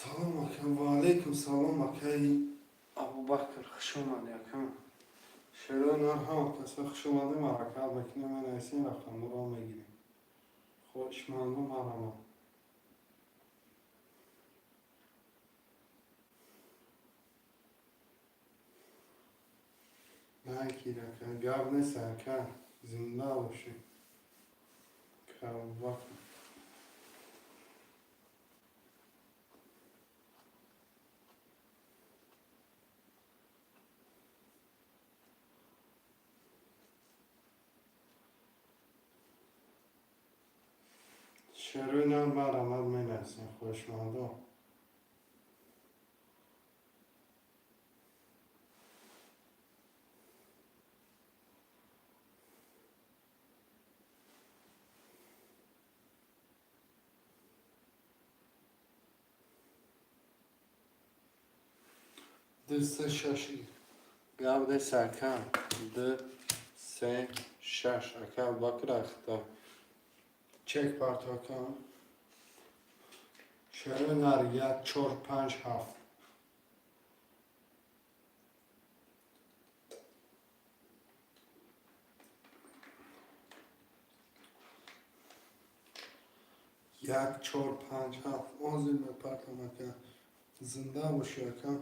Салом, ака. Ва алейкум салом, акаи Абубакр, хуш омадӣ, ака. Шерои нар, ҳама каса хуш омадем. Ҳаракат мекунем, менависем, рақамҳоро мегирем. Хоҳишмандо, марҳамат. Накир, ака, гап нест, ака, зинда бошӣ, Абубакр. Шерои нар, марҳамат, менависем, хоҳишмандо. Ду, се, шаш, гап нест, ака. Ду, се, шаш, ака Абубакр, ахта чек парто, ака. Шерои нар: як, чор, панҷ, ҳафт. Як, чор, панҷ, ҳафт. Ҳозир мепартам, ака. Зинда бошӣ, ака.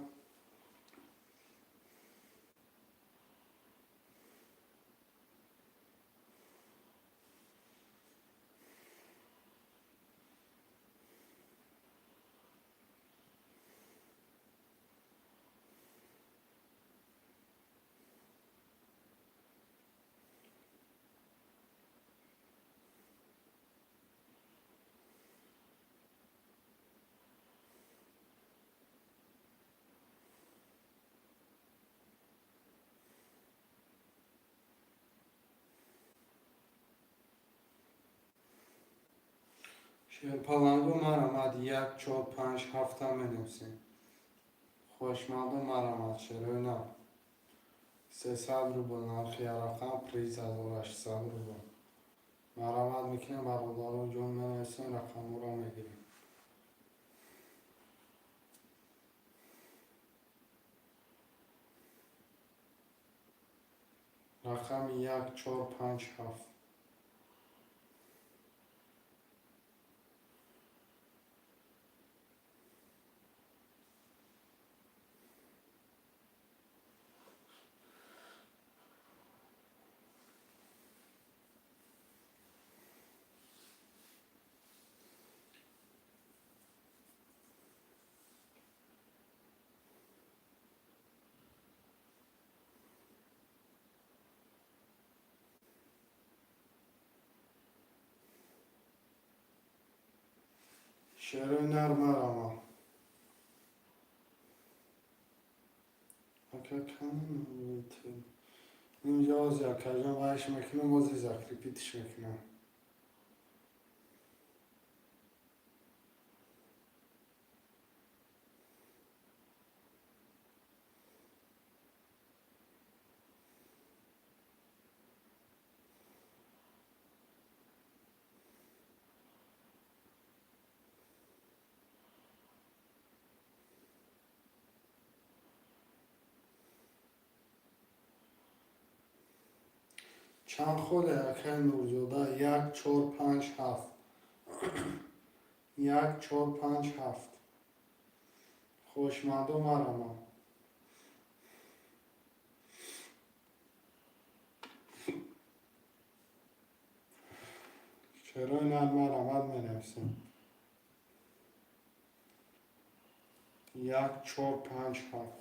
Шерпаланго, марҳамат, як, чор, панҷ, ҳафта менависем. Хоҳишмандо, марҳамат, шерои нар. 300 рубл нархи рақам, приз 1600 рубл. Марҳамат мекунем, бародаро ҷон, менависем, рақамҳоро мегирем. Рақами як, чор, панҷ, ҳафт. Шерои нар, марҳамат. Ака, инҷа ози, акаҷон, вайш мекунам, ози закрепить ш мекунам. Чанд холе, акаи Нурзода? Як, чор, панҷ, ҳафт. Як, чор, панҷ, ҳафт. Хоҳишмандо, марҳамат. Шерои нар, марҳамат, менависем. Як, чор, панҷ, ҳафт.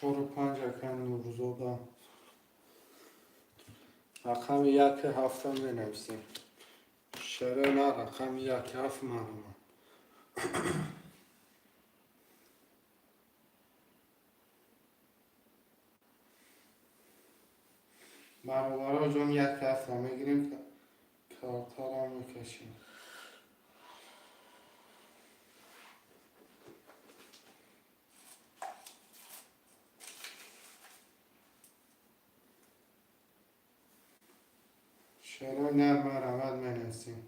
Чору панҷ, акаи Нурзода. Рақами яки ҳафта менависем. Шерои нар, рақами яки ҳафт, марҳамат. Бародаро ҷон, як ҳафта мегирем, картарам мекашем. Шерои нар марҳамат, менависем.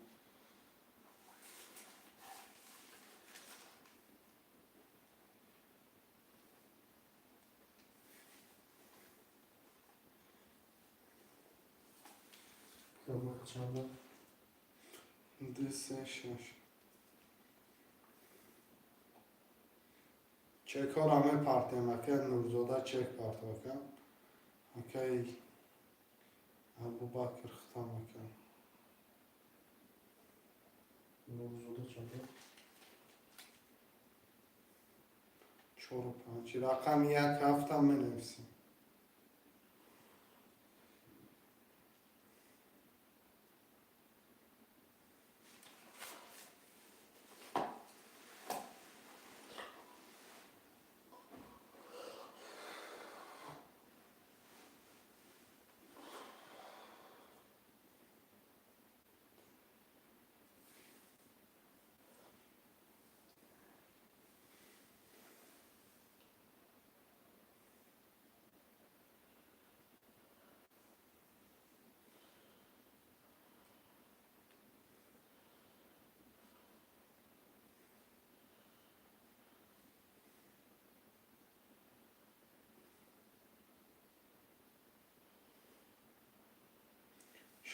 Чанда? Ду, се, шаш. Чекҳоро мепартем, акай Нурзода чек парто, ака. Акай Абубакр, хитам, ака. Нурзода чанда? Чору панҷ. Рақами як ҳафта менависем.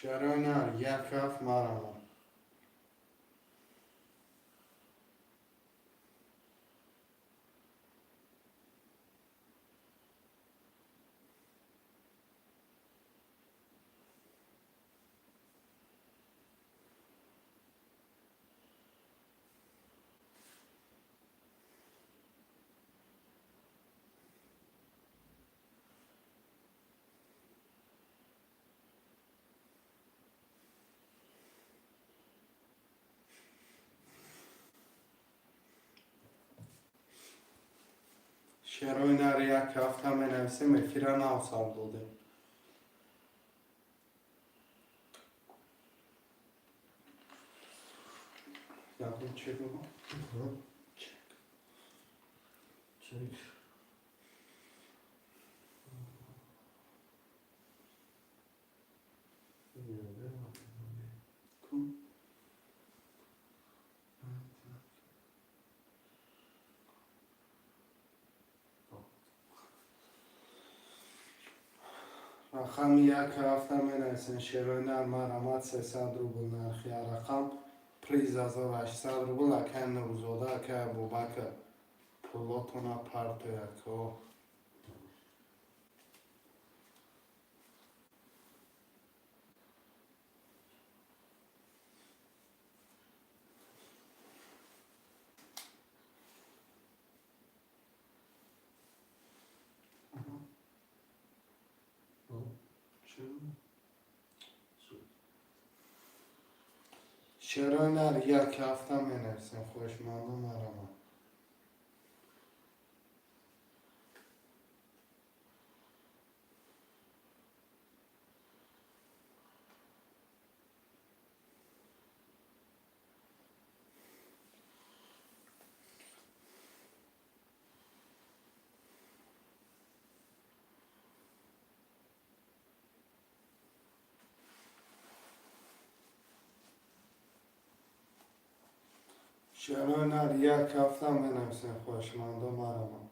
Шерои нар як ҳафт, марҳамат. Шерои нар як ҳафта менависем, эфира нав сар додем. Ягон чек? Чек. Рақами як ҳафта менависем, шерои нар, марҳамат. 300 рубл нархи рақам, приз 1800 рубл. Акай Нурзода, акай Абубакр, пулотона партояко. Шерои нар як ҳафта менависем, хоҳишманду, марҳамат. Шерои нар як ҳафта менависем, хоҳишманду, марҳамат.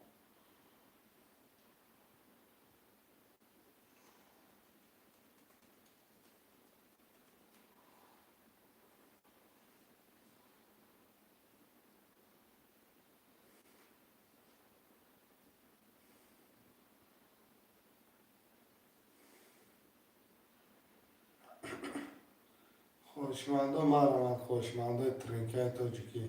Хоҳишмандо, марҳамат, хоҳишмандои тринкаи тоҷикӣ.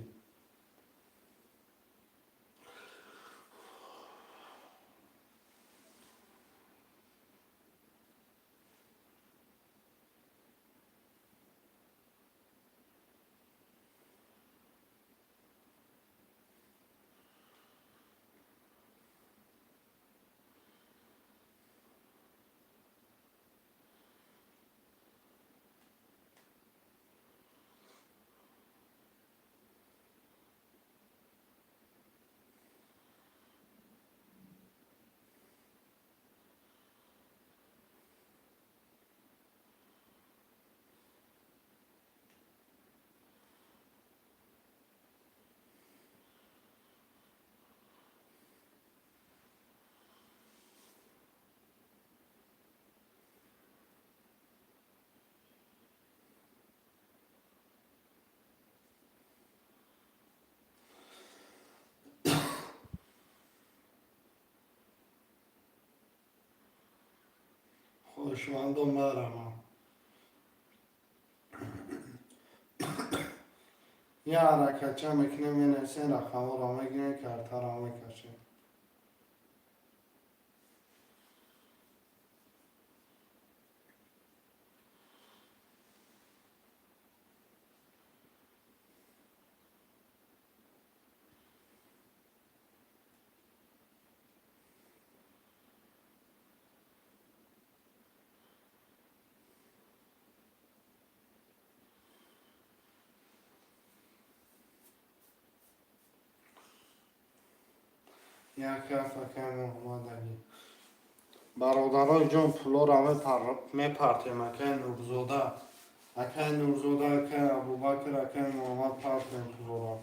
Хоҳишмандо, марама. Я ҳаракатча мекунем, менависем, рақамҳоро мегирем, картаро мекашем. Як ҳафт, акай Муҳаммадалӣ. Бародарои ҷон, пулоро мепартем, акай Нурзода. Акай Нурзода, акай Абубакр, акай Муҳаммад, партем пулоро.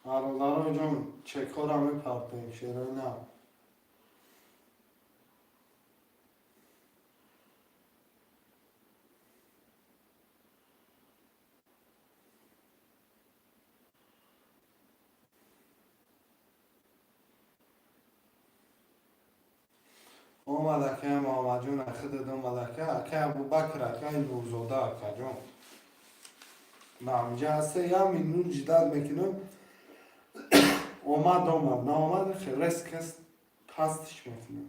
Бародарои ҷон, чекҳоро мепартем, шерои нав. Омад, акай Муҳаммадҷон, худат омад, ака, акай Абубакр, акай Нурзода, акаҷон. Намҷа ҳаста, як минут ждать мекунам. Омад, омад, наомад, резко пастиш мекунам.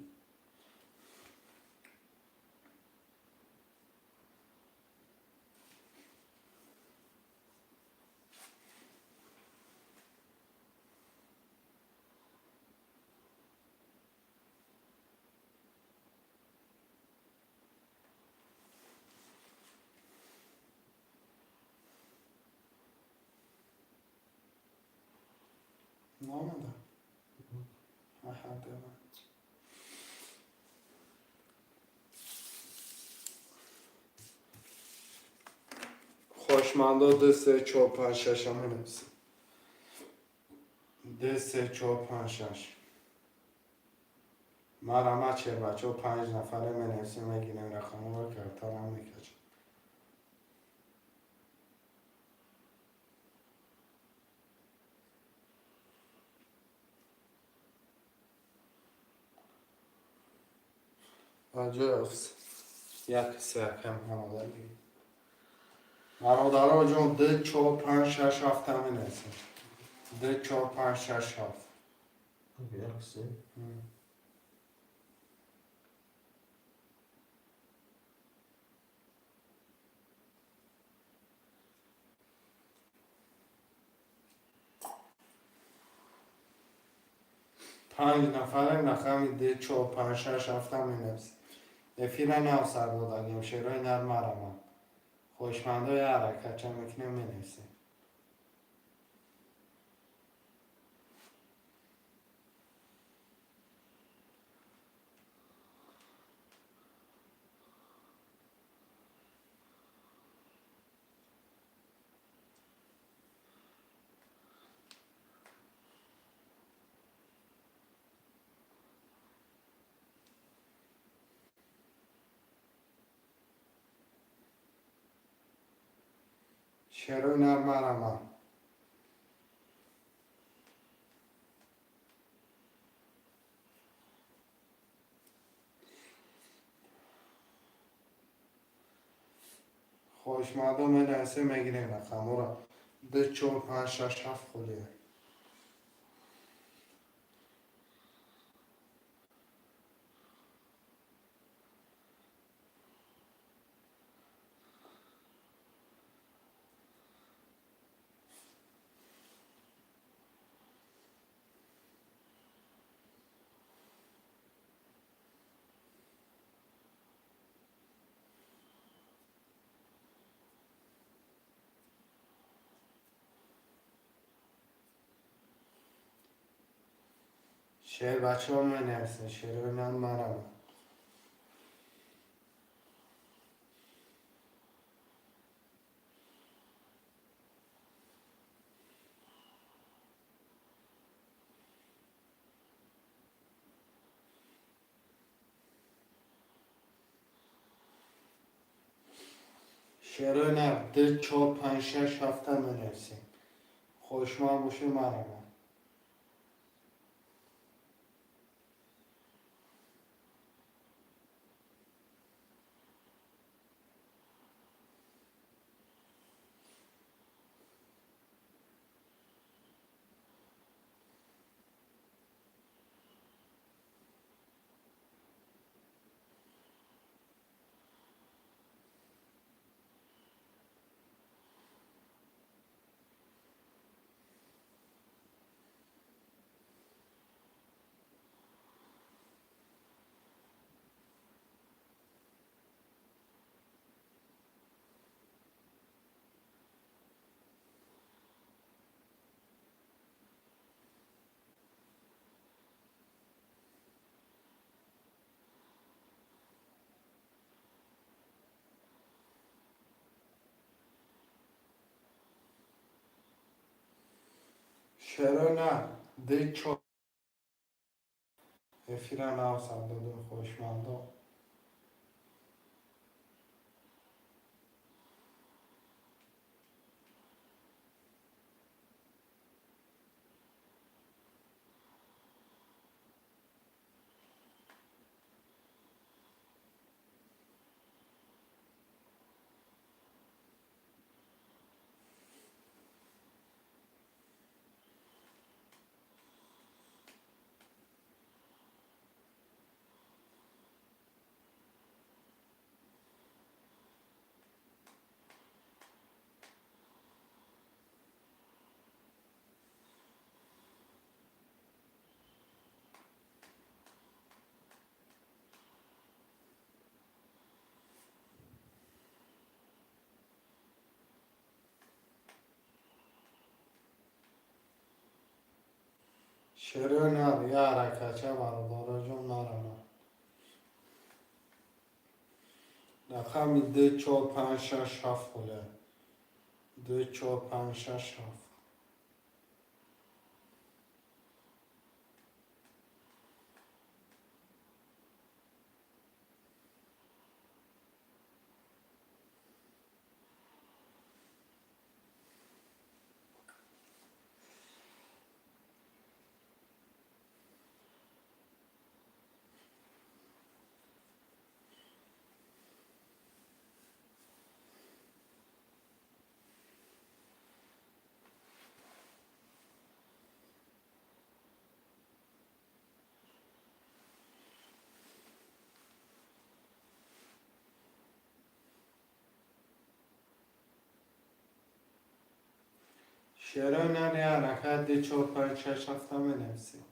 Наомада? Аҳа, давай. Хоҳишмандо, ду, се, чор, панҷ, шаша менависем. Ду, се, чор, панҷ, шаш. Марама, чер, бачаҳо, панҷ нафаре менависем, мегирем рақамҳоро, картаро мекашем. Аҷоиб. Як, се, акай Муҳаммадалӣ. Бародаро ҷон, ду, чор, панҷ, шаш, ҳафта менависем. Ду, чор, панҷ, шаш, ҳафт. Як, се. Панҷ нафарем, рақами ду, чор, панҷ, шаш, ҳафта менависем. Эфира нав сар додагем, шерои нар марамад. Хоҳишмандо, я ҳаракатча мекунем, менависем. Шерои нар марамад. Хоҳишмандо, менависем, мегирем рақамҳоро. Ду, чор, панҷ, шаш, ҳафт холия. Шербачаҳо менависен, шерои нар мараванд. Шерои нар ду, чор, панҷ, шаш, ҳафта менависем. Хоҳишманд бошед, мараванд. Шерои нар ду, чор, эфира нав сар додем, хоҳишмандо. Шерои нар я ҳаракатча, бародароҷон, нараванд. Рақами ду, чор, панҷ, шаш, ҳафт холия. Ду, чор, панҷ, шаш, ҳафт. Шерои нар я ҳаракат, ду, чор, панҷ, шаш, ҳафта менависем.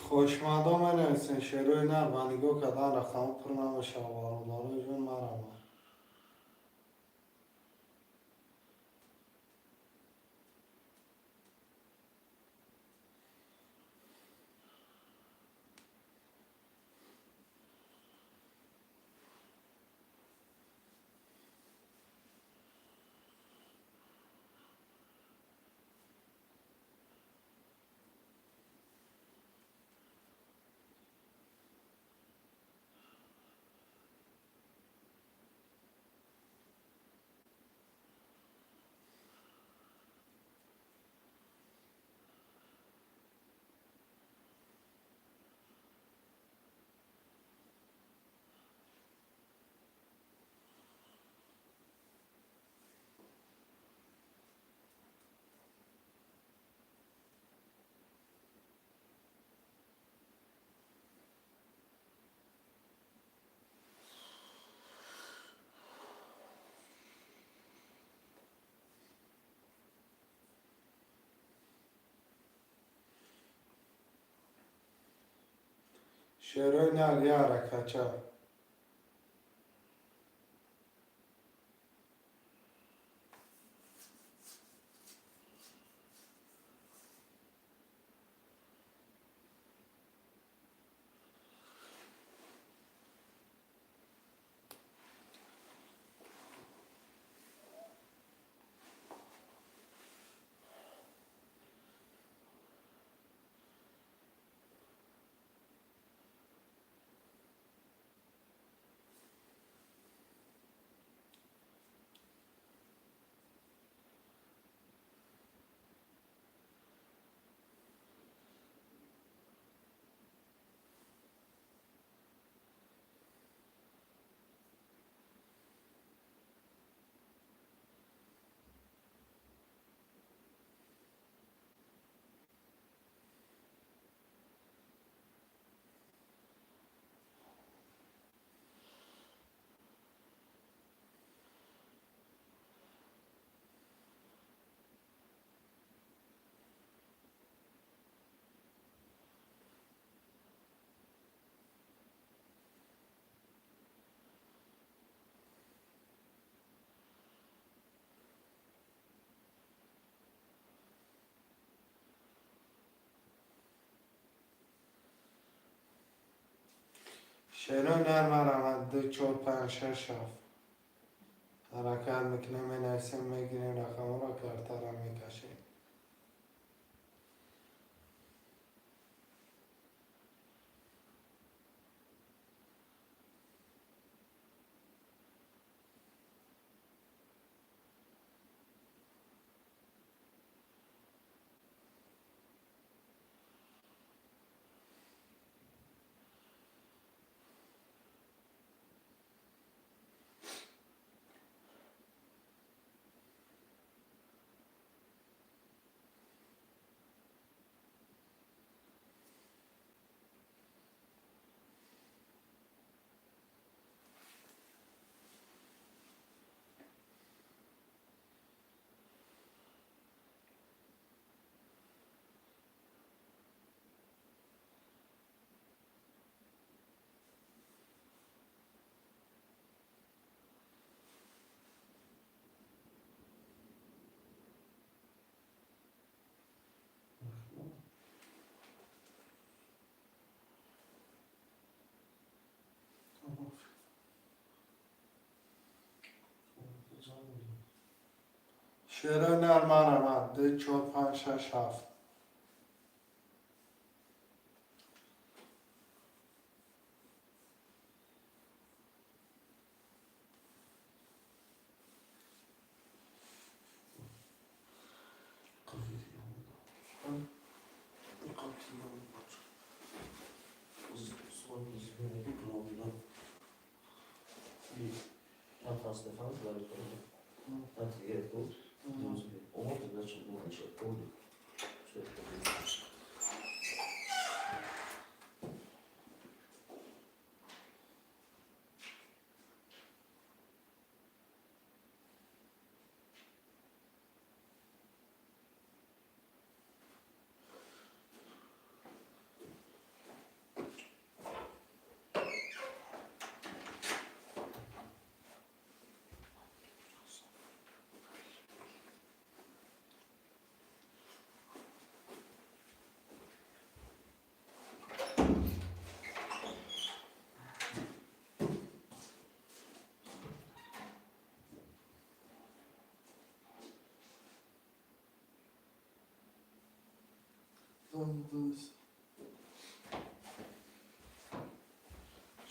Хоҳишмандо менависен, шерои нар. Ба нигоҳ кардан рақамҳо пур намешавад, бародароҷон, мараванд. Шерои нар я ҳаракатча. Шерои нар марҳамат, ду, чор, панҷ, шаш, ҳафт. Ҳаракат мекунем, менависем, мегирем рақамҳоро, картаро мекашем. Шерои нар марҳамат, ду, чор, панҷ, шаш, ҳафт.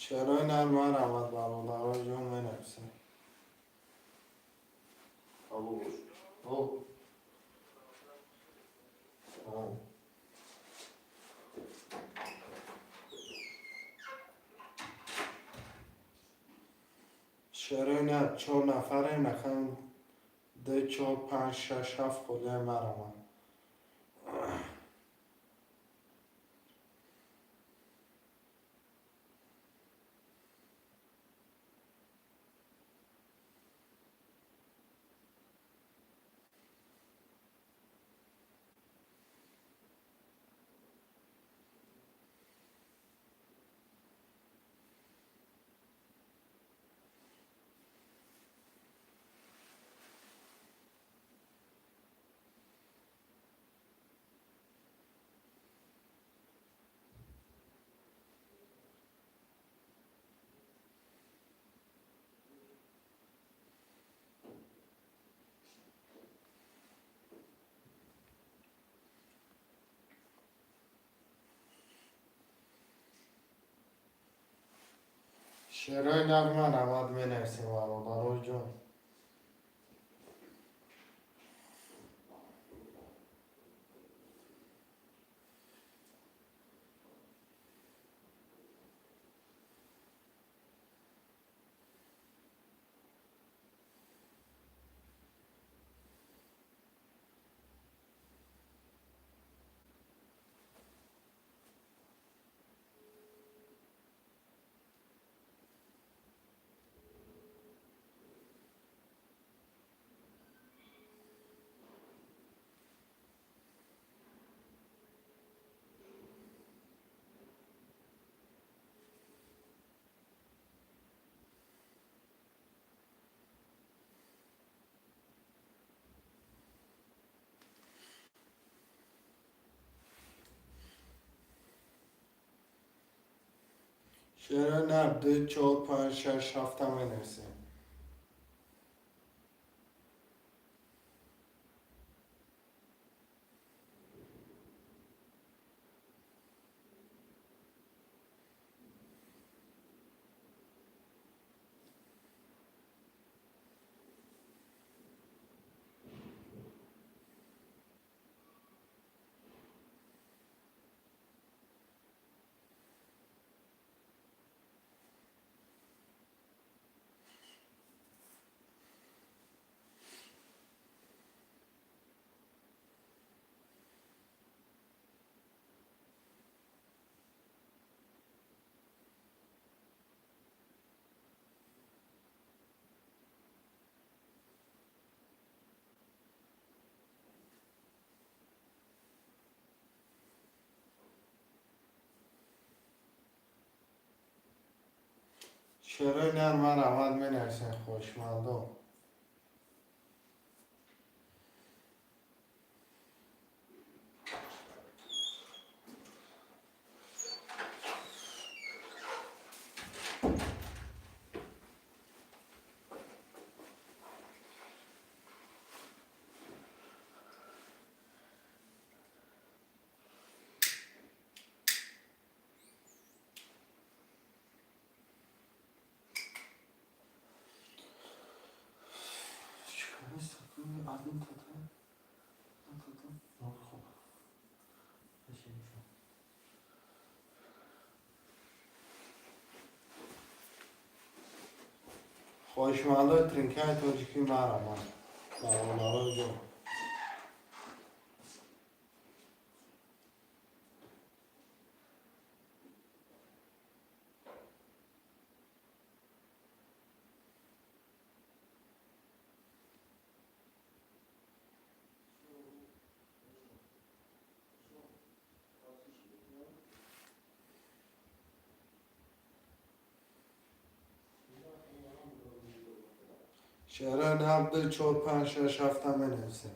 Шерои нар марҳамат, бародаро ҷон, менависем. Алло. О. О. Шерои нар чор нафарем, рақам ду, чор, панҷ, шаш, ҳафт холия марҳамат. Шерои нағма 90 менависем, бародарои ҷон. Шерои нар ду, чор, панҷ, шаш, ҳафта менависем. Шерои нар марҳамат менависем, хоҳишмандон. Хоҳишмандои тринкаи тоҷикӣ, марҳамат, бародарои ҷон. Шерои нар ду, чор, панҷ, шаш, ҳафта менависем.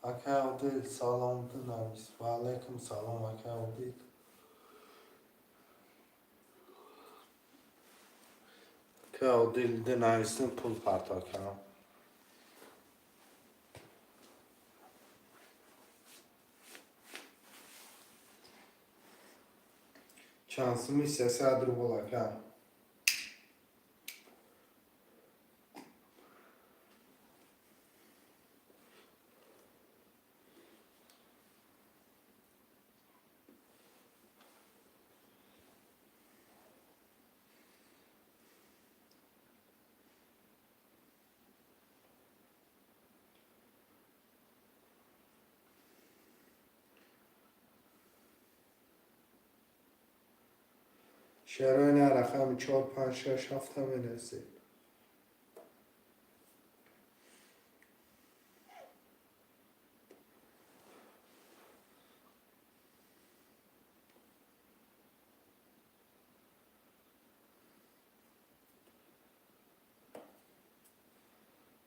Акай Одил, салом, бинавис. Ва алайкум салом, акай Одил. Акай Одил, бинависем, пул парто кардам. Чанд суми? 300 рубл, ака. Шерои нар рақами чор, панҷ, шаш, ҳафта менависед.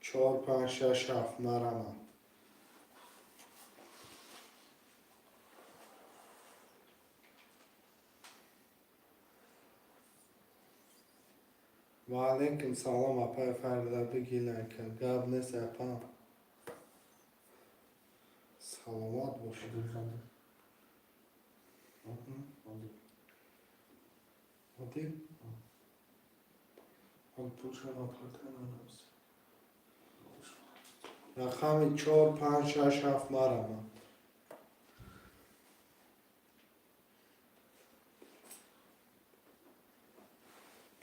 Чор, панҷ, шаш, ҳафт, марама. Ва алейкум салом, апай Фарида, бигилака, гап нест, апа. Саломат бошед. Одил? Он пулшона партананабс. Рақами чор, панҷ, шаш, ҳафт, марама.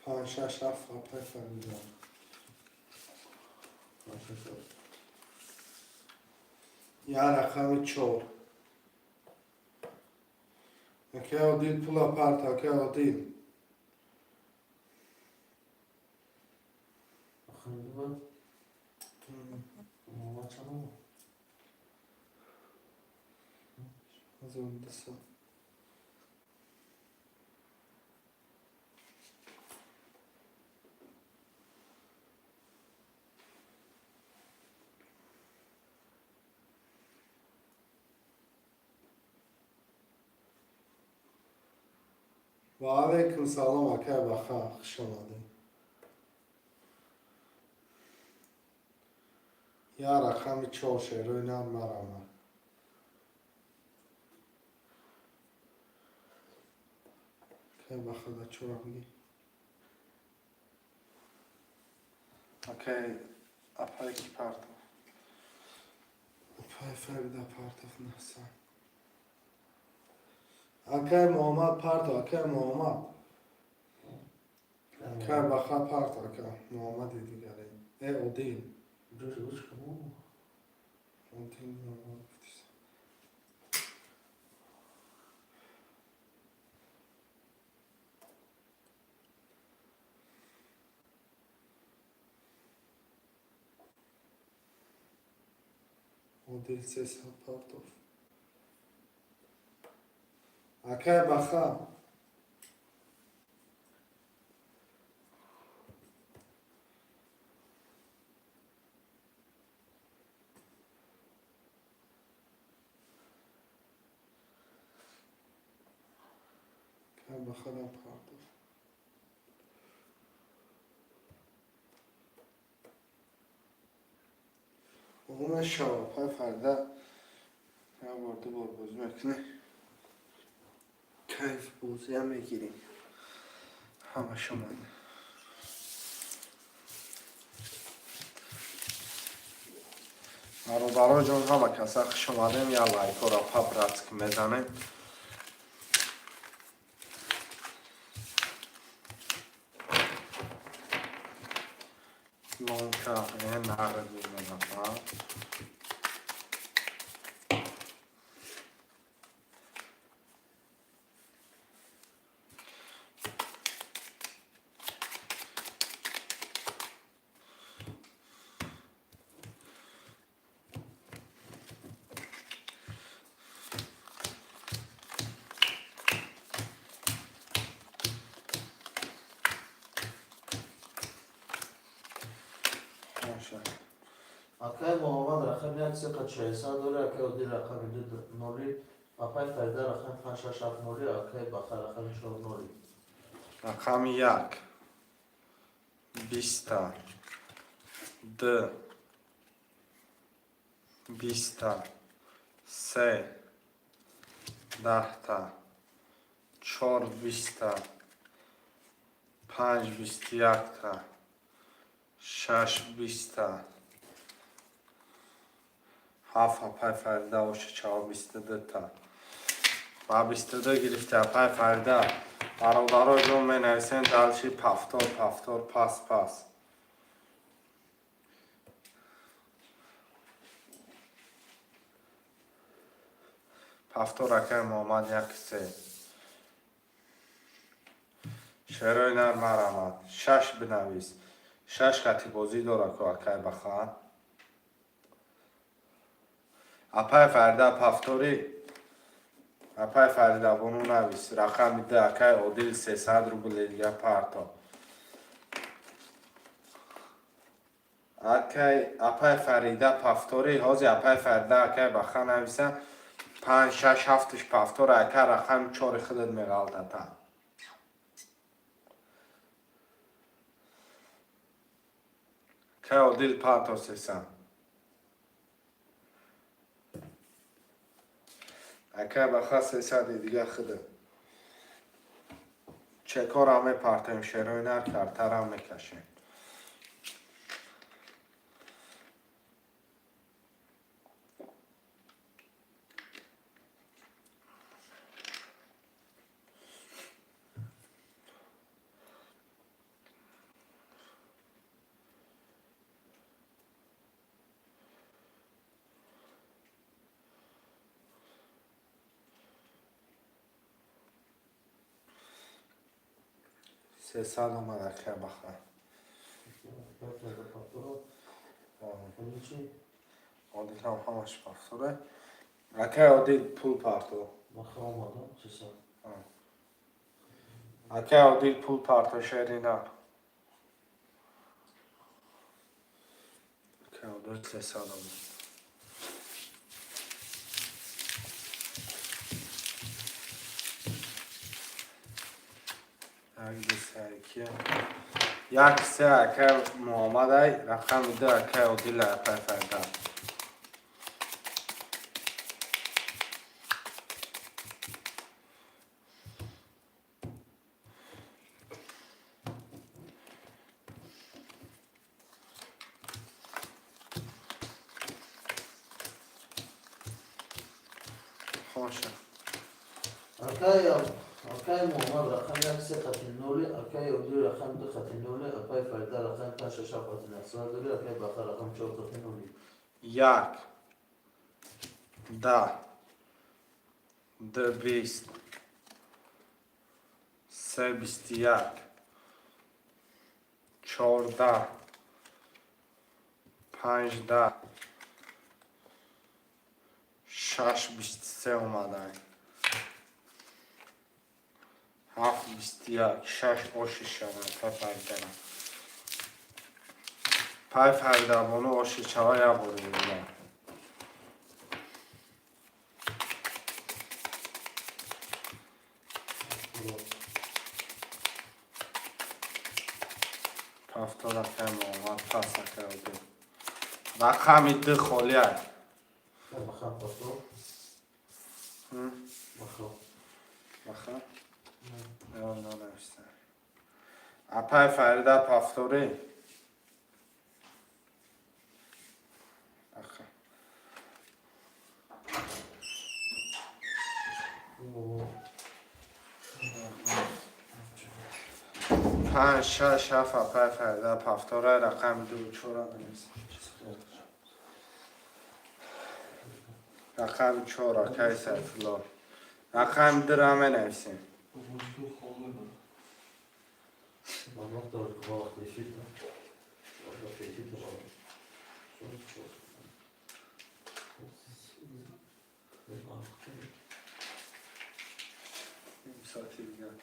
Панҷ, шаш, ҳафт, апай Фарида. Я рақами чор. Акай Одил, пула парт, акай Одил. Рақами ду. Муҳаммад чандум? 1200. Ва алейкум салом, акай Баха, хуш омадед. Я рақами чор, шерои нар, марама. Акай Баха, да чора бигӣ. Акай, апай ки партов? Апай Фарида партов наса. Акай Муҳаммад партов, акай Муҳаммад. Акай Баха партов, ака Муҳаммади дигаре. Э, Одил. Одил Муҳаммад гуфтиса. Одил 300 партов. Акай Баха. Акай Бахарам партов. Умуман шава, апай Фарида як бор, ду бор бозӣ мекунем. Кайф бозиам мегирем. Ҳама шумо. Бародаро ҷон, ҳама каса хуш омадем, я лайкҳоро по-братски мезанем. Лонка, э, нағз мезанам. Маша. Акай Муҳаммад рақами як се қад шашсад дори, акай Одил рақами ду ноли, апай Фарида рақами панҷ, шаш, ҳафт ноли, акай Баха рақами чор ноли. Рақами як. Биста. Д. Биста. Се. Даҳта. Чор биста. Панҷ бисту якта. Шаш биста. Ҳафт, апай Фарида, оша чаҳор бисту дута. Ба 22 гирифта, апай Фарида. Бародаро ҷон, менависем дальше повтор, повтор, пас, пас. Повтор, акай Муҳаммад, як се. Шерои нар, марамад. Шаш бинавис. Шаш хати бозӣ дора ку, акай Баха. Апай Фарида, повтори. Апай Фарида, бону навис. Рақами д, акай Одил 300 рубли дига парто. Акай апай Фарида повтори. Ҳозир апай Фарида, акай Баха нависа. Панҷ, шаш, ҳафташ повтор. Ака, рақами чори худат меғалтата. Кай Одил, парто 300. Акай Баха, 300-и дига худат. Чекорам мепартоем, шерои нар, картарам мекашем. 300 омад, акай Баха. Акай Фарида повтора. Одил чӣ? Одилам ҳамаш повтора. Акай Одил, пул парто. Баха омада 300. Акай Одил, пул парто, шери нар. Акай Одил, 300 омад. Як, ду, се, ки як, се, акай Муҳаммадай, рақами ду акай Одила, акай Фарда. Хоша. Акай Муҳаммад рақами як се хати ноли, акай Одил рақами ду хати ноли, акай Фарида рақами панҷ шаш ҳафт хати 900 доли, акай Баха рақами чор хати ноли. Як, 10, ду, 20, се, 21, 14, 15, шаш, 23 омадай, ҳафт, 21, шаш оши шавад. Пай Фаридара, пай Фаридабону оши шава, як бори дигар. Повтор, акай Муҳаммад, пас, акай Одил. Рақами ду холиай. Акай Баха повтор. Баха. Баха нависта. Апай Фарида, повтори. Баха. О. Панҷ, шаш, ҳафт, апай Фарида повтора. Рақами ду, чора навис. Рақами чор, акай Сайфулло. Рақами дура менависем. Маблағ дорад ки вақти эфир да. Вақти эфир да. Чор, чор. Ним соати дигар,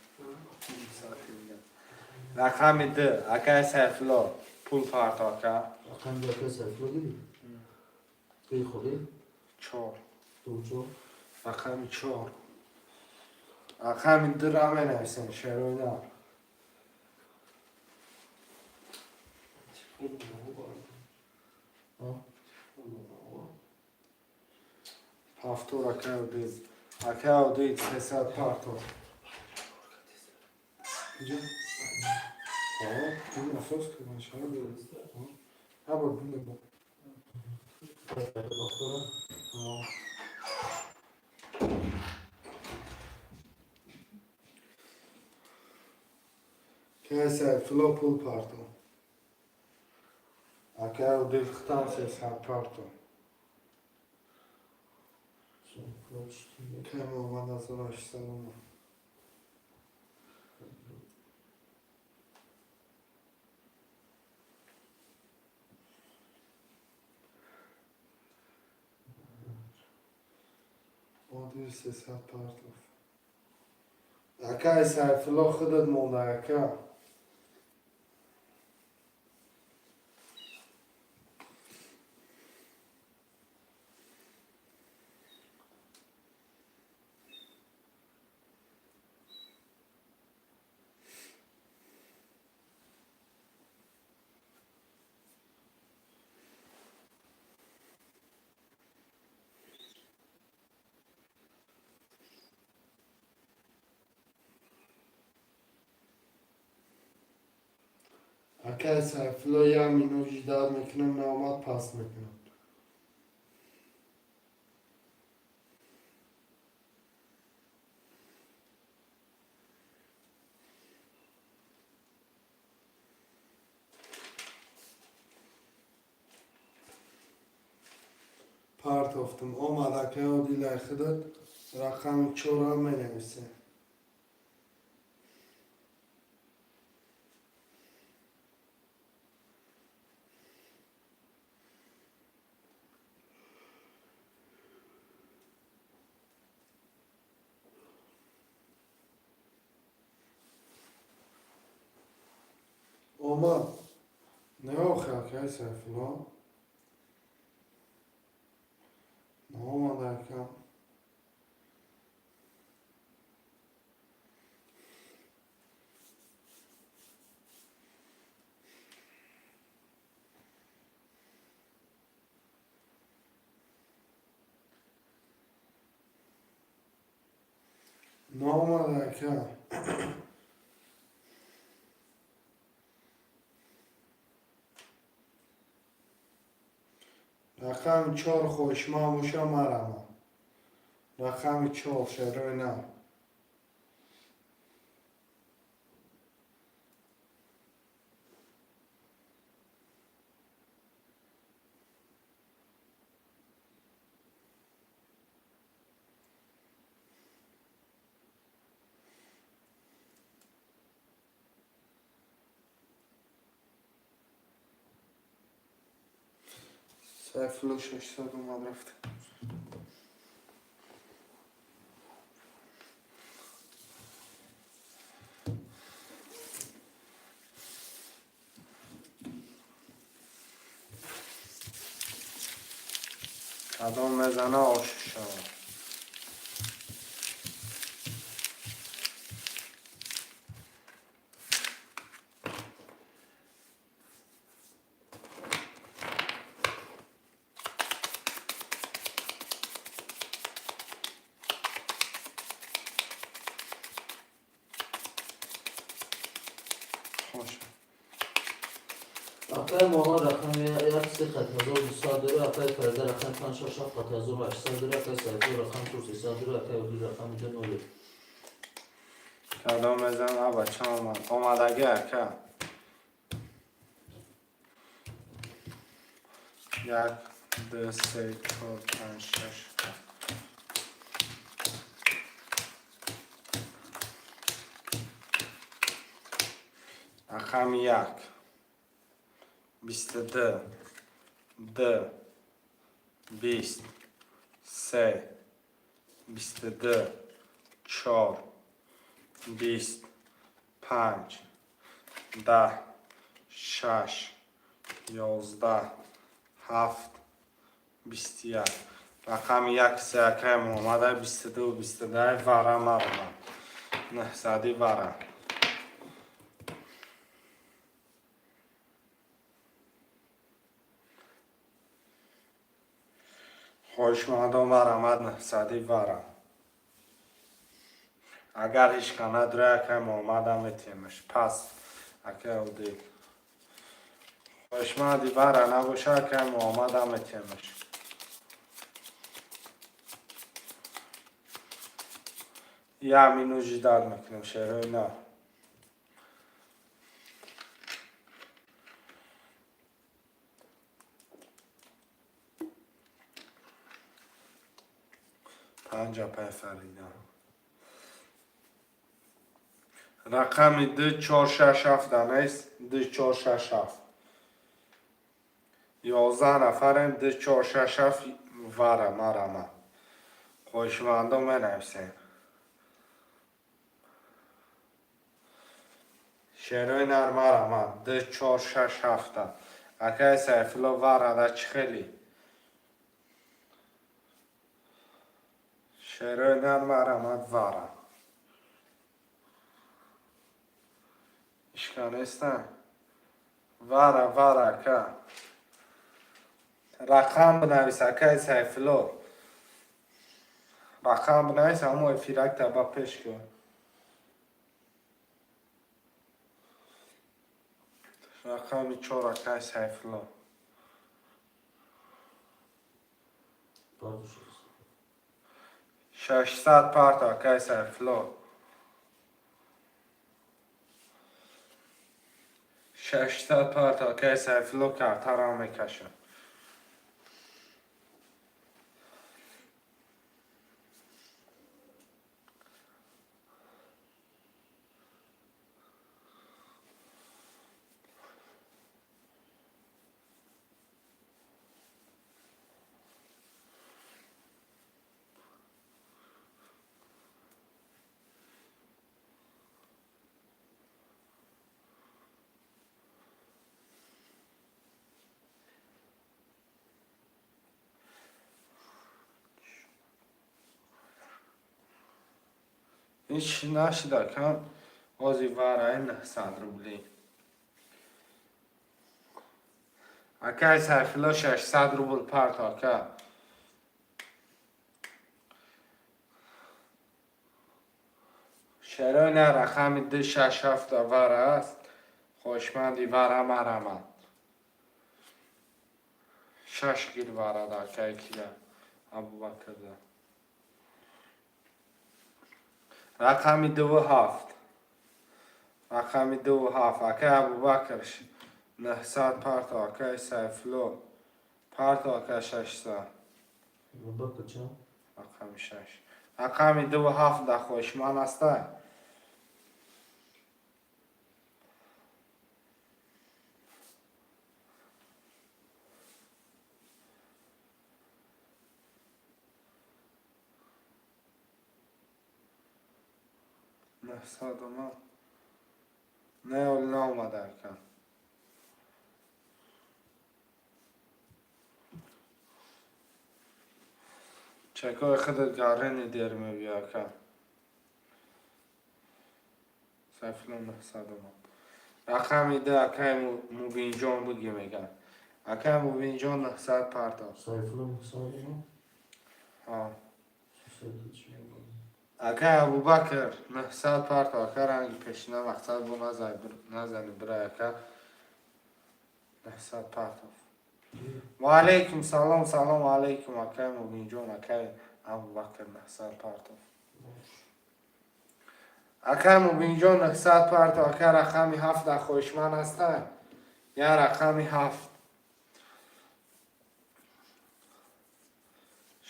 ним соати дигар. Рақами ду, акай Сайфулло, пул парто, ака. Рақами ду, акай Сайфулло, гирӣ? Гирӣ холӣ? Чор. Ду, чор. Рақами чор. Рақами дура менависем, шерои нар. А? Повтор, акай Одил. Акай Одил, 300 парто. Инҷа? Ин асос кардан шава. Ҳабор бунде бо. Акай Фарида повтора. О. Акай Сайфулло, пул парто. Акай Одил, хитам 300 парто. Сайфулло четыре. Акай Муҳаммад, 1600 омад. Одил, 300 партов. Акай Сайфулло, худат монда, ака. Акай Сайфулло, як минут ждать мекунам, наомад, паст мекунам. Партофтам, омад. Акай Одилай, худат рақами чорам менависем. Омад, не охи, акай Сайфулло, наомад, ака. Наомад, ака. Рақами чор хоҳишманд боша, марама. Рақами чор, шерои нав. Сайфулло, 600 омад, рафт. Кадом мезана, ош шавад. Хош. Акай Муҳаммад рақами як се хат 1200 дора, акай Фарида рақами панҷ шаш ҳафт хат 1800 дора, акай Сайфулло рақами чор 300 дора, акай Одил рақами ду ноли. Кадом мезана, бача? Омад, омадаги, ака. Як, ду, се, чор, панҷ, шаш, ҳафт. Рақами як, 22, д, 20, се, 22, чор, 20, панҷ, 10, шаш, 11, ҳафт, 21. Рақами як се акай Муҳаммада, 22, 22. Вара, марама. Наҳсади вара. Хоҳишмандон, марамад, наҳсади вара. Агар ҳеҷ ка надора, акай Муҳаммада метиҳемаш пас. Акай Одил, хоҳишманди вара набоша, акай Муҳаммада метиҳемаш. Як минут ждать мекунем, шерои нав. Панҷ, апай Фарида. Рақами ду, чор, шаш, ҳафт данест. Ду, чор, шаш, ҳафт. 11 нафарем. Ду, чор, шаш, ҳафт. Вара, марама. Хоҳишмандо менависем. Шерои нар, марама. Ду, чор, шаш, ҳафта. Акай Сайфулло, варада чӣ хеле? Шерои нар, марамад, вара. Ишка неста? Вара, вара, ака. Рақам бинавис, акай Сайфулло. Рақам бинавис, ҳамо эфиракта ба пеш кун. Рақами 4, акай Сайфулло. Парто 600. 600 парто, акай Сайфулло. 600 парто, акай Сайфулло, картаро мекашам. Ҳеч нашида кам ози вараи 900 рубли. Акай Сайфулло, 600 рубл парто, ака. Шерои на рақами 2, 6, 7 вара аст. Хоҳишманди вара марамад. Шаш гир варада, акай кия Абубакрда. Рақами 2 7. Рақами 2 7. Акай Абубакр 900 парто, акай Сайфулло парто, акай 600. Абубакр чанд? Рақами 6. Рақами 2 7 да хоҳишманд ҳастай? 900 омад. Не, оли наомада, ака. Чекои худат гарени дер мебия, ака. Сайфулло 900 омад. Рақами 2, акай Мубинҷон буги меган. Акай Мубинҷон, 900 парто. Сайфулло 900 омад? Ҳа. 300 чӣ омад? Акай Абубакр 900 парто, ака, ранги пешина мақсад бо назани бирай, ака. 900 партов. Ва алейкум салом, салом алейкум, акай Мубинҷон, акай Абубакр 900 партов. Акай Мубинҷон, 900 парто, ака, рақами 7 дар хоҳишманд ҳастай? Я рақами 7.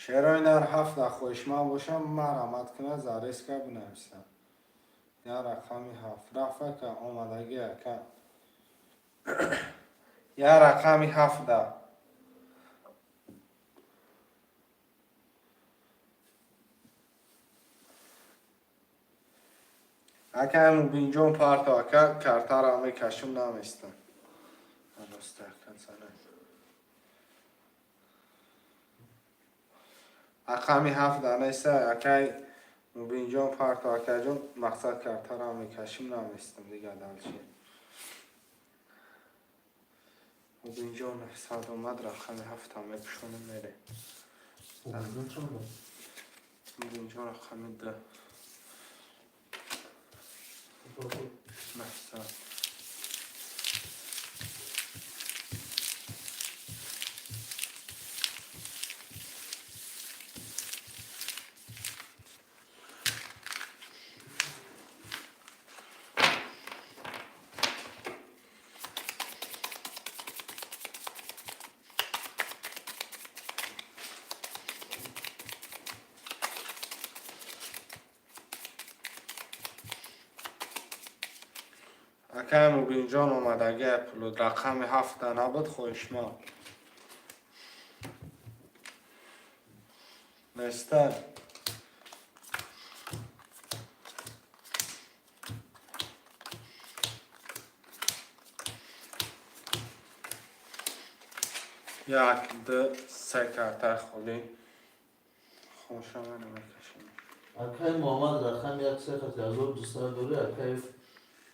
Шерои нар 7 дар хоҳишманд бошам, марҳамат кунад, зареска бинависам. Я рақами 7. Рафт, ака, омадагӣ, ака. Я рақами 7 да. Акай Мубинҷон парто, ака, картаро мекашум, наместам. Роста, ака, зана. Рақами 7 да неста, акай Мубинҷон парто, акаҷон, мақсад картаро мекашим, наместам дига дальше. Мубинҷон 900 омад, рақами 7-ам мепӯшонем, мерем. Мубинҷон чанд? Мубинҷон рақами 2. 900. Акай Мубинҷон омадагӣ пулу рақами 7-та набуд хоҳишманд. Неста. Як, ду, се картаи холӣ. Хомӯша мекашем. Акай Муҳаммад рақами 1 се хати 1200 дорӣ, акай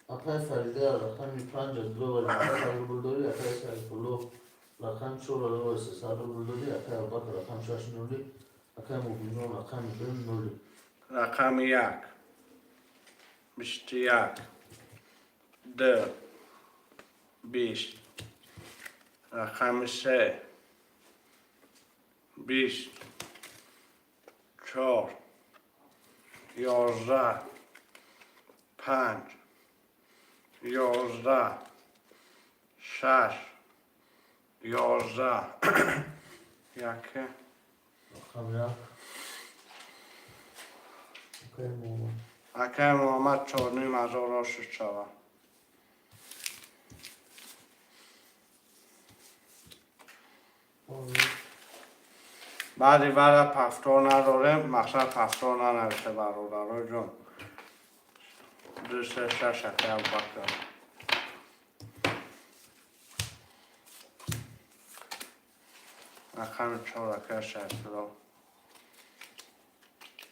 апай Фарида рақами 5 2900 рубл дорӣ, акай Сайфулло рақами 4 1300 рубл дорӣ, акай Абубакр рақами 6 нули, акай Мубинҷон рақами 2 нули. Рақами 1. 21. 2. 20, рақами се, 20, 4, 11, 5, 11, 6, 11, 1. Рақами як. Акаи Муҳаммад. Акаи Муҳаммад, 4500 ошиш шава. Ҳозир. Баъди вара повтор надорем, мақсад повтор нанависта, бародаро ҷон. Ду, се, шаш, акаи Абубакр. Рақами 4, акаи Шайфулло.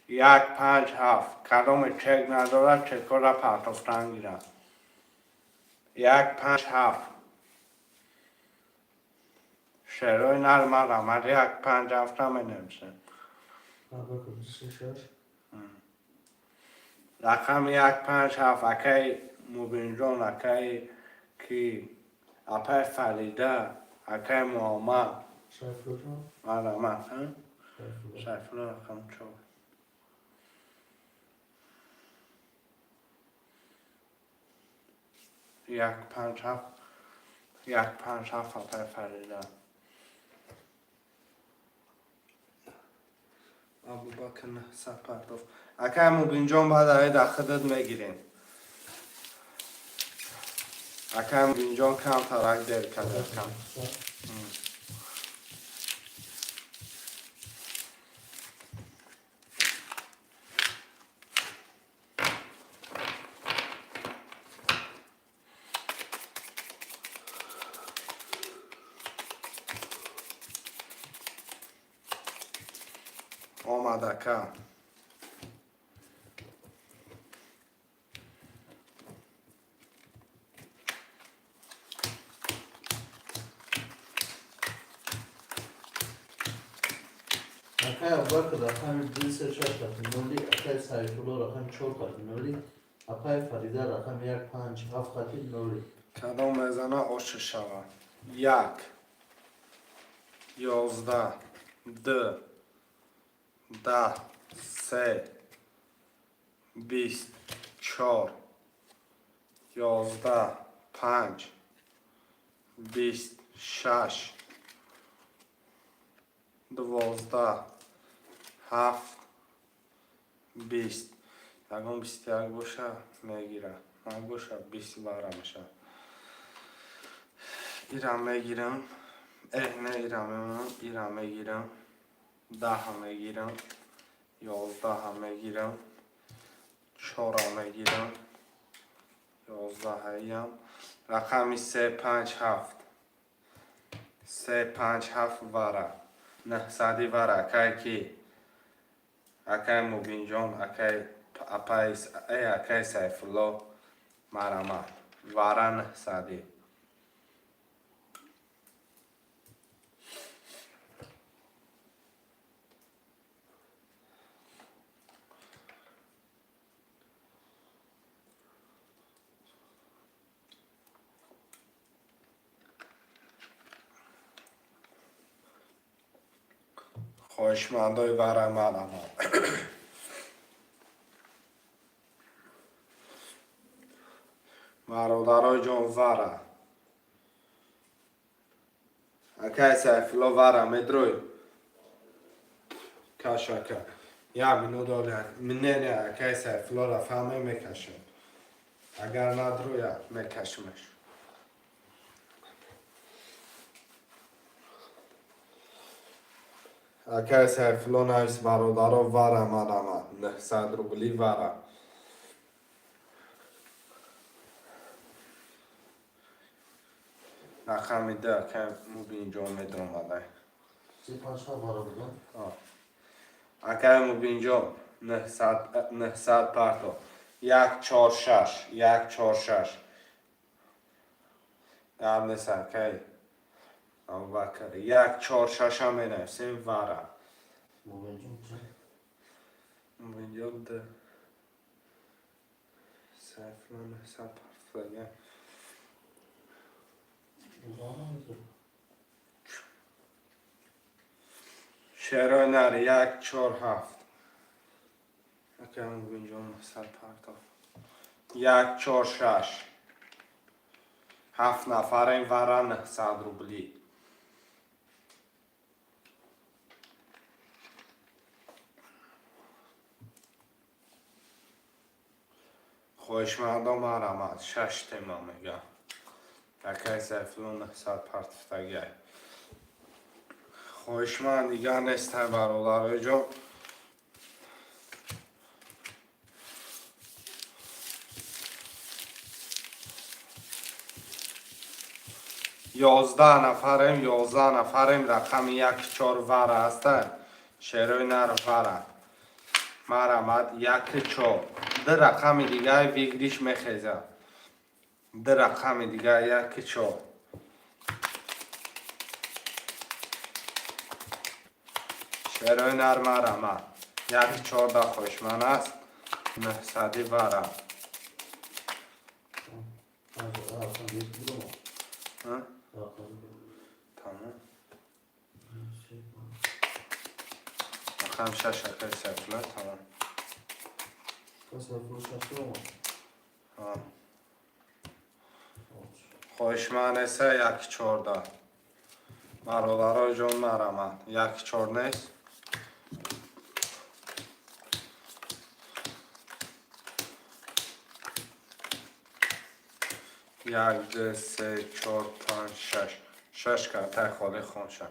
1, 5, 7. Кадоме чек надорад, чекҳоро партофтан гирад. 1, 5, 7. Шерои нар марамад, 1, 5, 7 менависем. Абубакр, ду, се, шаш. Рақами 1, 5, 7, акаи Мубинҷон, акаи ки, апаи Фарида, акаи Муҳаммад. Сайфуллоҷон. Марамад. Сайфулло. Сайфулло, рақами 4. 1, 5, 7, 1, 5, 7, апаи Фарида. Абубакр 900 партофт. Акаи Мубинҷон, баъд аи дахидат мегирем. Акаи Мубинҷон камтарак дер карда, кам. 900. Омад, ака. Акаи Абубакр, рақами ду, се, шаш хати ноли, акаи Сайфулло, рақами чор хати ноли, апаи Фарида, рақами як, панҷ, ҳафт хати ноли. Кадом мезана, оши шава. 1, 11, 2, 10, 3, 20, 4, 11, 5, 20, 6, 12, 7, 20. Ягон 21 боша, мегира, набоша, 20 бара мешавад. Ирам мегирам, эҳ, не, ирам мемонам, ирам мегирам, 10-а мегирам, 11-а мегирам, 4-а мегирам, 11-аям. Рақами се, панҷ, ҳафт, се, панҷ, ҳафт, вара 900-и вара. Акай ки, акай Мубинҷон, акай апай, акай Сайфулло, марамат, вара 900-и. Хоҳишмандои вара, марамат. Бародарои ҷон, вара. Акай Сайфулло, вара медрой? Каш, ака, як минут оли. Не, не, акай Сайфуллоро фаҳме, мекашем. Агар надроя, мекашимеш. Акай Сайфулло навис. Бародаро, вара марама, 900 рубли вара. Рақами 2, акай Мубинҷон медромадай. Се, панҷ, ҳафт бара будан. Акай Мубинҷон, 900 парто. 1, 4, 6, 1, 4, 6. Гап нест, акай Абубакр. 1, 4, 6-а менависем, вара. Мубинҷон чӣ? Мубинҷон 2. Сайфулло 900 партофтага. Шерои нар як, чор, ҳафт. Акай Мубинҷон, 900 партов. Як, чор, шаш. Ҳафт нафарем, вара 900 рубли. Хоҳишмандо, марамад, шаш тема мега. Акай Сайфулло 900 партифтагиай. Хоҳишманд дигар нестай, бародарои ҷон. 11 нафарем, 11 нафарем. Рақами як, чор вара ҳаста. Шерои нар вара. Марамад, як, чор. Ду рақами дигаи выигрыш мехезад. Ду рақами дига, як, чор. Шерои нар, марамад. Як, чорда хоҳишманд аст. 900-и вара. Рақам як будам. Ҳа? Рақам. Тамом. Рақами шаш, акай Сайфулло, тамом. Сайфулло шаш будам. Ҳа. Хоҳишманд неста як, чорда. Бародарои ҷон, марамад. Як, чор нест. Як, ду, се, чор, панҷ, шаш. Шаш картаи холӣ хонша.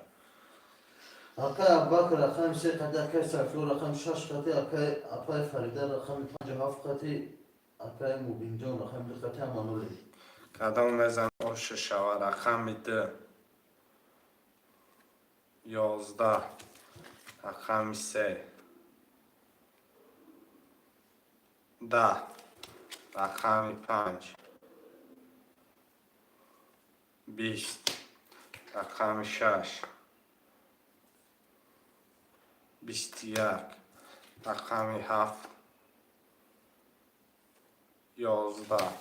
Акай Абубакр рақами се қати, акай Сайфулло рақами шаш қати, акай апай Фарида рақами панҷу ҳафт қати, акай Мубинҷон рақами ду қати, Аманули. Кадом мезан оша шава? Рақами ду. 11. Рақами се. 10. Рақами панҷ. 20. Рақами шаш. 21. Рақами ҳафт. 11.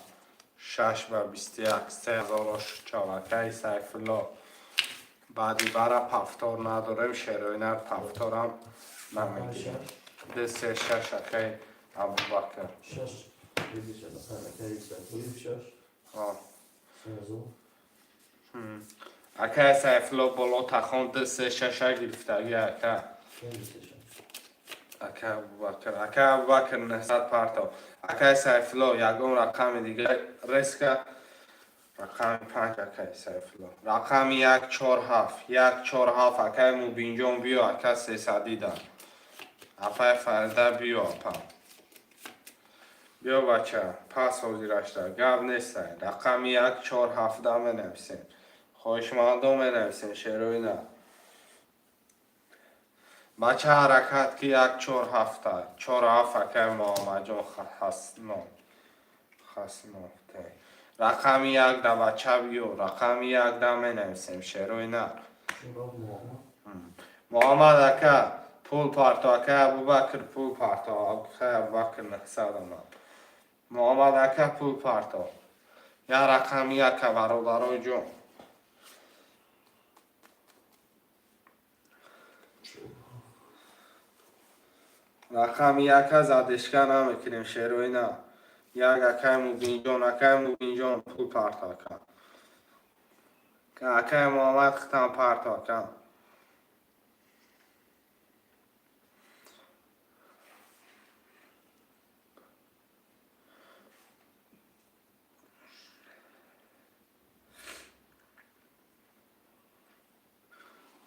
Шаш ва 21. 3000 ошчава. Акай Сайфулло. Баъди бара повтор надорем, шерои нар повторам намегирем. Ду, се, шаш, акай Абубакр. Шаш. Видиш, акай Сайфулло шаш. Ҳа. 3000. Акай Сайфулло боло тахон ду, се, шаша гирифтаги, ака. Чанд се шаш? Акай Абубакр. Акай Абубакр 900 партов. Акай Сайфулло, ягон рақами дига резко рақами панҷ, акай Сайфулло. Рақами як, чор, ҳафт. Як, чор, ҳафт, акай Мубинҷон, биё, ака, сесадида. Апай Фарида, биё, апа. Биё, бача, пас ҳозирашта. Гап нестай. Рақами як, чор, ҳафта менависем. Хоҳишмандо менависем, шерои на. Бача, ҳаракат ки, як, чор, ҳафта. Чор, ҳафт, акай Муҳаммадҷон Ҳаснов. Хаснов. Рақами як да, бача, биё. Рақами як да менависем, шерои нар. Чорав Муҳаммад. Муҳаммад ака, пул парто, акай Абубакр, пул парто, акай Абубакр 900 омад. Муҳаммад ака, пул парто. Я рақами яка, бародарои ҷон. Рақами яка задержка намекунем, шерои на. Як, акай Мубинҷон, акай Мубинҷон, пул парто, ака. Акай Муҳаммад, хитам парто, ака.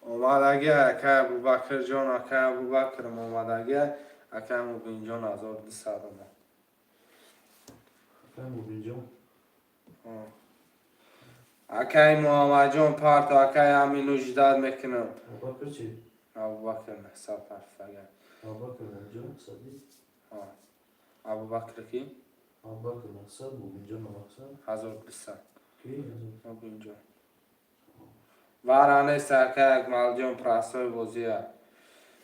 Омадаги, акай Абубакрҷон, акай Абубакрм омадаги, акай Мубинҷон 1200 омад. Акай Мубинҷон. Акай Муҳаммадҷон, парто, акай Амину, ждать мекунам. Абубакр чӣ? Абубакр 900 партаган. Абубакр Мубинҷон сади. Абубакр ки? Абубакр 900, Мубинҷон 900. 1200. Ки? Мубинҷон. Вара нест, акай Акмалҷон, простой бозия.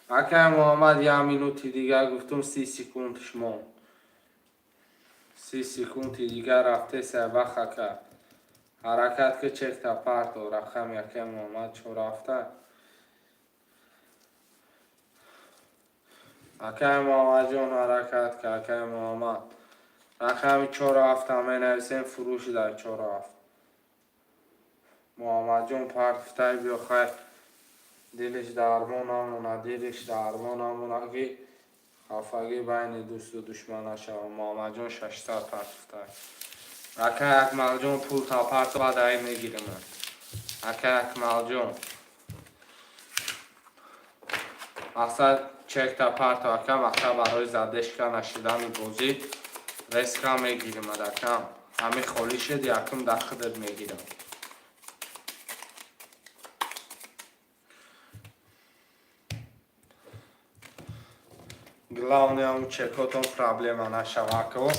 Акай Муҳаммад, як минути дигар гуфтум, 30 секундш монд. 30 секунди дигар рафтеса вақт, ака. Ҳаракат ки, чекта парто. Рақами якаи Муҳаммад чор ҳафта. Акаи Муҳаммадҷон, ҳаракат ки, акаи Муҳаммад. Рақами чору ҳафта менависем, фурӯши дар чору ҳафт. Муҳаммадҷон партифтай, биё, хай, дилиш дармон намона, дилиш дармон намона, ки хафагӣ байни дӯсту душман нашава. Муҳаммадҷон 600 партифтай. Акай Акмалҷон, пул та парто, баъд ай мегирем. Акай Акмалҷон, мақсад, чекта парто, ака. Мақсад, барои задержка нашидани бозӣ резко мегирем, акам. Ҳами холӣ шуд, якум дар худат мегирам. Главное, ҳамун чекотон проблема нашава, ако.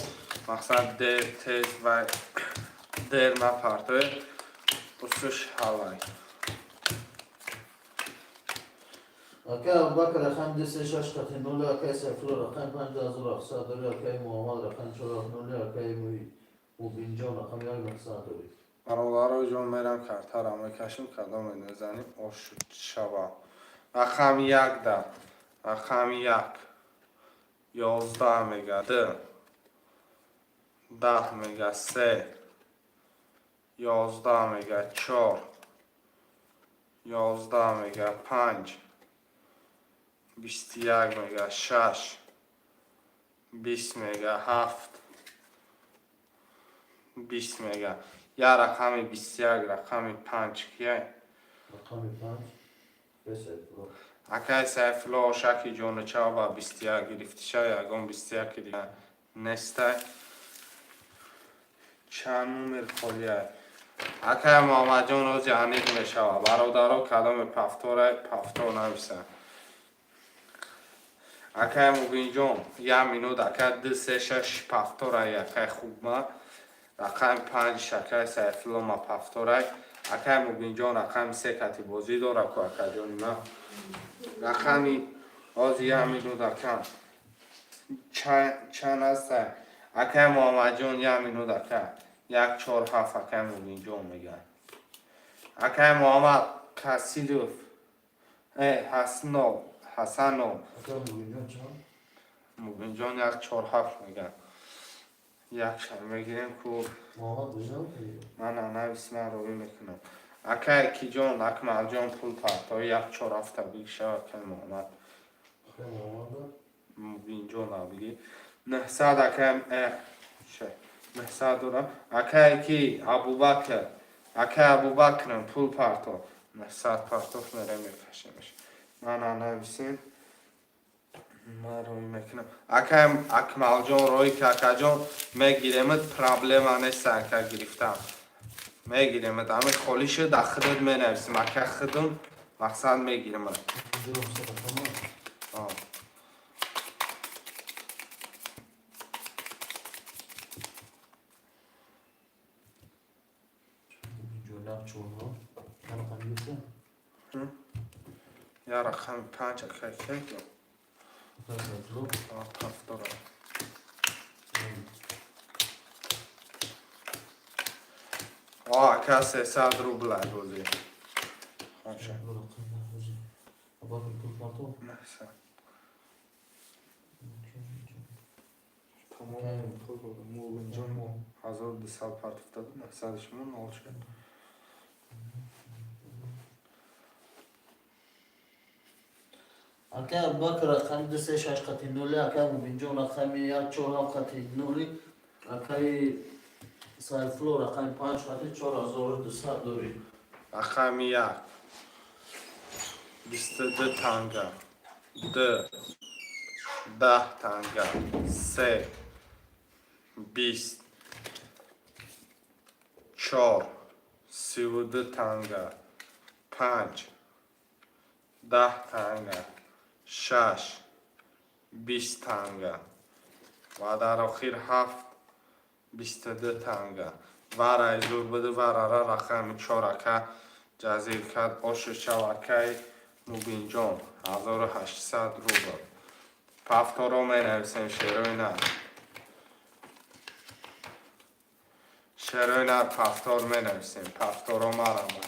Мақсад, дер тез ва дер напартое, усуш ҳавай. Акай Абубакр рақами 2 3 6 хати 0, акай Сайфулло рақами 5700 дорӣ, акай Муҳаммад рақами 4 7 0, акаи Мубинҷон рақами 1 900 дорӣ. Бародаро ҷон, мерам, картара мекашим, кадоме мезанем, ош шава. Рақами як да, рақами як 11 мега, д 10 мега, се 11 мега, чор 11 мега, панҷ 21 мега, шаш 20 мега, ҳафт 20 мега. Я рақами 21, рақами панҷ кияй? Рақами панҷ акай Сайфулло. Акай Сайфулло, ошаки ҷону ба 21 гирифтиша, ягон 21 нестай. Чанд номер холиай? Акай Муҳаммадҷон, рози аниқ мешава. Бародаро, кадоми повторай, повтор нависа. Акай Мубинҷон, як минут, ака. Ду се шаш повторай, акай хубма. Рақами панҷ акай Сайфулло ма повторай. Акай Мубинҷон рақами се кати бозӣ дора ку, акаҷони ма. Рақами ҳози, як минут, ака. Чанд ҳастай? Акай Муҳаммадҷон, як минут, ака. Як чор ҳафт акай Мубинҷон мегӯяд. Акай Муҳаммад Касилов, Ҳаснов, Ҳасанов. Акай Мубинҷон чанд? Мубинҷон як чор ҳафт мегӯяд. Як шар мегирем ку. Муҳаммад бозӣ намекунӣ? Ман навис, ман ровӣ мекунам. Акай киҷон, Акмалҷон, пул партои, як чор ҳафта бигиша, акай Муҳаммад. Акай Муҳаммад. Мубинҷон бигӣ. 900, акай, 900 дорам. Акай ки, Абубакр, акай Абубакрам, пул парто. 900 партоф, мерем, мекашемш. Ман нависем, ман ровӣ мекунам. Акай Акмалҷон, роҳи ки, акаҷон, мегиремат, проблема нест, ака, гирифтам. Мегиремат, ами холӣ шуд, худат менависем, ака, худум, мақсад, мегиремат. Мубинҷон рақама. А. Мубинҷон 1 4 0. Рақами гирифта? Я рақами панҷ акай ки? Акай Сайфулло. Повтора. О, ака, 300 рубла бозӣ. Хоша. Рақами бозӣ. Абубакр пул парто. 900. Тамом, пул додам. Мубинҷон 1200 партофта, 900 шумо нол шуд. Акай Абубакр рақами 2 3 6 хати 0, акай Мубинҷон рақами 1 4 7 хати 0, акай Сайфулло рақами панҷ хати 4200 дорӣ. Рақами як 22 танга, д 10 танга, се 20, чор 32 танга, панҷ 10 танга, шаш 20 танга ва дар охир ҳафт 22 танга. Варай зур буду, варара рақами чор ака ҷазир кард. Ошу шав, акай Мубинҷон, 1800 рубл. Повторо менависем, шерои на. Шерои нар повтор менависем. Повторо марама.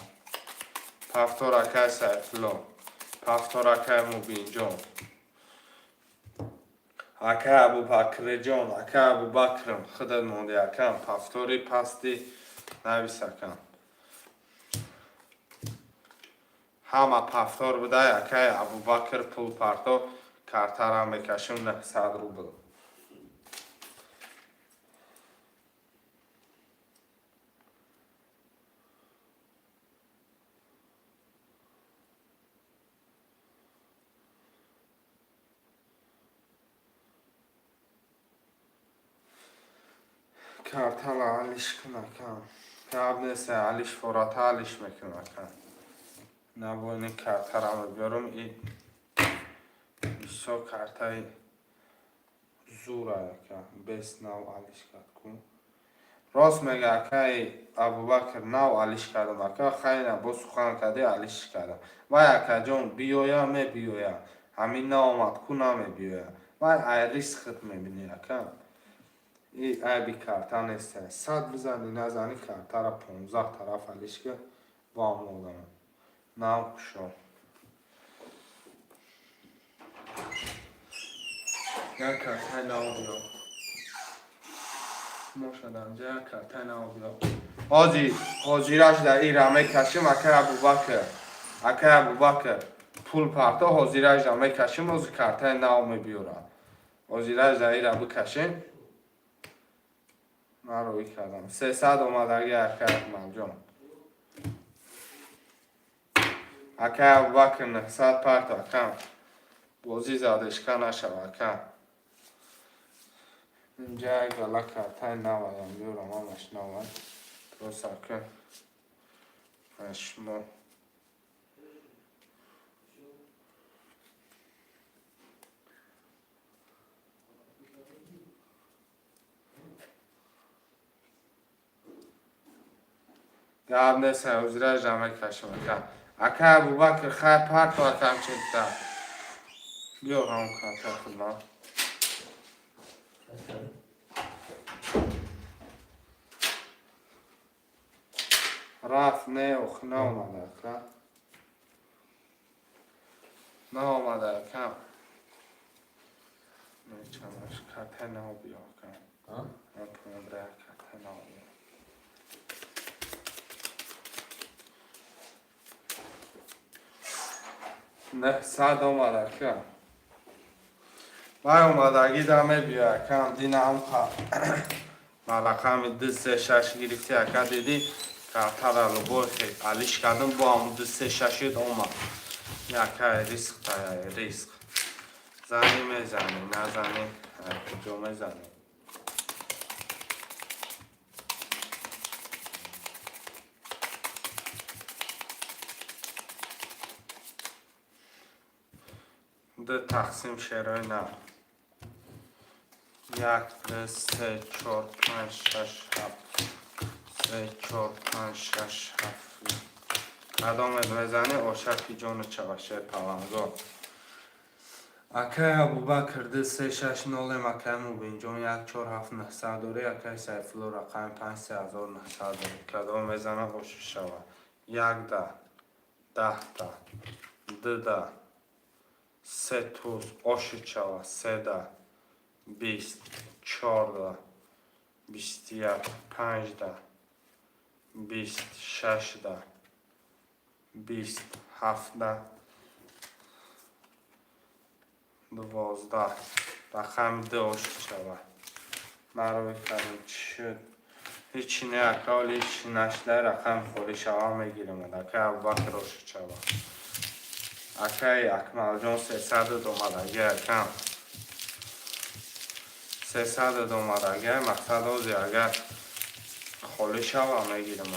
Повтор, акай Сайфулло. Повтор, акай Мубинҷон. Акай Абубакриҷон, акай Абубакрм, худат монди, акам. Повтори пасти навис, акам. Ҳама повтор будай, акай Абубакр пул парто, картара мекашим 900 рубл. Картала алиш кун, акам. Гап нест, алиш фората алиш мекунам, акам. Набоини картара мебиёрам, и бисёр картаи зура, ака. Бес нав алиш кард ку. Рост мега, акаи Абубакр, нав алиш кардам, ака, хайна бо сухан кардӣ, алиш кардам. Вай, акаҷон, биёя, мебиёя. Ҳамин наомад ку, намебиёя. Вай ай риск мебинӣ, ака. И айби карта нест. Сад бизани, назани, картара 15 тараф алиш ки бо омодам. Нав кушо. Як картаи нав биё. Мошаданҷа як картаи нав биё. Ҳоҷи, ҳоҷираш да ира мекашим, акай Абубакр. Акай Абубакр, пул парто, ҳозираш да мекашим, ҳозир картаи нав мебиёрад. Ҳозираш да ира бикашем. Ман роӣ кардам. 300 омадаги, акай Акмалҷон. Акай Абубакр, 900 парто, акам. Бозӣ задешка нашава, ака. Инҷа як гала картаи наваям биёрам, ҳамаш навай. Просто ака шумо гап нест, ҳозира мекашам, ака. Ака Абубакр, хай парто, акам чекта. Биёр ҳамон карта худман. Рафт, не, ох, наомада, ака. Наомада, ака. Мечамаш карта нав биё, ака. Ман пулам карта нав биё. 900 омад, ака. Вай омадагӣ да мебиё, акам, дина ҳам ба рақами ду се шаш гирифти, ака, дидӣ, картара любой алиш кардам, бо ҳамун ду се шашид омад. Яка риск тая, риск. Зани мезанӣ, назанӣ, куҷо мезанӣ? Ду тақсим шерои нав. Як, ду, се, чор, панҷ, шаш, ҳафт. Се, чор, панҷ, шаш, ҳафт. Кадомет мезанӣ, ошаки ҷону чава, шер паланго. Акай Абубакр, ду се шаш нолем, акай Мубинҷон, як чор ҳафт 900 дорӣ, акай Сайфулло рақами панҷ 3900 дорӣ. Кадом мезана, оши шава. Як да, 10 та, ду да, се туз, оши чава, се да, 20, чор да, 21, панҷ да, 20, шаш да, 20, ҳафт да, 12. Рақами ду оши шава. Ман рӯй кардам, чӣ шуд? Ҳечи не, ака, оли ҳечи нашуда, рақами холӣ шава, мегирам. Акай Абубакр, оши шава. Акай Акмалҷон, 300 омадаги, акам. 300 омадаги, мақсад ҳозир агар холӣ шава, мегирам.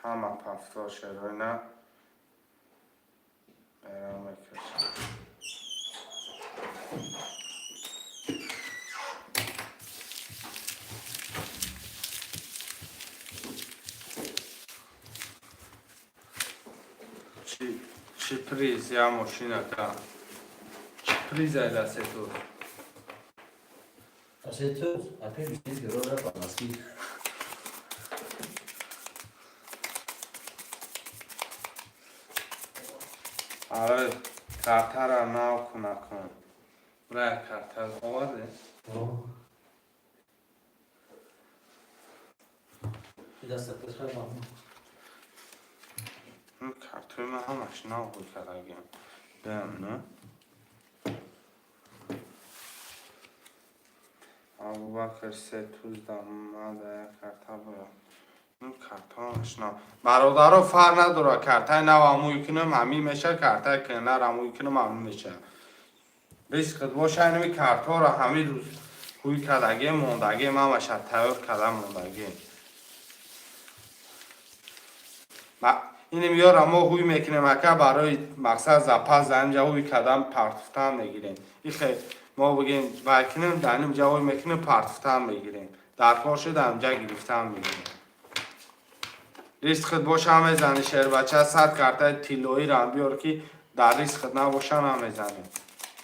Ҳама повтор шероина берам мекашам. Чӣ приз, я мошина ка? Чӣ приз айдасе ту? À 7 heures, après le 7 heures, là, parce que Аре, картара нав кунакун. Бра, карта оварде? Даста. Картои ман ҳамаш нав ҳуй кардагиам. Бям, на? Абубакр се тузда мада як карта бояд. Карта ҳамаш нав. Бародаро, фарқ надорад, картаи нав ҳамӯй кунам, ҳамин меша, картаи кӯҳнар ҳамӯй кунам, ҳамин меша. Ризқит боша, инами картҳоро ҳамин рӯз ҳуй кардагием, мондагием, ҳамаша тайёр карда мондагием. Иним ёра мо ҳуй мекунем, ака, барои мақсад запас дар инҷа ҳуй кардан партуфтан мегирем. Ихе мо бигем вай кунем, дар инҷа ҳуй мекунем, партуфтан мегирем. Дар кор шуда инҷа гирифтан мегирем. Ризқит боша, мезани, шербача, 100 картаи тиллоиро биёр, ки дар ризқит набоша, намезанем.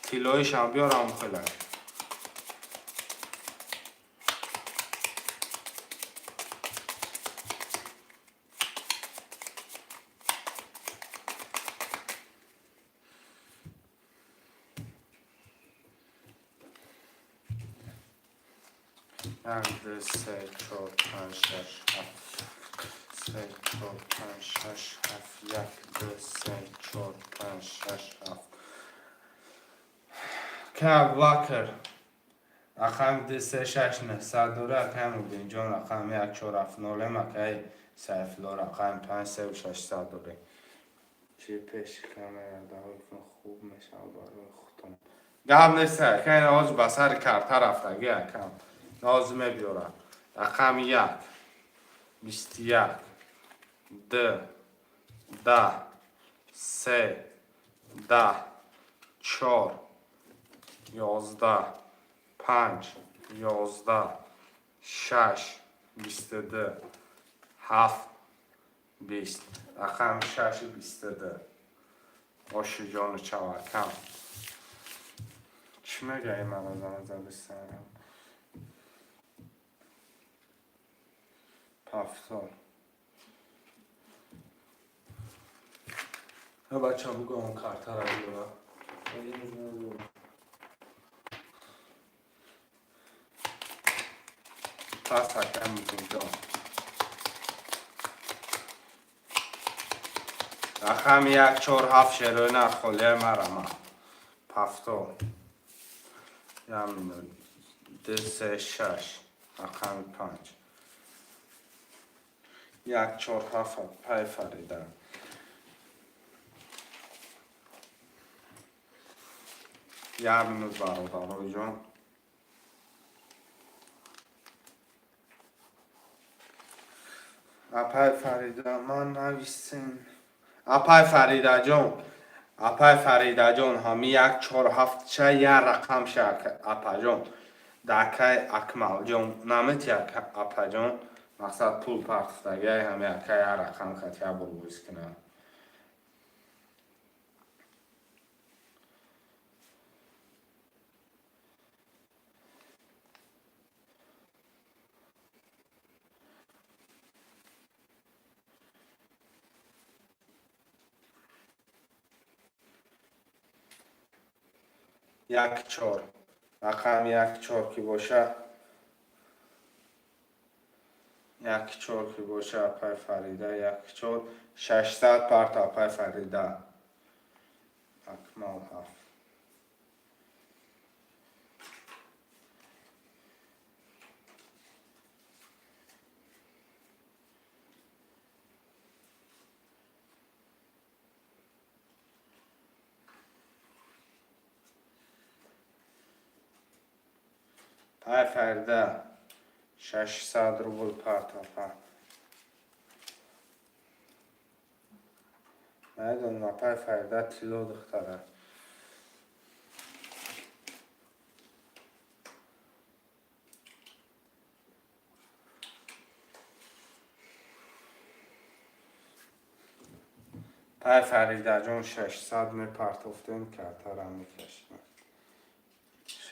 Тиллоишам биёрам хеле. Як, ду, се, чор, панҷ, шаш, ҳафт, се, чор, панҷ, шаш, ҳафт, як, ду, се, чор, панҷ, шаш, ҳафт. Ка Абубакр рақами ду, се, шаш, нӯҳсад дора, акай Мубинҷон рақами як, чор, ҳафт, нолем, акай Сайфулло рақами панҷ, севу шашсад дорем. Чи пеши камера давой кун, хуб мешавад барои худтон. Гап нест, акай, ҳозир ба сари карта рафтагӣ, акам. Ҳозир мебиёрад. Рақами як, 21, д, 10, се, 10, чор, 11, панҷ, 11, шаш, 22, ҳафт, 20. Рақами шаши 22. Оши ҷону чавакам. Чӣ мегаи мана зан задистам? Повтор. Бача, буго, он картара биёра. Пас, акай Мубинҷон. Рақами як, чор, ҳафт, шерои нархолияи марама. Повтор. Як минут. Ду, се, шаш. Рақами панҷ. Як, чор, ҳафт, пай Фарида. Як минут, бародароҷон. Апай Фарида, ман нависем. Апай Фаридаҷон, апай Фаридаҷон, ҳами як, чор, ҳафт ша, як рақам ша, апаҷон. Дакай Акмалҷон намети, апаҷон, мақсад пул партуфтагиай, ҳами ака як рақам хат як бор войс кунад. Як, чор, рақами як, чор ки боша, як, чор ки боша, апай Фарида, як, чор, 600 парта, апай Фарида. Акмал ҳафт. Пай Фарида, 600 рубл парта, апа. Намедонам, апай Фарида тилло духтара. Пай Фаридаҷон, 600 мепартофтем, картара мекашидем.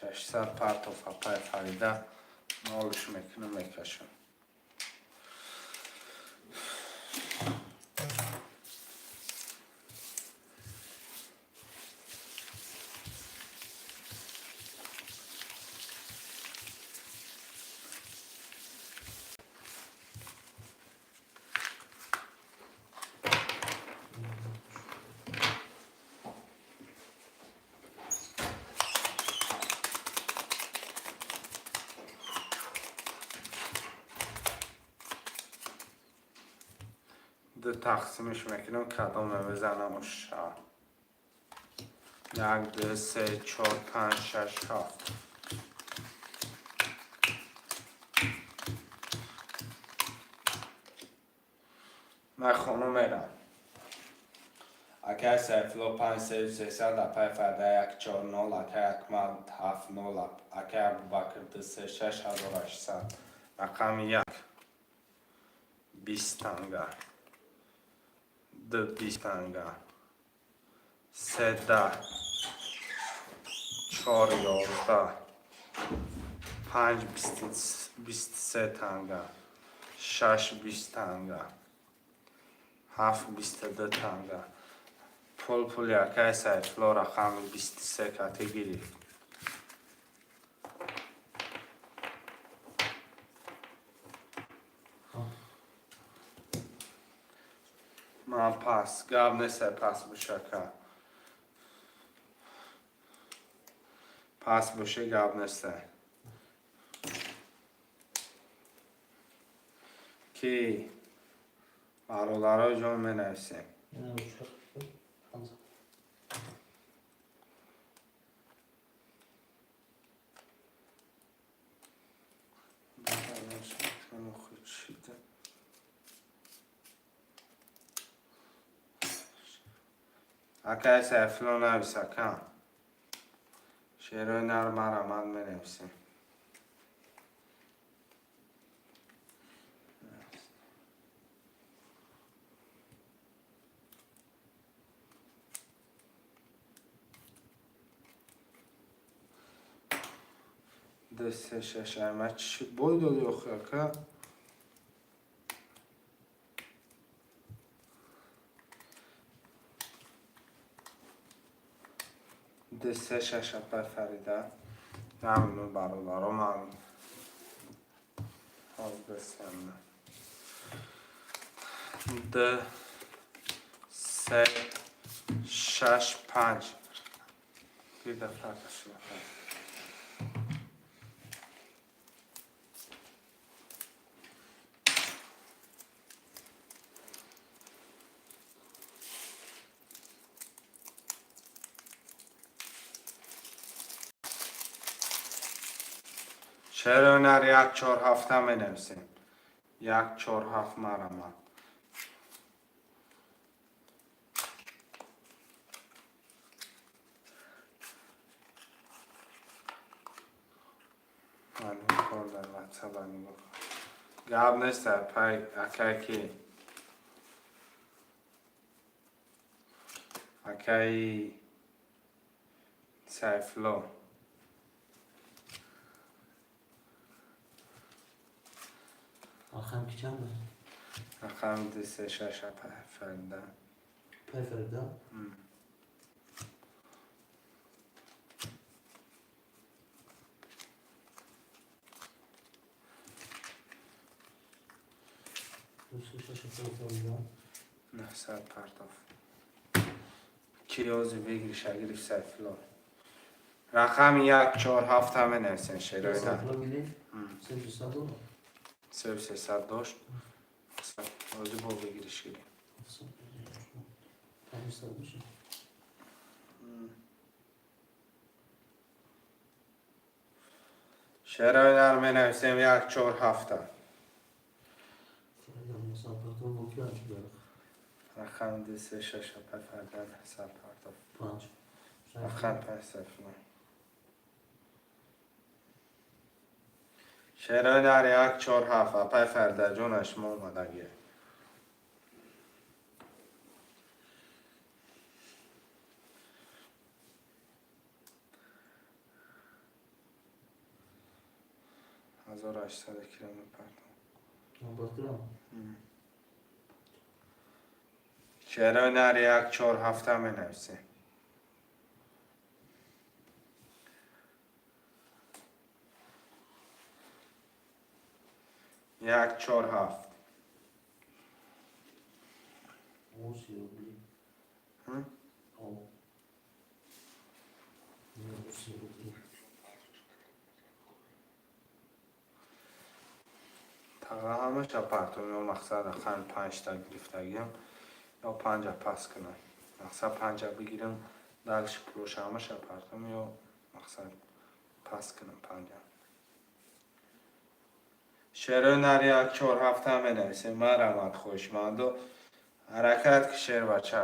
600 партов, апай Фарида, нолш мекунам, мекашам. Ду тақсимш мекунам, кадоме бизанам уша. Як, ду, се, чор, панҷ, шаш, ҳафт. Ман хона мерам. Акай Сайфулло 5 3 300, апай Фарда 1 4 0, акай Акмал 7 0, акай Абубакр 2 3 6 1800. Рақами як 20 танга, ду 20 танга, се 10, чор 11, панҷ 23 танга, шаш 20 танга, ҳафт 22 танга. Пул пули акай Сайфулло рақами 23 кати гирифт. Ман пас, гап нест, пас бошака. Пас боше, гап нест. Ки бародаро ҷон, менависем. Ина чор. Панҷ. Акай Сайфулло, навис, ака. Шерои нар марамад менависем. Ду, се, шаш. Ама чӣ шуд, бой доди охи, ака? Ду, се, шаш, апай Фарида. Намну, бародаро, ман ҳозир бисемна. Ду, се, шаш, панҷ. Бида фарқаш нафар. Чаро нар 1 4 7 менависем? 1 4 7, марамад. Кор дар ватсаба нигоҳ. Гап нест, пай акай ки? Акаи Сайфулло. Рақам ки чанд? Рақами ду, се, шаш, апай Фарида. Пай Фарида. Ду, се, шаш, пай Фарида. 900 партов. Киёзи выигрыша гирифт Сайфулло. Рақами 1 4 7 менависем, шерои нар. Сайфулло гирифт. Се 200 дорад. Се 300 дошт. Ҳозир бо выигрыш гирифт. 700. 500 мешавад. Шерои нар менависем 1 4 7. Фарида 900 партов бо ки анчо дарах? Рақами ду, се, шаш, апай Фарида, 900 партов. Панҷ. Рақам панҷ, Сайфулло. Шерои нар 1 4 7, апай Фаридаҷон, шумо омадагӣ. 1800 кило мепартам. Абубакрам. Шерои нар 1 4 7 менависем. 1 4 7. О, 30 рублей. М? О. Не, 30 рублей. Таға ҳамаша партом, ё мақсад рақами панҷта гирифтагиам, ё панҷа пас кунам. Мақсад панҷа бигирам, дальше пулоша ҳамаша партом, ё мақсад пас кунам панҷа. Шерои нар 1 4 7 менависем. Марамад, хоҳишмандо, ҳаракат ки, шербача.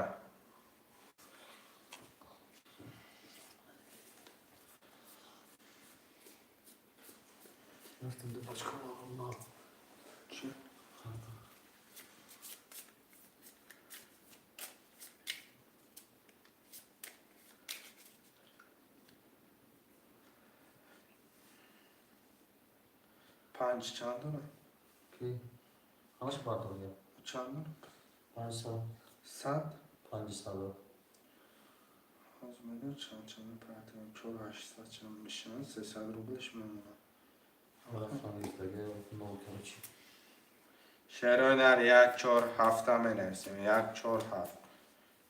Рафтам ду пачка на. Чӣ? Харда. Панҷ чанд дорам? Ки? Ҳамаша партовия. Чанд дорам? 500. 100? 500. Ҳозир медонам чанд чанд мепартам. 4800 чанд мешавад, 300 рублеш мемонад. Рафтам гирифтага, нол, короче. Шерои нар 1 4 7 менависем. 1 4 7.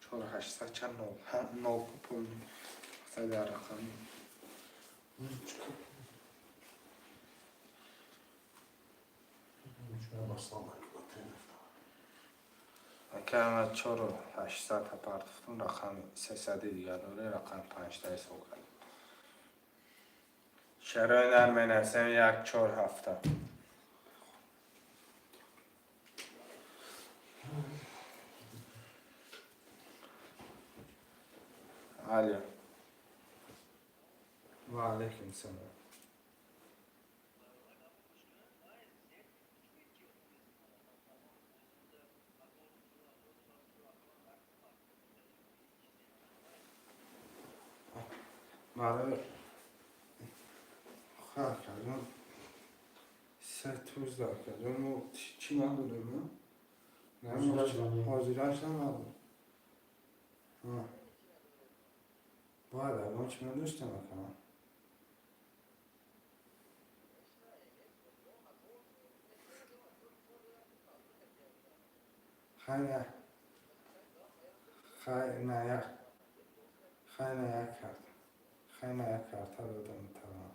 4800 чанд нол. Нол пул. Мақсад дар рақами. Ручка. Ручка баслам. Акама 4800 партофтум, рақами 300-и дигар дорӣ, рақами панҷта ҳисоб кардем. Шерои нар менависем 1 4 7. Алё. Ва алайкум салом. Барои акаҷон, се туз акаҷон, мо чӣ надорем, на? Ҳозираш надорем. Бояд ягон чӣ медоштем, акам. Хай, хай, на як, хай, на як карта. Хай, на як карта додам метавонам.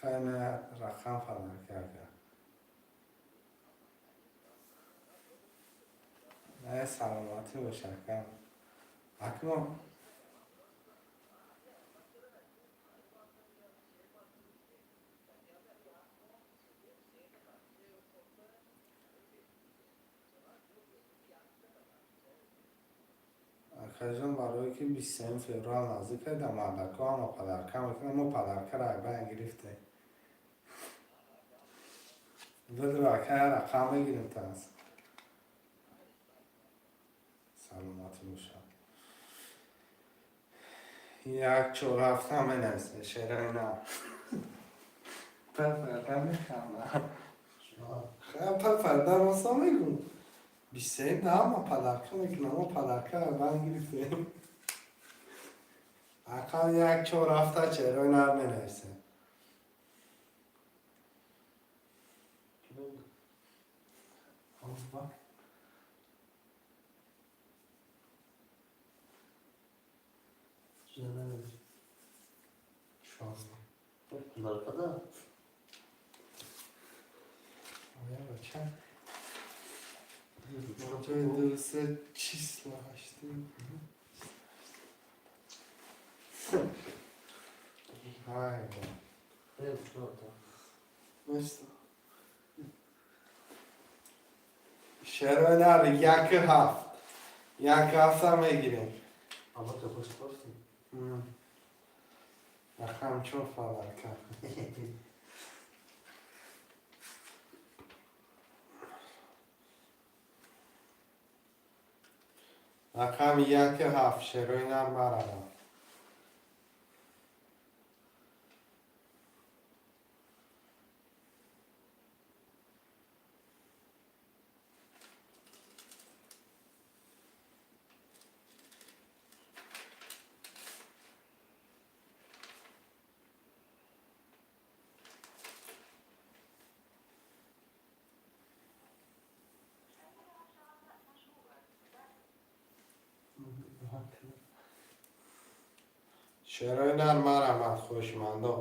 Хай, на рақам подарка, ака. На, саломатӣ бош, акам. Акмо акаҷон, барое ки 23 феврал наздик карда, мардако ҳама подарка мекунам, мо подаркаро айбайн гирифтем. Бидро, ака, рақам мегирем таз. Саломатӣ бошад. 1 4 7 менависем, шерои на. Пафарда механдам. Пафарда роста мегӯм. 23 да ҳама подарка мекунам, мо подарка айбайн гирифтем. Акам 1 4 7 шерои нар менависем. Ки буд? Абубакр. Чиза намедонам. 16. Подаркада? Оя бача. Ҷои ду се числа ҳаштем. Ай, Э, ручка. Баста. Шерои нар 1 7. 1 7 мегирем. Абака пошт партӣ? Рақам чор подарка. Рақами яки ҳафт, шерои нар маравад. Шерои нар марамад, хоҳишмандо.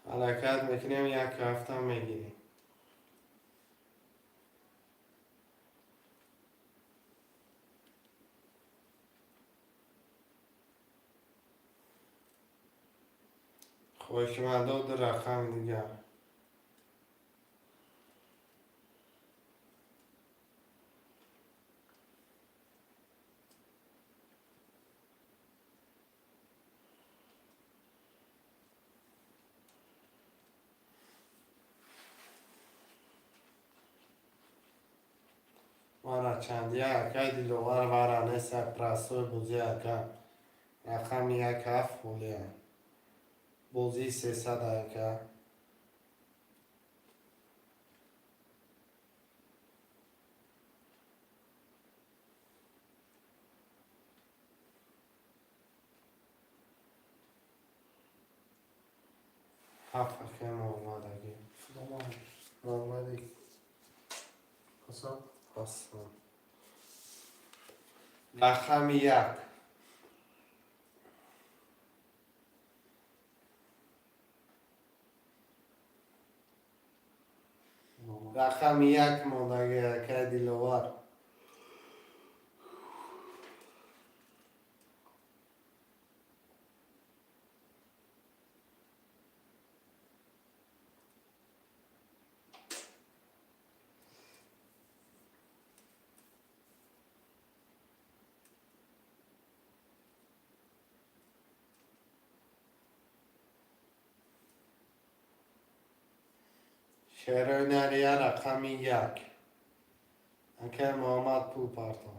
Ҳаракат мекунем, як ҳафта мегирем. Хоҳишмандо, ду рақами дигар. Мара чанд як акай Диловар вара неса простой бозӣ ака. Рақами як ҳафт холия. Бозии 300 ака. Ҳафт акай Муҳаммад аки. Салом алейкум. Муҳаммади. Ҳасан. Ҳасан. Рақами як. Рақами як мондаги акай Диловар. Шерои нария рақами як. Акай Муҳаммад пул парто.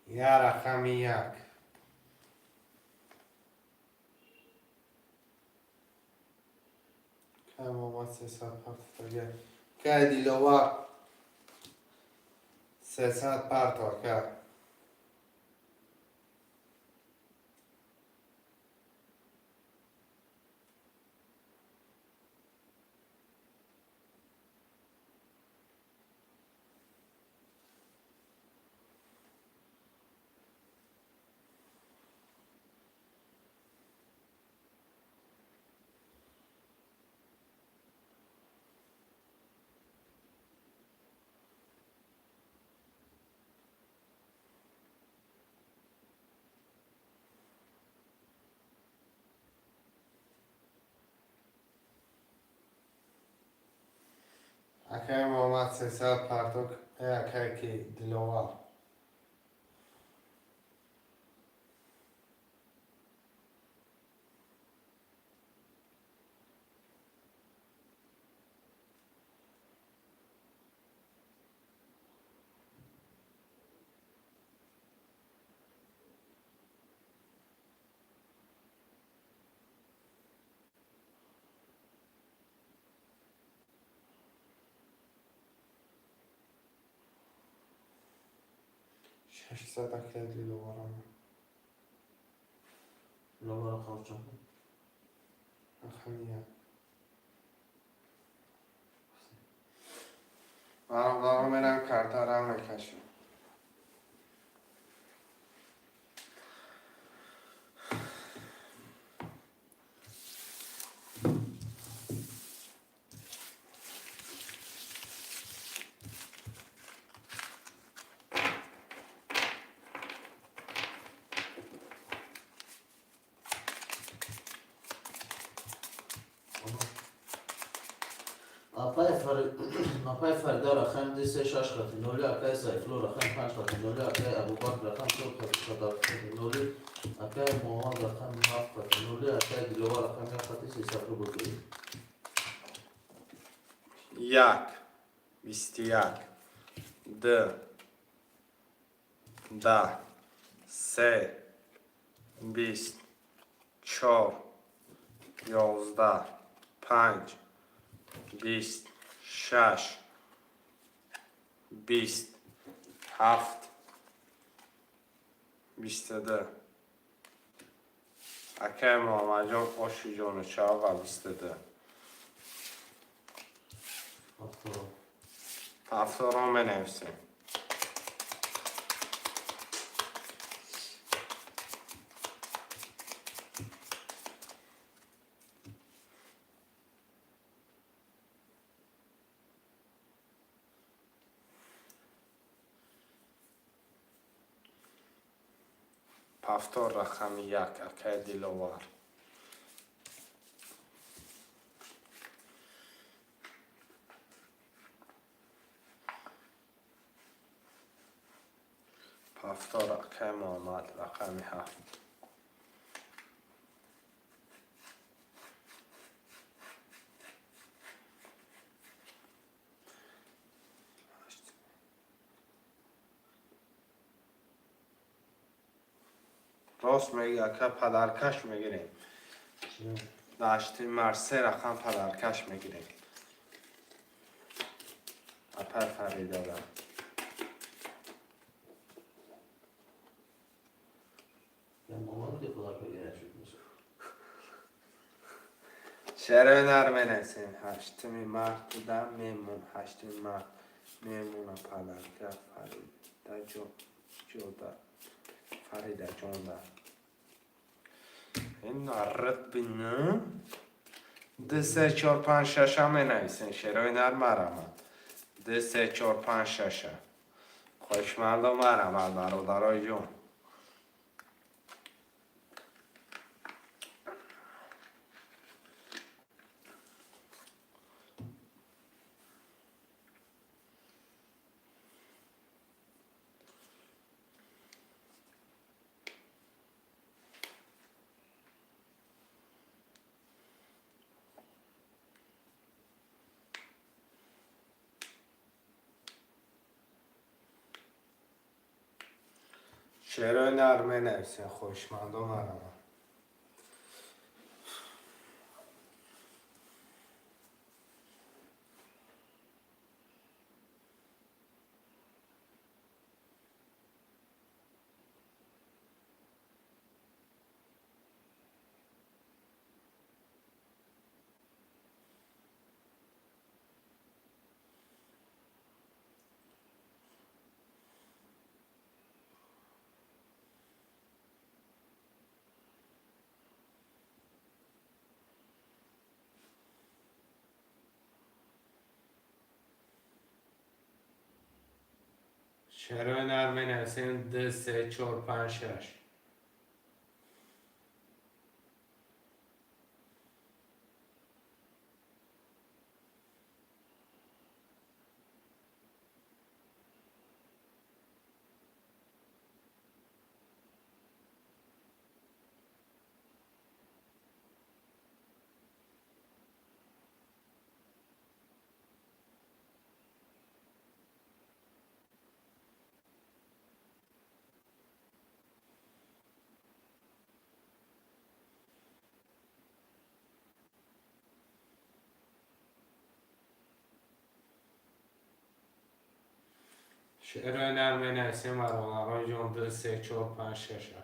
Я рақами як. Кай Муҳаммад 300 партофтага. Кай Диловар 300 парто ака. Акай Муҳаммад 300 парто акай ки Диловар. 600 акай Диловарам. Диловара хоҳарҷон. Рақами як. Бародаро, мерам, картара мекашем. Апай Фарида рақами ду се шаш хати ноли, акай Сайфулло рақами панҷ хати ноли, акай Абубакр рақами чор хати ноли, акай Муҳаммад рақами ҳафт хати ноли, акай Диловар рақами як хати 300 рубл дорӣ. Як, 21, ду, 10, се, 20, чор, 11, панҷ, 20, шаш, 20, ҳафт, 22. Акай Муҳаммадҷон, оши ҷону чава, 22. Ҳафторо. Ҳафторо менависем. Повтор, рақами як, акай Диловар. Повтор, акай Муҳаммад, рақами ҳафт. Рост меги, ака, подарка ш мегирем. Дашти март се рақам подарка ш мегирем. Апай Фаридада. Я Муҳаммад ки подарка гирифт шуд. Шерои нар менависем. Ҳаштуми март да мемон, ҳаштуми март мемона подарка Фарида ҷода. Фарида ҷонда. Ин наррат бина. Ду, се, чор, панҷ, шаша менависем. Шерои нар марамад. Ду, се, чор, панҷ, шаша. Хоҳишмандо, марамад, бародарои ҷон. Шерои нар менависем, хоҳишмандо, марамад. Шерои нар менависем: ду, се, чор, панҷ, шаш. Шерои нар менависем, бародарои ҷон: ду, се, чор, панҷ, шаша.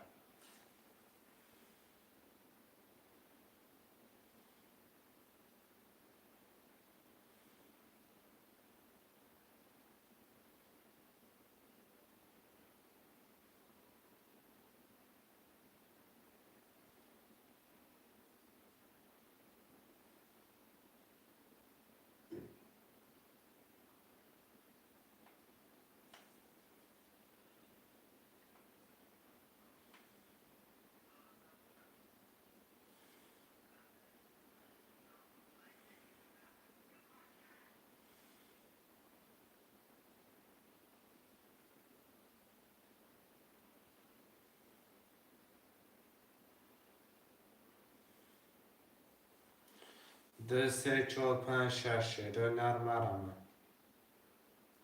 2 3 4 5 6 шерои нар марама.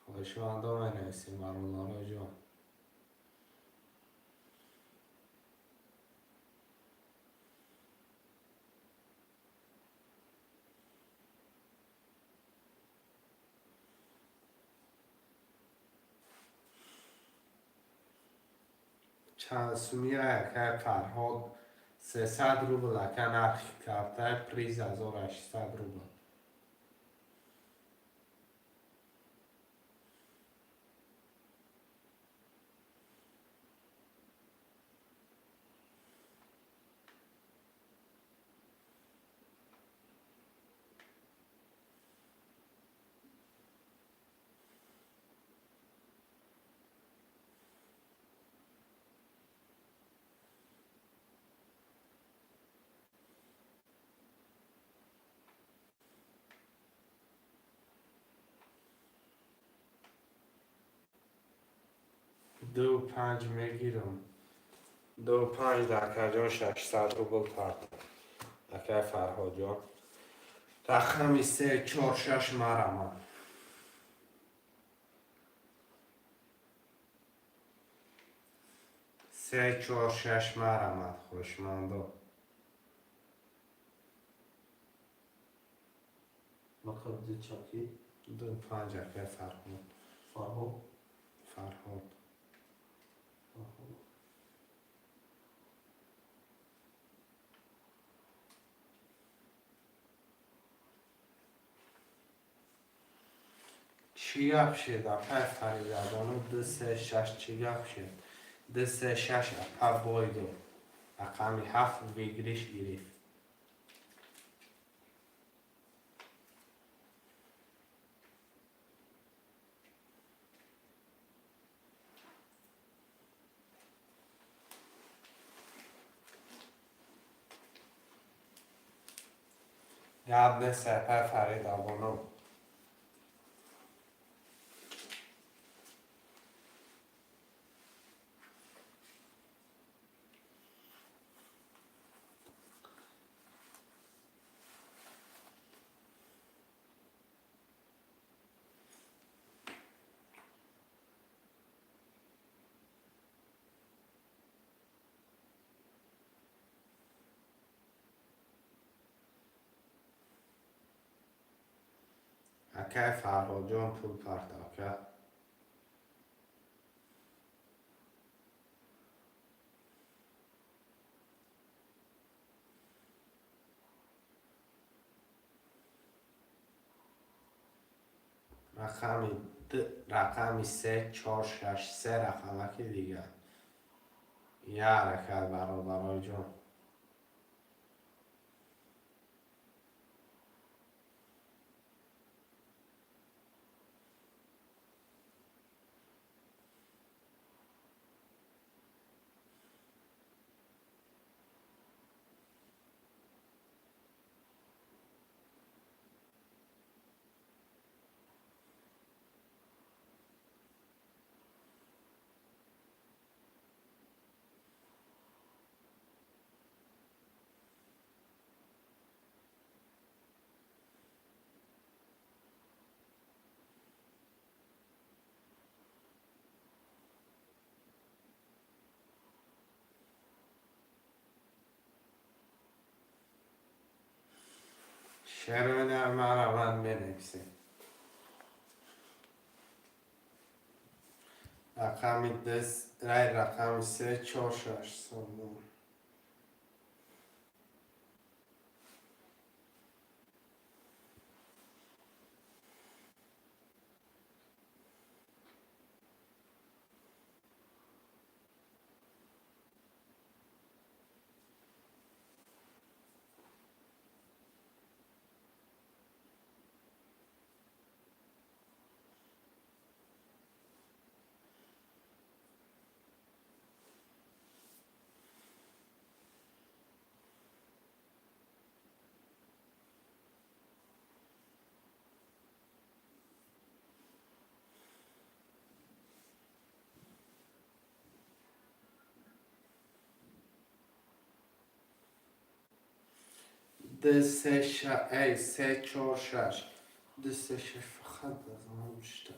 Хоҳишмандо менависем, бародарои ҷон. Чанд сумия, акай Фарҳод? 300 рубл, ака, нархи картай, приз 1800 рубл. 2 5 мегирам. 2 5 да, акаҷон, 600 рубл парт, акай Фарҳодҷон. Рақами 3 4 6 марама. 3 4 6 марамад, хушмандо. Лақаби чаки? 2 5, акай Фарҳод. Фарҳод. Фарҳод. Фарҳод. Чӣ гап шед, апай Фаридабону? 2 3 6, чӣ гап шед? 2 3 6, апа, бойдо. Рақами 7 выигрыш гирифт. Гап нест, апай Фаридабону. Акай Фарҳодҷон пул парт, ака. Рақами рақами 3 4 6, се рақамаки дигар. Я ҳаракат, бародарои ҷон. Шерои мараванд менависем. Рақами дес рай, рақами 3 4 6 сомон. Ду, се, эй, се, чор, шаш. Ду, се, шаш, фақат замон шта.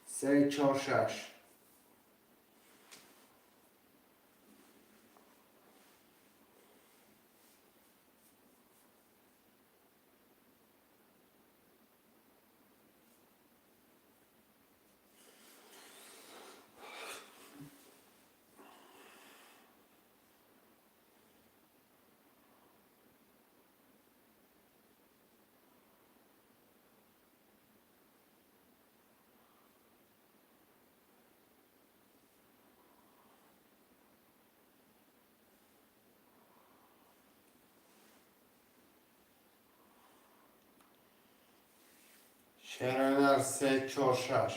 Се, чор, шаш. Шерои се, чор, шаш.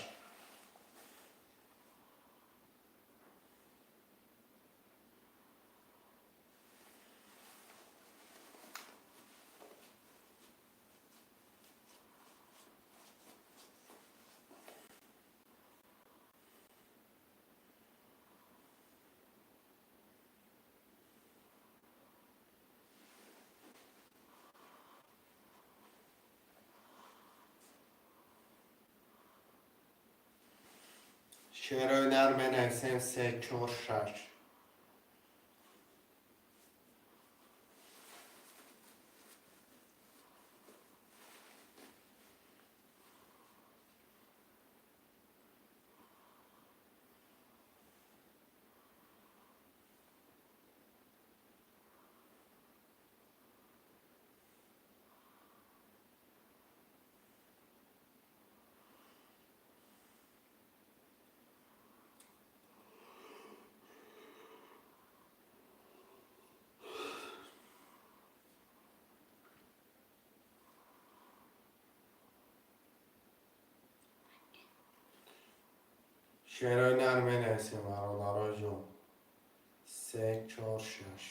Шерои нар менависем се, чор, шаш. Шерои нар менависем, бародароҷон. Се, чор, шаш.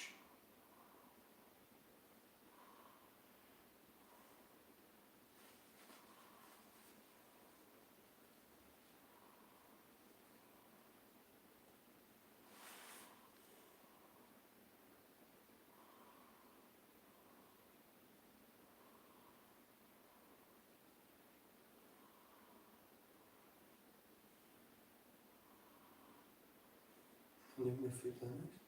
Мефирда нест?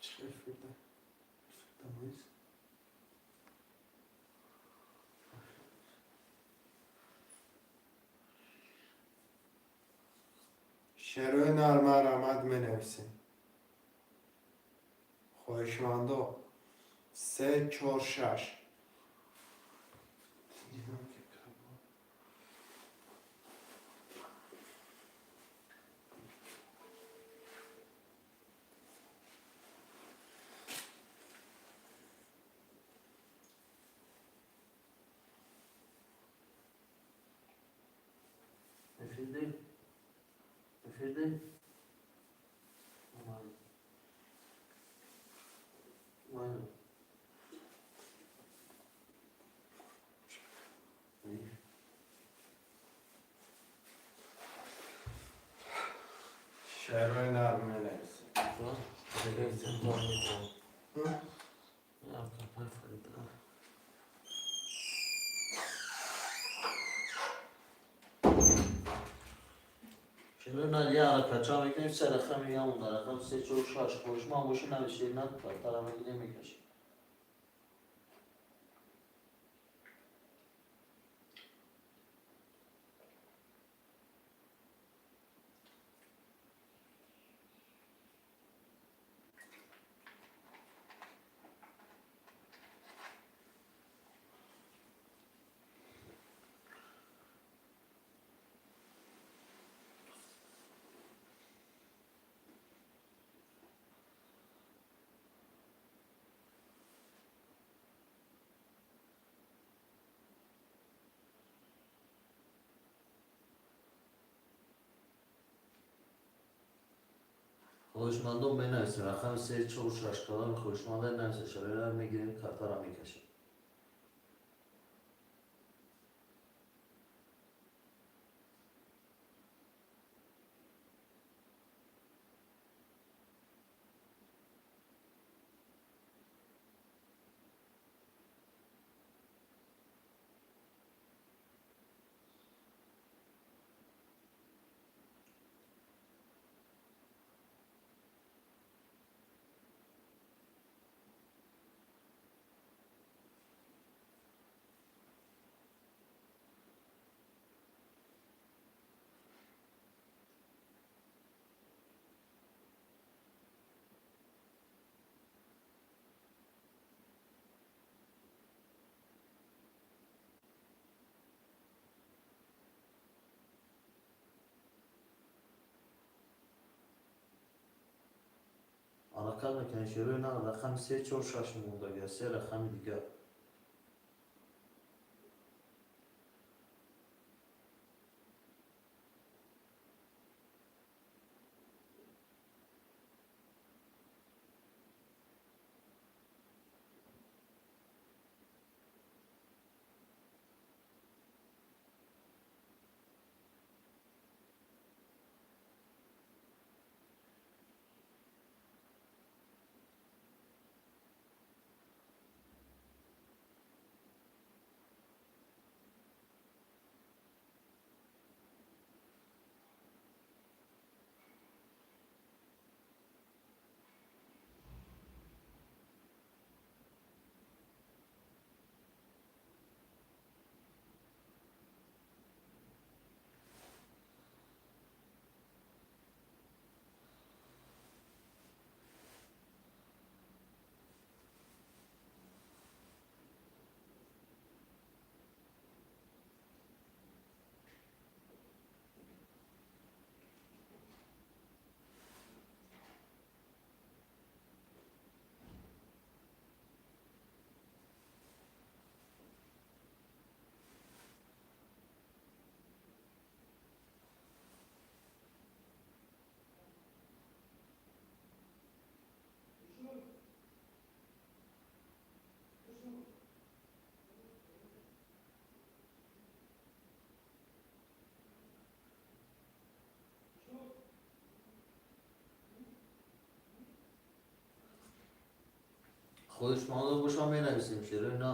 Чӣ эфирда? Эфирда нест? Шерои нар марамад менависем. Хоҳишмандо. Се, чор, шаш. Эфирде? Эфирде? Майли. Майли. Шерои нар менависем. Шерои нар я ҳаракатча мекунем, се рақами ямон дар рақам се, чор, шаш. Хоҳишманд бошӣ, нависед, на тара мегирем, мекашем. Хоҳишмандон менависем рақами се, чор, шаш. Кадоми хоҳишманда нависа, шароира мегирем, картара мекашем. Ҳаракат мекунем, шерои на рақами се, чор, шаш мондагия, се рақами дигар. Хоҳишмандо боша, менависем, шерои на.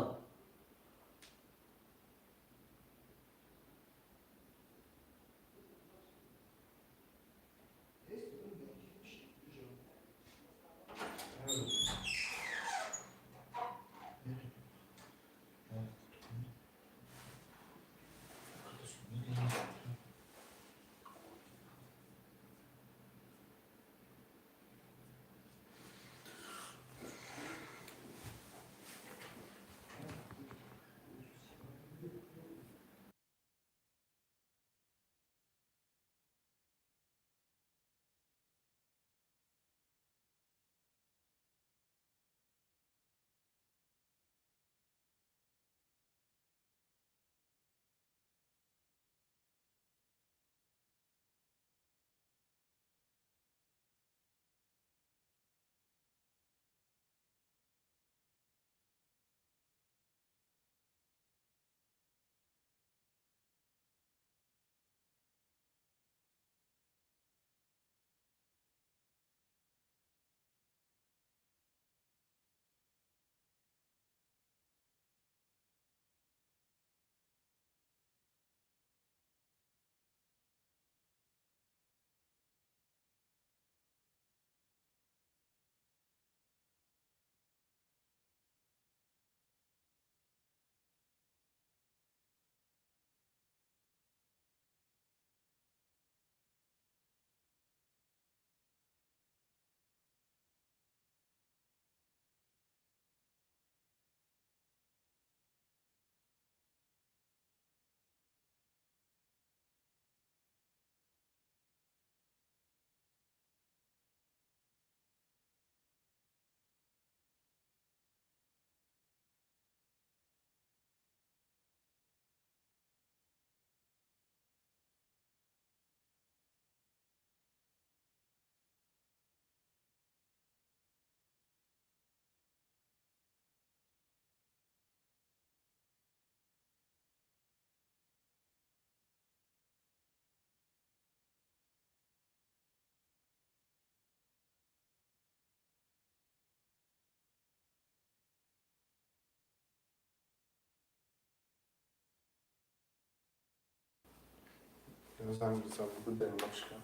Занг бизан, буду машка.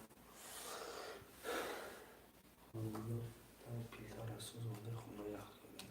Плитара сӯзонда, хона ях карда.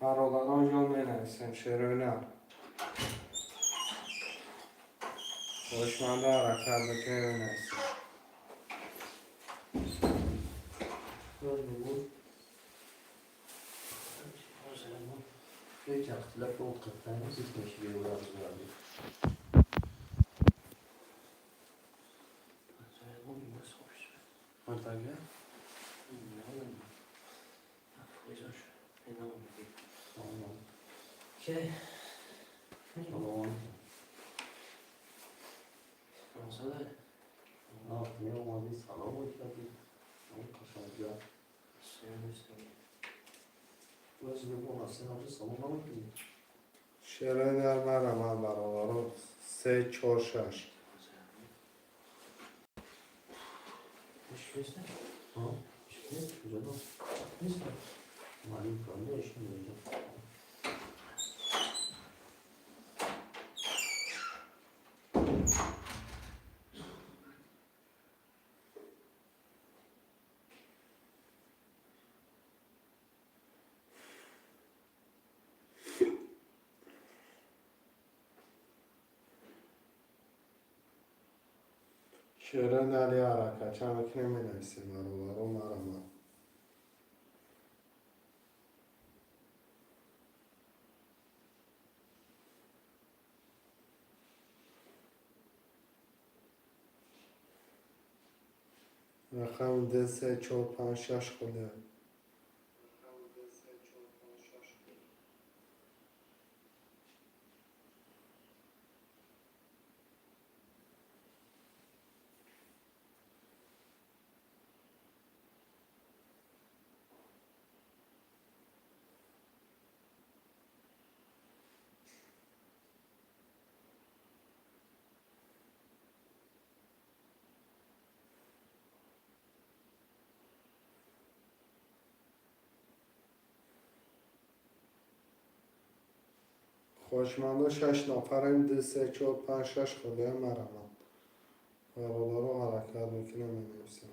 Бародарон ҷон, менависем, шерои нар. Хоҳишманда ҳаракат бикунем, менависем. Peki اختلاف وقت نیست که به Мартага? Okay. سلام. امامزاده. نه اومدی سلام کردی. اون قشنگه. باز نگو اصلا همچه سلام نمیکنی. Шерои нар марама, бародарон, се, чор, шаш. Шерои нари ҳаракатча мекунем, менависем, бародаро, марама. Рақами д, се, чор, панҷ, шаш холия. Хоҳишмандо, шаш нафарем, ду, се, чор, панҷ, шаш холия, марама. Бародаро, ҳаракат мекунем, менависем.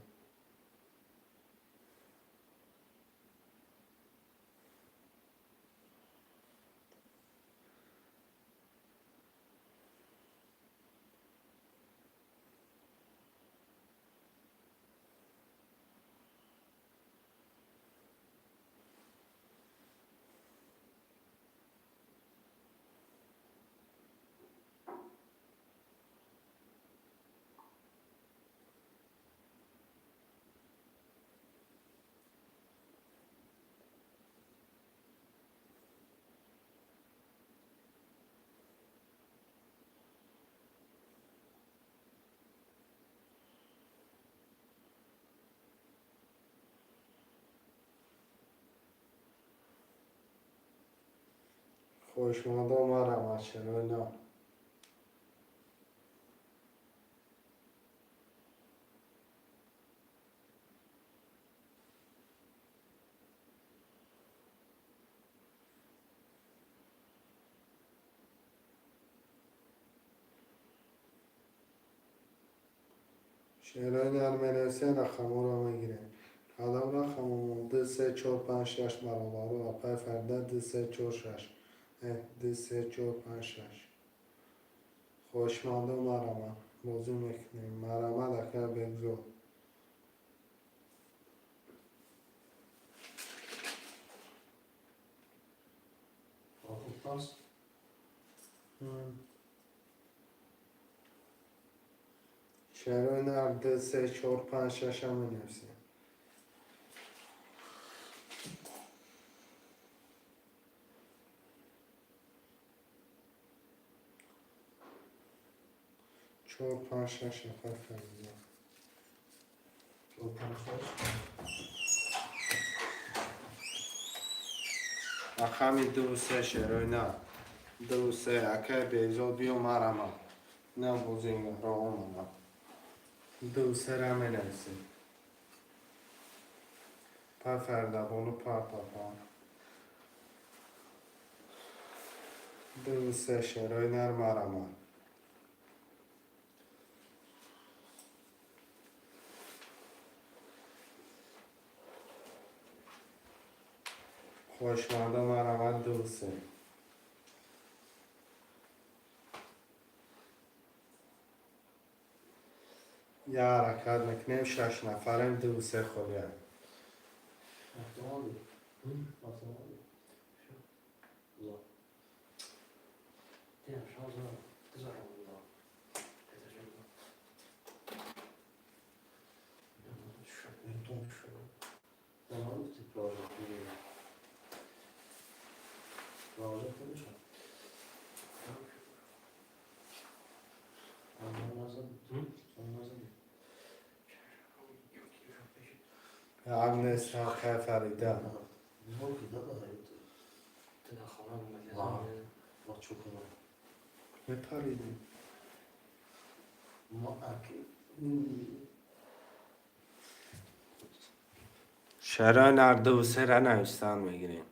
Хоҳишмандо, марама, шерои нар. Шерои нар менависем, рақамҳоро мегирем. Кадом рақамомон? Ду, се, чор, панҷ, шаш, бародаро, апай Фарида, ду, се, чор, шаш. Ду, се, чор, панҷ, шаш. Хоҳишмандо, марама, бозӣ мекунем. Марама, ака Бегзод. Пас. Шерои нар, ду, се, чор, панҷ, шаша менависем. Чор, панҷ, шаш нафар, Фариза. Чор, панҷ, шаш. Рақами ду, се, шерои нар. Ду, се, акай Бегзод, биё, марама. На бозигаро омадам. Ду, сера менависем. Па, Фардабону, па, па, па. Ду, се, шерои нар, марама. Хоҳишмандо, марама, ду, се. Я ҳаракат мекунем, шаш нафарем, ду, се холия. Автомобил. Автомобил. За. Агнес, акай Фарида. Мепаридем. Шарои нар дуву сера навистан мегирем.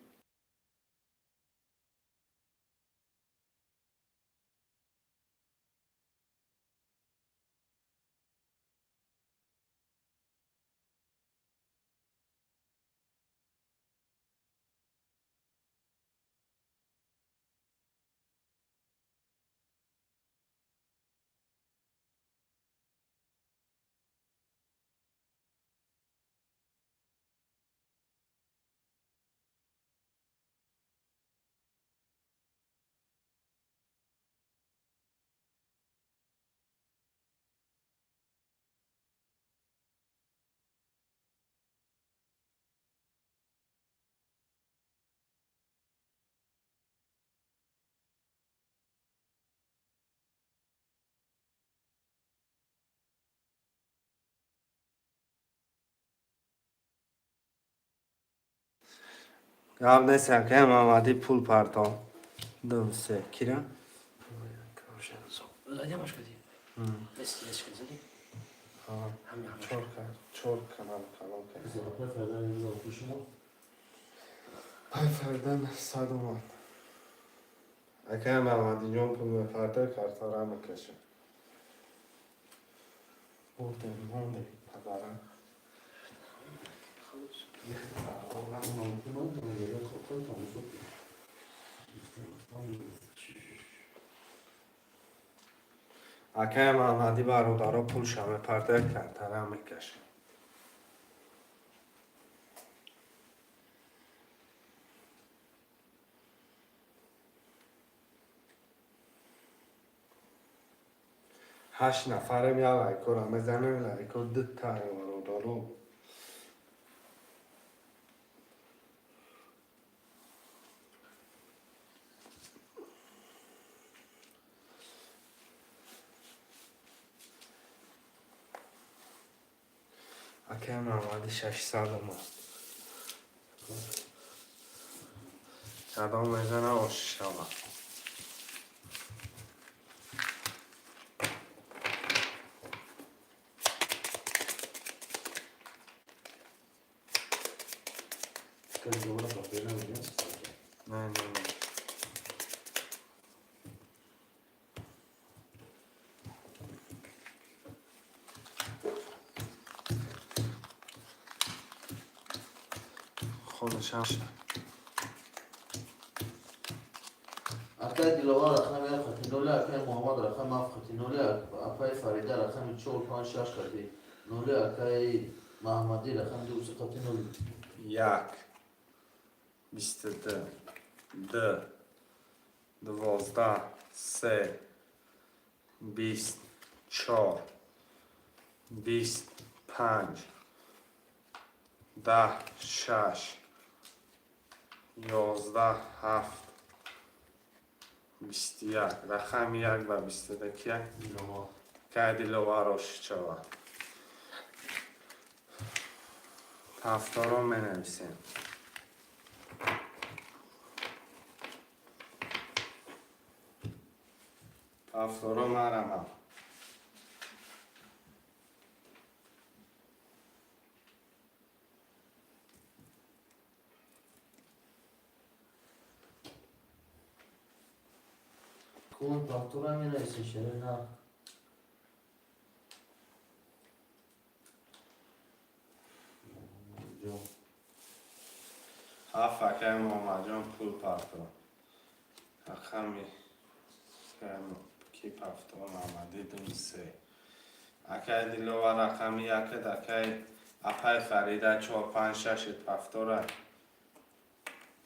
Гап нест, акай Мамадӣ пул партов. Ду се кира? Чор канал калон кард. Апай Фарида 1000 пул шумо. Пай Фарида 900 омад. Акай Мамадиҷон пул мепарта, картара мекашад. Бурдем, мондем, падарам. Акай Мамадӣ бародаро пулша мепарта, картара мекашад. Ҳашт нафарем, як лайкора мезанем, лайко дутаем, бародаро. Акай Мамадӣ 600 омад. Кадом мезана оши шавад. Не, не, не. Худашам. Акай Диловар рақами як хати ноли, акай Муҳаммад рақами ҳафт хати ноли, апай Фарида рақами чор панҷ шаш хати ноли, акай Маҳмадӣ рақами ду се хати ноли. Як, 22, ду, 12, се, 20, чор, 20, панҷ, 10, шаш, 11, ҳафт, 21. Рақами як ба 22 кия? Диловар. Кай Диловар ошиқ шавад. Ҳафторо менависем. Ҳафторо марамам. Кун дафтора менависем шере на. Ҳафт акай Муҳаммадҷон пул парто. Рақами ки пафто Муҳаммадӣ ду се. Акай Диловар рақами якад, акай апай Фарида чор панҷ шашед пафтора.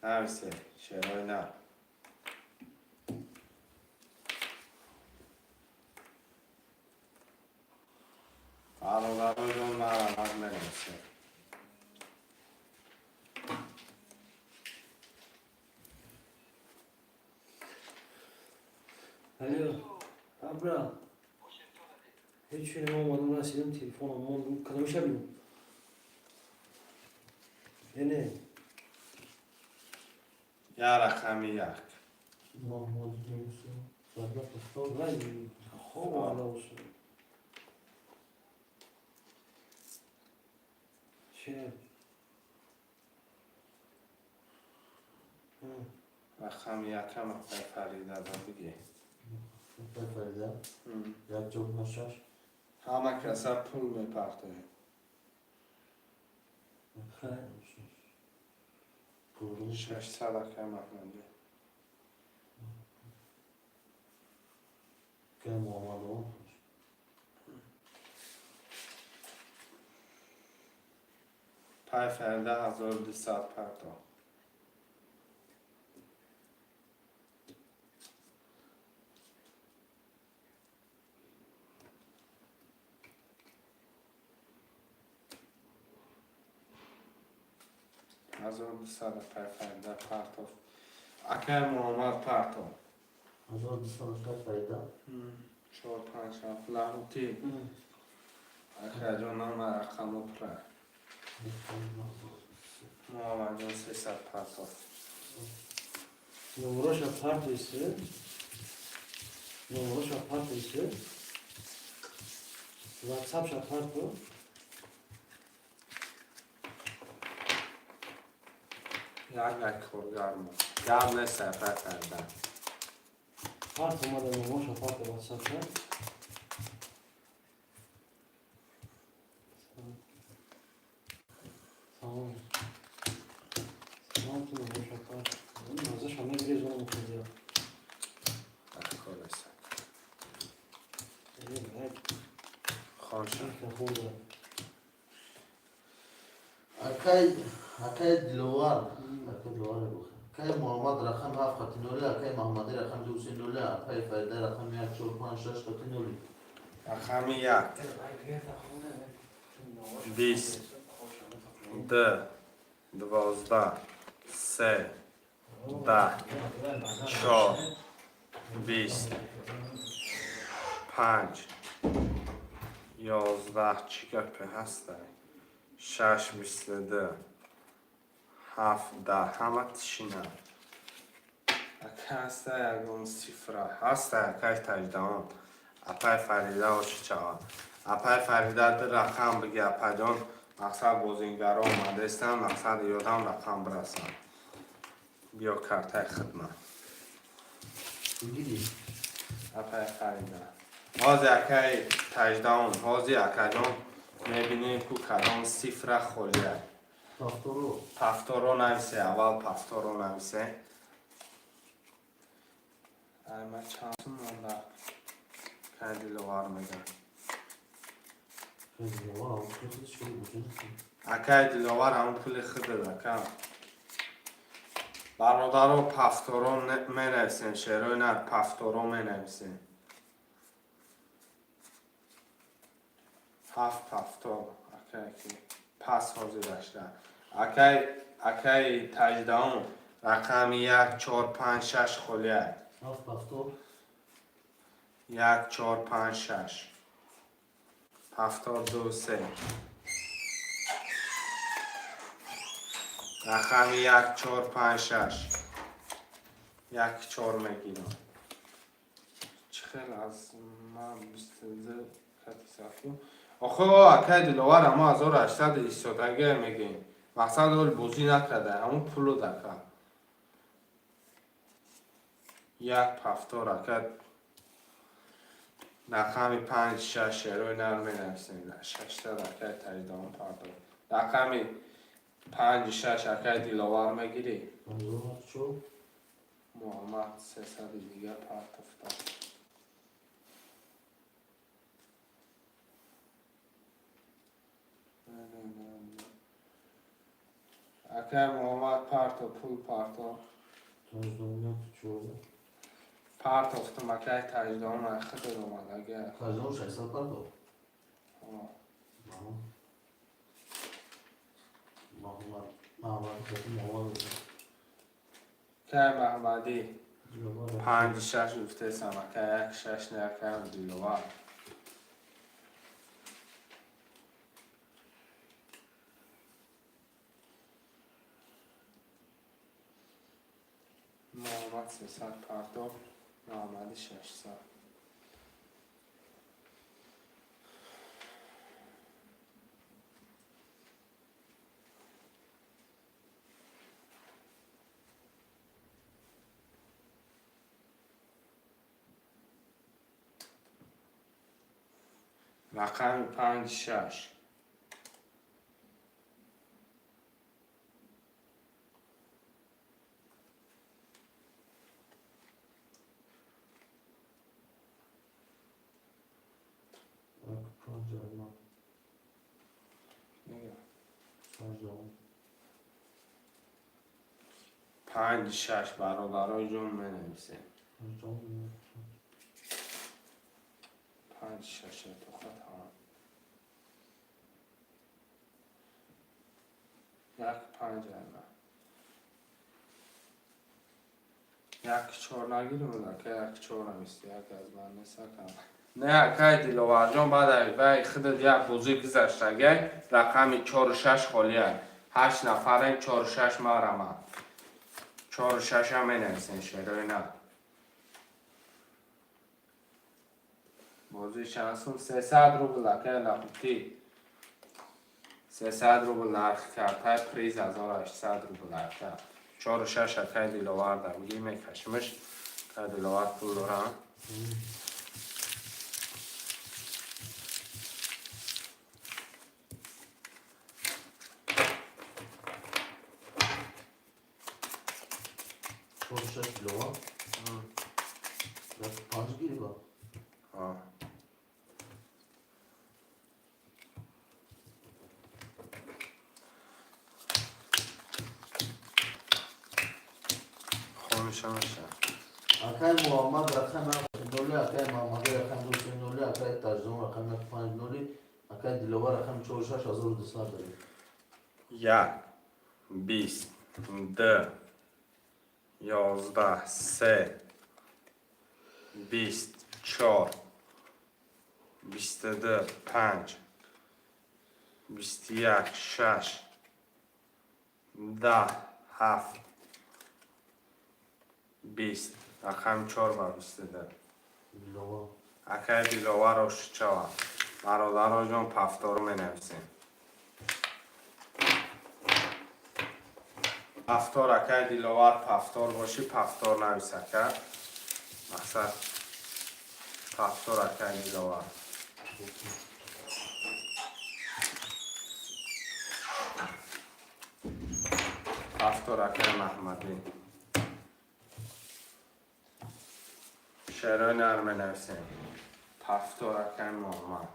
Нависе, шерои нар. Бародароҷон марамад менависем. Алло, а, брат. Ҳеҷ омадам, расидам, телефонам мондам, кадом шабим? Не. Я рақами як. Муҳаммад Фарида пафтор. Вай, хоб омада бошам. Че? Рақами якам апай Фарида да биги. Апай Фарида. Як чор панҷ шаш. Ҳама каса пул мепартоем. 600 акай Маҳмадӣ. Акай Муҳаммадов. Пай Фарида 1200 парто. 1200 апай Фарида партов. Акай Муҳаммад партов. 1200 акай Фарида. Чор панҷ ҳафт лаҳутӣ. Акаҷон нома рақамо пура. Муҳаммадҷон 300 партов. Номроша партоиси. Номроша партоиси. Ватсапша парто. Як як коргар мо. Гап нест апай Фарида. Парто омада номроша парто ватсапша. Салом. Салом, ту номроша парто. Назаша мегирезонам худя. Кор нест. Е, як Хонша. хурда. Акай Диловар. Акай Диловар буха. Акай Муҳаммад рақами ҳафт хати ноли, акай Маҳмадӣ рақами ду се ноли, акай Фарида рақами як чор панҷ шаш хати ноли. Рақами як. 20. Д. 12. Се. 10. Чор. 20. Панҷ. 11. Чӣ гапе ҳастай? Шаш 22. Ҳафт 10. Ҳама тишина. Ака ҳастай ягон цифра? Ҳастай акай таҷдаҳон. Апай Фарида оши чавад. Апай Фарида ду рақам биги апаҷон. Мақсад бозингаро омадаистанд, мақсад ёдам рақам бирасанд. Биё картаи хидмат. Гиди. Апай Фарида. Ҳозир акай таҷдаҳон, ҳозир акаҷон мебинем ку кадом цифра холия. Повторо. Повторо нависе, аввал повторо нависе. Ай ма чанд сум монда? Кай Диловар мегам. Акай Диловар, худаш шуд бошад. Акай Диловар ҳамон пули худат ака. Бародаро повторо менависем, шерои нар повторо менависем. Ҳафт повтор акай ки пас ҳозир гашта. Акай таҷдаҳум рақами як чор панҷ шаш холия. Ҳафт повтор. Як чор панҷ шаш. Повтор ду се. Рақами як чор панҷ шаш. Як чор мегирам. Чӣ хел аз ман 22 кати сафу. Охо акай Диловар ама 1800 истодагия мегем. Мақсад ол бозӣ накарда, ҳамон пулу дака. Як повтор ака. Рақами панҷ шаш шерои нар менависем. 600 акай таҷдаҳум пардохт. Рақами панҷ шаш акай Диловар мегирӣ? 54. Муҳаммад 300 дига партофта. Акай Муҳаммад парто, пул парто. Таҷдаҳум як чор. Партофтум акай таҷдаҳум ай худат омад агар. Таҷдаҳум 600 партофт. Ҳо. Маҳмад, Маҳмад, Муҳаммад. Акай Маҳмадӣ Диловар. Панҷ шаш гуфтесам акай як шаш не акай Диловар. Муҳаммад 300 партофт, Маҳмадӣ 600. Рақами панҷ, шаш. Як панҷ одна. Панҷ. Панҷ, шаш, бародарои ҷон, менависем. Панҷ, шаш тоқа тамом. Як, панҷ одна. Як, чор нагирем, ака, як, чор нависти, як аз ман нест, ака. Не, акай Диловарҷон, баъд вай худат як бозӣ гузаштагай, рақами чору шаш холия. Ҳашт нафарем, чору шаш марама. Чору шашам менависем, шерои на. Бозии шансум 300 рубл, акай Лахутӣ. 300 рубл нархи картай, приз 1800 рубл, ака. Чору шаш акай Диловар дабгӣ мекашимаш. Акай Диловар пул дорам. Чор шаш килова. Як панҷ гирива. А. Хомиша меша. Акай Муҳаммад рақам ноли, акай Муҳаммади рақам ду се ноли, акай Таҷдон рақам як панҷ ноли, акай Диловар рақам чор шаш 1200 дорӣ. Як, бист, ду, 11, се, бист, чор, 22, панҷ, 21, шаш, 10, ҳафт, 20. Рақами чор ба 22. Диловар. Акай Диловар ошичава. Бародароҷон, повтор менависем. Повтор, акай Диловар, повтор бошӣ, повтор навис, ака. Мақсад повтор, акай Диловар. Повтор, акай Маҳмадӣ. Шерои нар менависем. Повтор, акай Муҳаммад.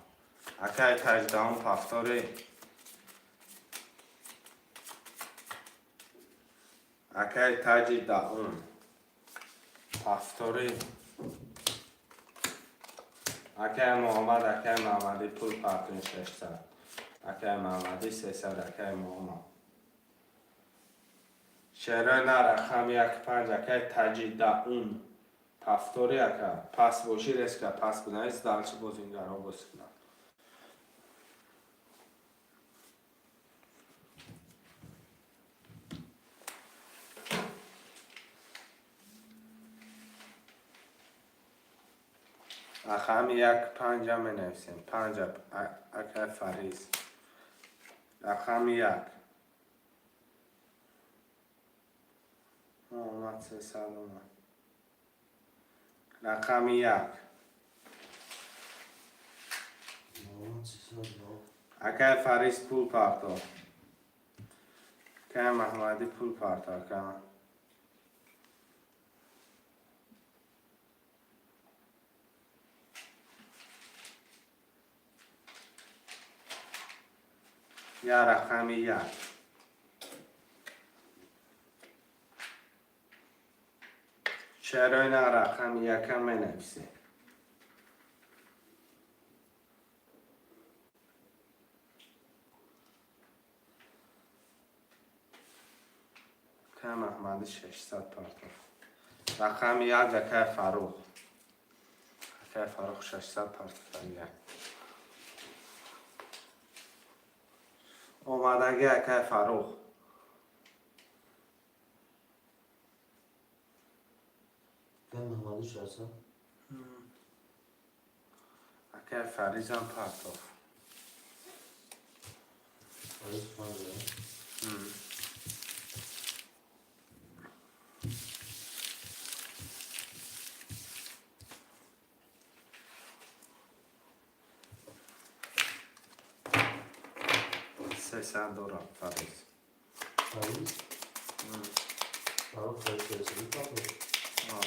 Акай Таҷдаҳум, повтори. Акай Таҷи даҳум. Повтори. Акай Муҳаммад, акай Маҳмадӣ пул партои 600. Акай Маҳмадӣ 300, акай Муҳаммад. Шерои нар рақам як панҷ, акай Таҷи даҳум. Повтори, ака. Пас бошӣ, резко пас бинавис, дальше бозингарҳо бозӣ кунанд. Рақами як панҷа менависем. Панҷа, акай Фариз. Рақами як. Омад 300 омад. Рақами як. Муҳаммад 300 но. Акай Фариз пул парто. Акай Маҳмадӣ пул парто, ака. Я рақами як. Чаро ина рақами якам менависем? Акай Маҳмадӣ 600 партофт. Рақами як, акай Фаррух. Акай Фаррух 600 партофтагия. Омадагӣ, акай Фаррух. Акай Маҳмадӣ 600. Акай Фаризам партофт. Фариз панҷ. 300 дорад Фариз. Фариз? Фаррух Фариз 300 папа. А.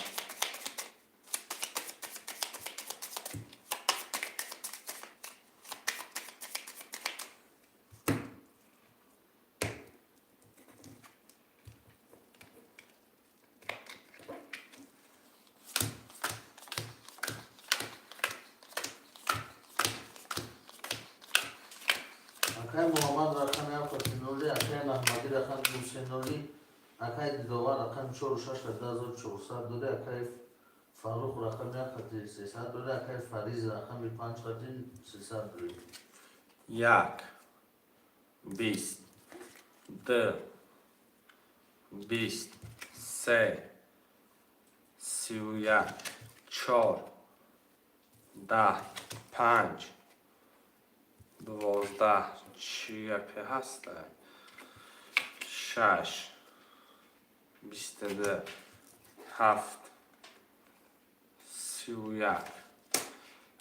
Акай Муҳаммад рақами 7 0, акай Маҳмадӣ рақами 2 3 0, акай Диловар рақами 4 6 1400 дорӣ, акай Фаррух рақами 1 300 дорӣ, акай Фариз рақами 5 300 дорӣ. 1, 20, 2, 20, 3, 31, 4, 10, 5, 12. Чӣ гапе ҳаста? 6, 22, 7, 31.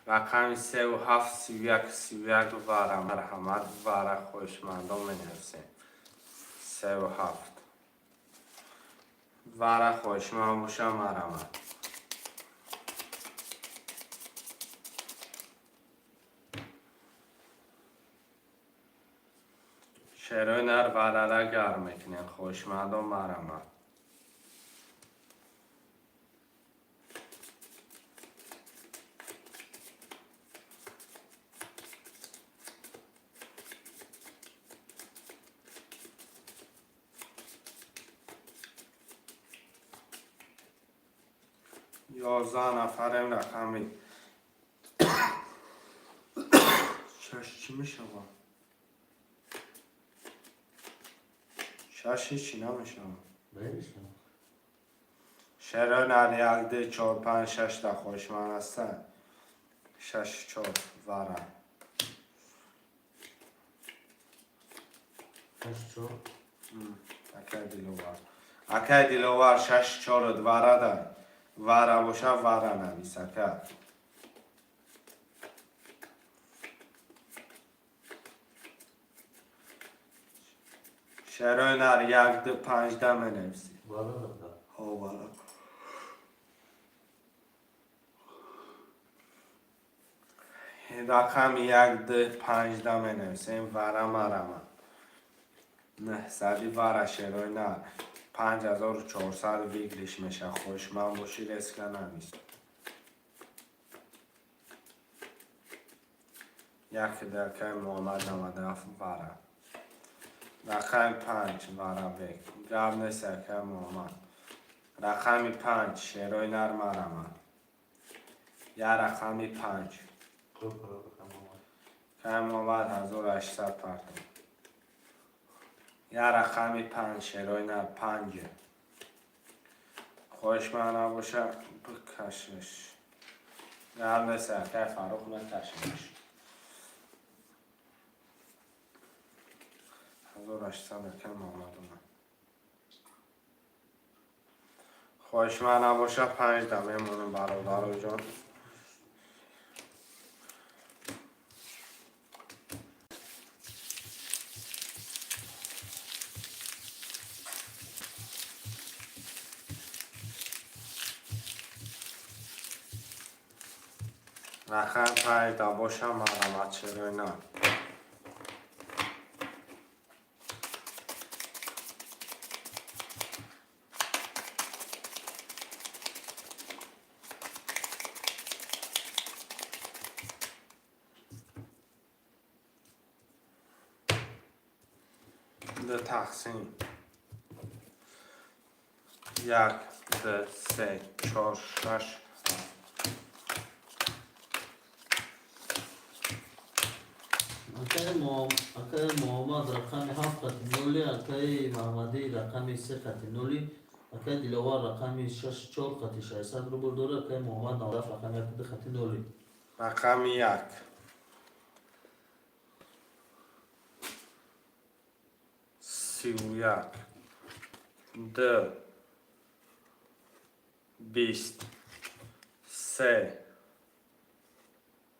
Рақами 3-ву 7, 31, 31 вара. Марҳамат, вара хоҳишмандон менависем. 3-ву 7. Вара хоҳишманд боша, марҳамат. Шерои нар варара гарм мекунем, хоҳишмандон марҳамат. 11 нафарем. Рақами 6 чӣ мешавад? 6 ҳечи намешавад. Намешавад. Шерои нар 1, 2, 4, 5, 6 та хоҳишманд ҳастанд. 6, 4 вара. 6 4. Акай Диловар, акай Диловар, 6 4 варада. Вара боша, вара навис, ака. Шерои нар 1, 2, 5 да менависӣ. Вара да. Ҳо, вара. Рақами 1, 2, 5 да менависем. Вара марама. 900 вара, шерои нар. 5400 выигрыш меша. Хоҳишманд бошӣ, резко навис. 1 дакаи Муҳаммад 97 вара. Рақами 5 вара бек. Гап нест, акаи Муҳаммад. Рақами 5, шерои нар, марама. Я рақами 5. Хуб, акай Муҳаммад. Акаи Муҳаммад 1800 партов. Я рақами 5, шерои нар, 5. Хоҳишманд набоша, бикашиш. Гап нест, акаи Фаррух, мекашимаш. 1800 акаи Муҳаммад омад. Хоҳишманд набоша, 5 да мемонем, бародароҷон. Рақами 5 да боша, марҳамат, шерои нар. 2 тақсим. 1, 2, 3, 4, 6, 7. Акай Муҳаммад рақами 7 0, акай Маҳмадӣ рақами 3 0, акай Диловар рақами 6 4 600 рубл дорад, акай Муҳаммад 97 рақами 1 2 0. Рақами 1. 31, 2, 20, 3,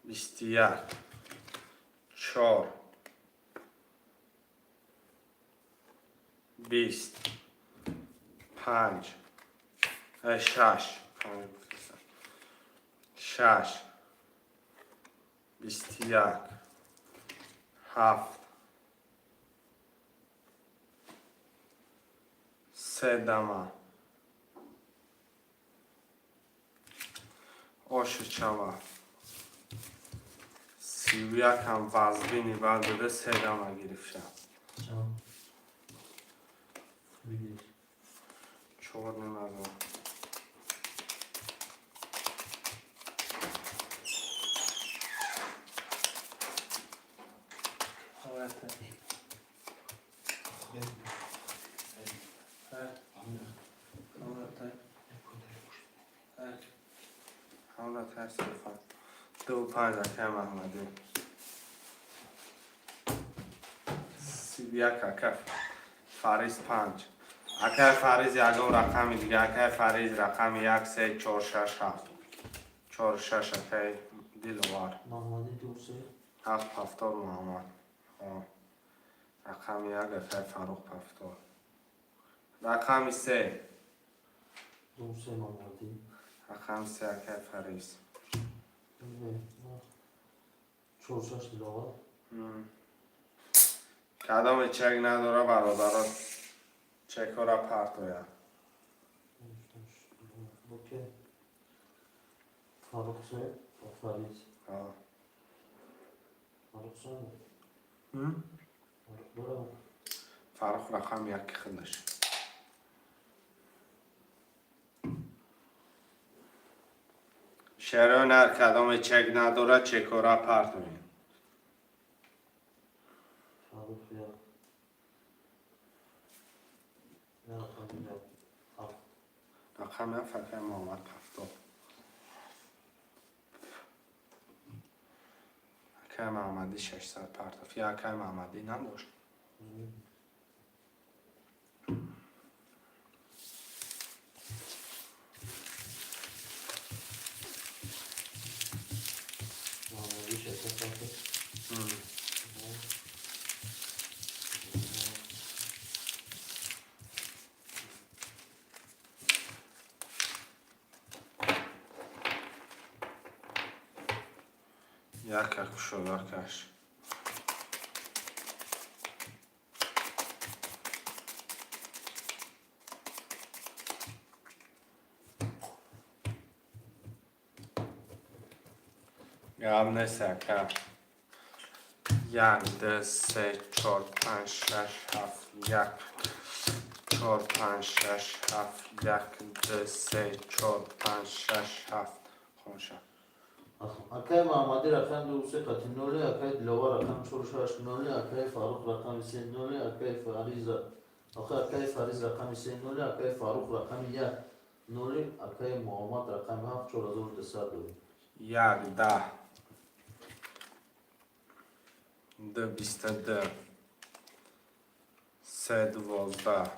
21, 4. 20, панҷ, шаш, панҷ гуфтам, шаш, 21, ҳафт, се дама. Оши чава. 31-ам вазбини баъд буда, се дама гирифта. Чанд? Бигир. 4,5 ҳазор. Ҳавата. Ҳавата. Ҳамда тарсифа. Ду панҷ, акай Маҳмадӣ. 31, ака Фариз, панҷ. Акай Фариз, ягон рақами дига. Акай Фариз, рақами як, се, чор, шаш, ҳафт. Чор, шаш, акай Диловар. Маҳмадӣ, ду, се. Ҳафт, 70, Муҳаммад. Рақами як, акай Фаррух, 70. Рақами се. Ду, се, Маҳмадӣ. Рақами се, акай Фариз. Чор, шаш, Диловар. Кадоме чек надора, бародаро, чекҳоро партояд. Окей. Фаррух се, Фариз. Фаррух се. Фаррух дора. Фаррух рақами яки худаш. Шерои нар, кадоме чек надора, чекҳоро партоед. Фаррух як. Я рақами як. Ҳафт. Рақами ҳафт, акай Муҳаммад, 70. Акай Маҳмадӣ 600 партофт. Я акай Маҳмадӣ надошт. Маҳмадӣ 600 партофт. Яка кушодакаш. Гап нест, ака. Як, ду, се, чор, панҷ, шаш, ҳафт, як, чор, панҷ, шаш, ҳафт, як, ду, се, чор, панҷ, шаш, ҳафт. Хонша. Акай Маҳмадӣ, рақами ду, се, қати ноли, акай Диловар, рақами чор, шаш, ноли, акай Фаррух, рақами се, ноли, акай Фариз, акай Фариз, рақами се, ноли, акай Фаррух, рақами як, ноли, акай Муҳаммад, рақами ҳафт, 4200 дорӣ. Як, 10, ду, 22, се, 12,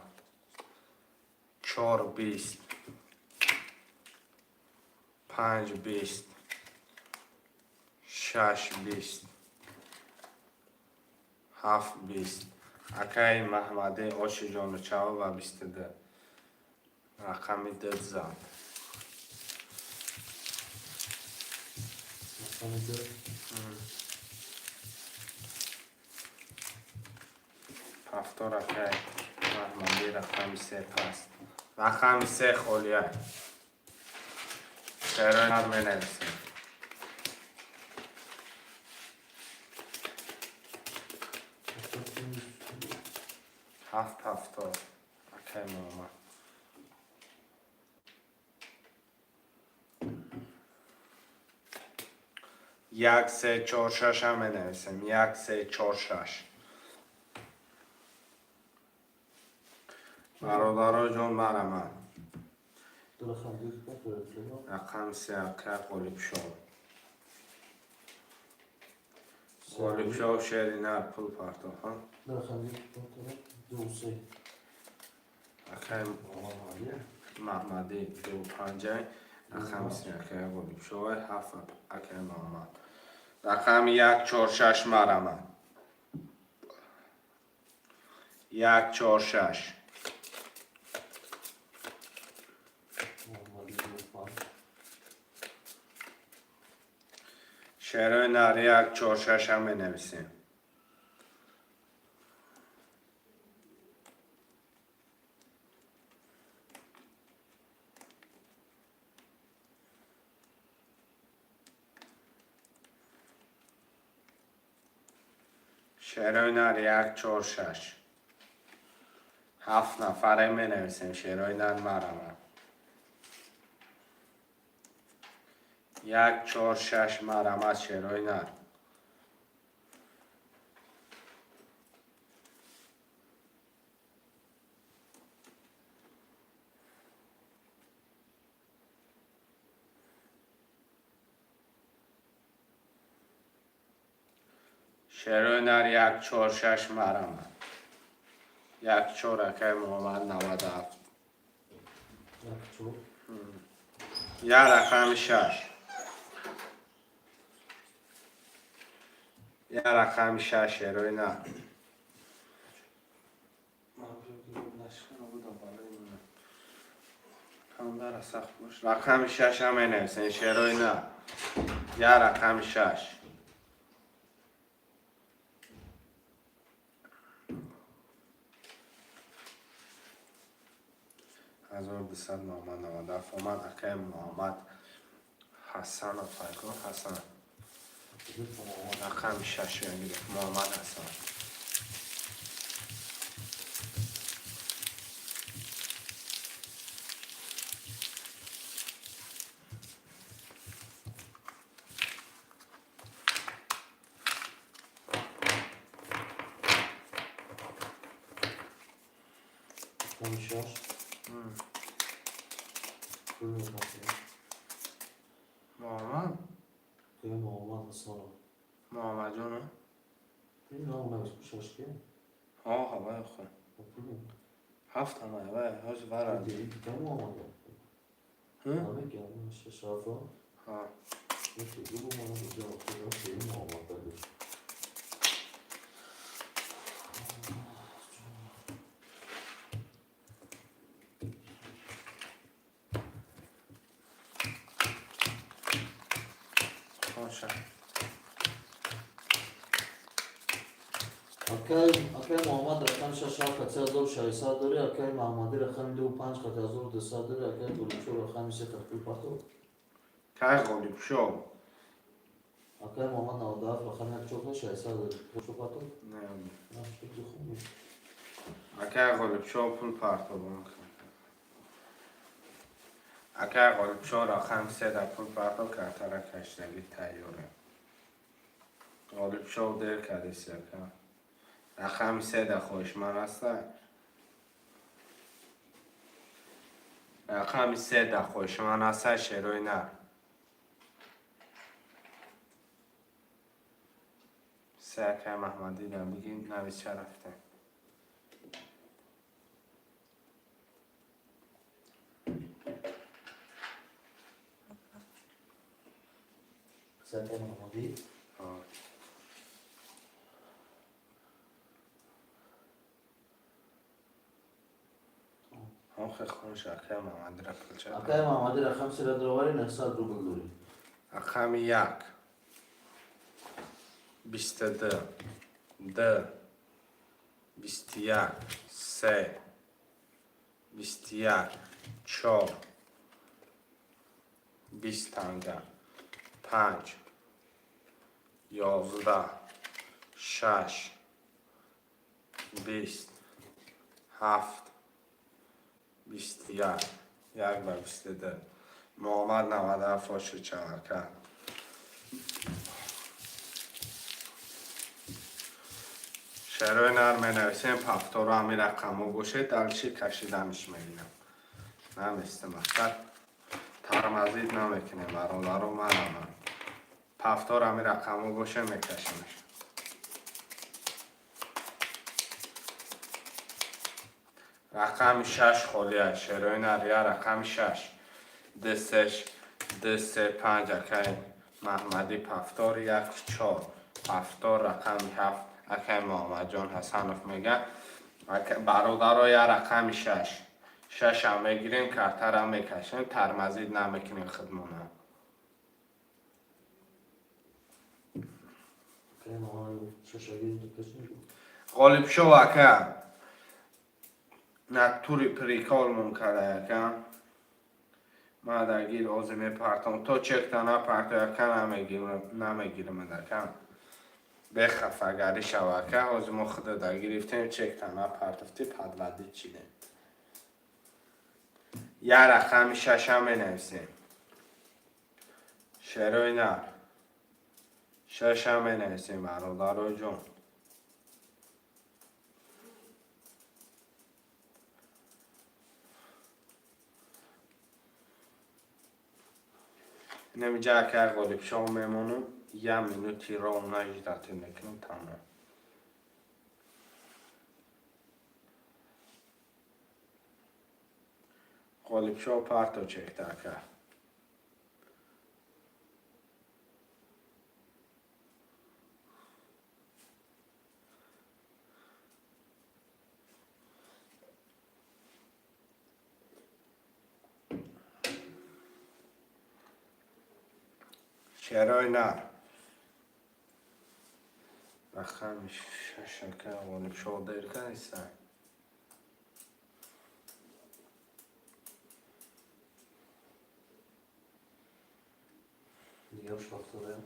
чор, 20, панҷ, 20, шаш, 20, ҳафт, 20. Акаи Маҳмадӣ, оши ҷону чаво ва 22, рақами ду зад. Рақами ду. 70, акаи Маҳмадӣ, рақами се паст, рақами се холия. Шерои нар менависем. Ҳафт, 70, акаи Муҳаммад. Як, се, чор, шашам менависем. Як, се, чор, шаш. Бародаро ҷон, марамад. Ду, рақами ду дорад. Рақами се, акай Ғолибшоҳ. Ғолибшоҳ, шери нар, пул партоф. Ду, рақами ду дорад. Ду, се. Акай Маҳмадӣ, ду, панҷай. Рақами се, акай Ғолибшоҳ, ҳафт, акай Муҳаммад. Рақами як, чор, шаш, марамад. 1 4 6. Муҳаммади 2 5. Шерои нар 1 4 6 ҳам менависем. Шерои нар 1 4 6. Ҳафт нафаре менависем, шерои нар марамад. 1 4 6 марамад, шерои нар. Шерои нар 1 4 6 марамад. 1 4, акай Муҳаммад 97. 1 4. Як рақами 6. Як рақами 6, шерои нар. Рақами 6 ҳам менависем, шерои нар. Як рақами 6. 1200 Муҳаммад 97 омад, акай Муҳаммад Ҳасанов, айко Ҳасан. Рақами 6 гирифт Муҳаммад Ҳасан. Рақами 6. Пул мепартоем. Муҳаммад? Акай Муҳаммад Ҳасанов. Муҳаммадҷоно? Ин ном навис 6 ки? Ҳо, ҳавай хо. Пул. Ҳафт ҳамай, вай, ҳозир вара. Дига Муҳаммад. Намегам 6 ҳафт. Ҳа. Гу ман ҷо Муҳаммад дади. Хоша. Акай Муҳаммад рақами 6 7 хати 1600 дорӣ, акай Маҳмадӣ рақами 2 5 хати 1200 дорӣ, акай Ғолибшо рақами 3 хати пул партов. Кай Ғолибшо? Акай Муҳаммад 97 рақами 1 4 хати 600 дорӣ. Ғолибшо партов? Не. На, фикри хуб нест. Акай Ғолибшо пул партов. Акай Ғолибшо рақами 3 да пул партов, картара каштагӣ тайёре. Ғолибшо дер кардеси, ака. Рақами 3 да хоҳишманд аста. Рақами 3 да хоҳишманд аста, шерои нар. 3, акай Маҳмадӣ да бигӣ, нависча рафтем. 3, акай Маҳмадӣ. Ҳо. Охе хонш, акай Маҳмадира пулча. Акай Маҳмадӣ рақами 3 да дароварӣ 900 рубл дорӣ. Рақами 1 22 2 21 3 21 4 20 танга 5 11 6 20 7 21 1 ва 22. Муҳаммад 97 оши чавака. Шерои нар менависем, повтору ҳами рақамҳо бошед, дальше кашиданиш мегирам. Наместем, мақсад тормозить намекунем, бародаро, манаман. Повтор ҳами рақамҳо боше, мекашемш. Рақами 6 холӣ аст, шерои нар, я рақами 6. 2 3 2 3 5, акай Маҳмадӣ повтор 1 4 повтор рақами 7, акай Муҳаммадҷон Ҳасанов мега. Бародаро, я рақами шаш. Шашам мегирем, картара мекашем, тормозить намекунем худмона. Акаи Муҳаммад шашагири ду кас мегӯ. Ғолибшо, ака. Натури прикол мон када, ака. Ма дагир озе мепартом. То чекта напарто, ака, намегирам, намегирам, ака. Бехафагарӣ шава, ака. Ҳозир мо худа дагирифтем, чекта напартофти, подводить чидем. Я рақами шаша менависем. Шерои нар. Шаша менависем, бародарои ҷон. Инамиҷа, ака, Ғолибшоҳ мемонам, як минути ровно ждать мекунам, тамом. Ғолибшоҳ, парто чекта, ака. Шерои нар. Рақами шаш, ака, Ғолибшоҳ дер кардиса. Дигарш ҳафтодаям.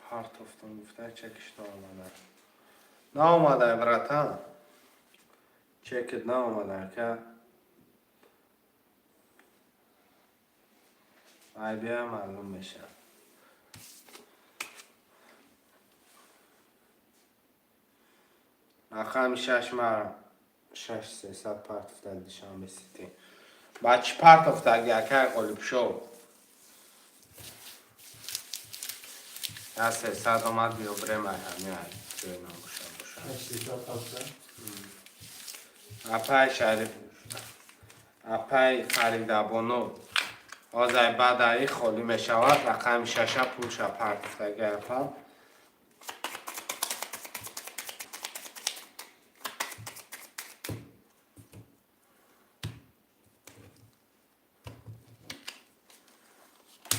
Партофтон гуфта, чекиш наомада. Наомада, братан. Чекит наомада, ака. Ай, бия, маълум мешавад. Рақами шаш мара шаш сесад партофта Душанбе Сити. Ба чӣ партофтаги, акай Ғолибшоҳ? Я 300 омад, биё бирем, ай ҳами ай ҷои набоша боша. Шаш сесад ҳафта. Апай Шариф, апай Фаридабону, ҳозир баъд аи холӣ мешавад, рақами шаша пулша партофтаги, апа.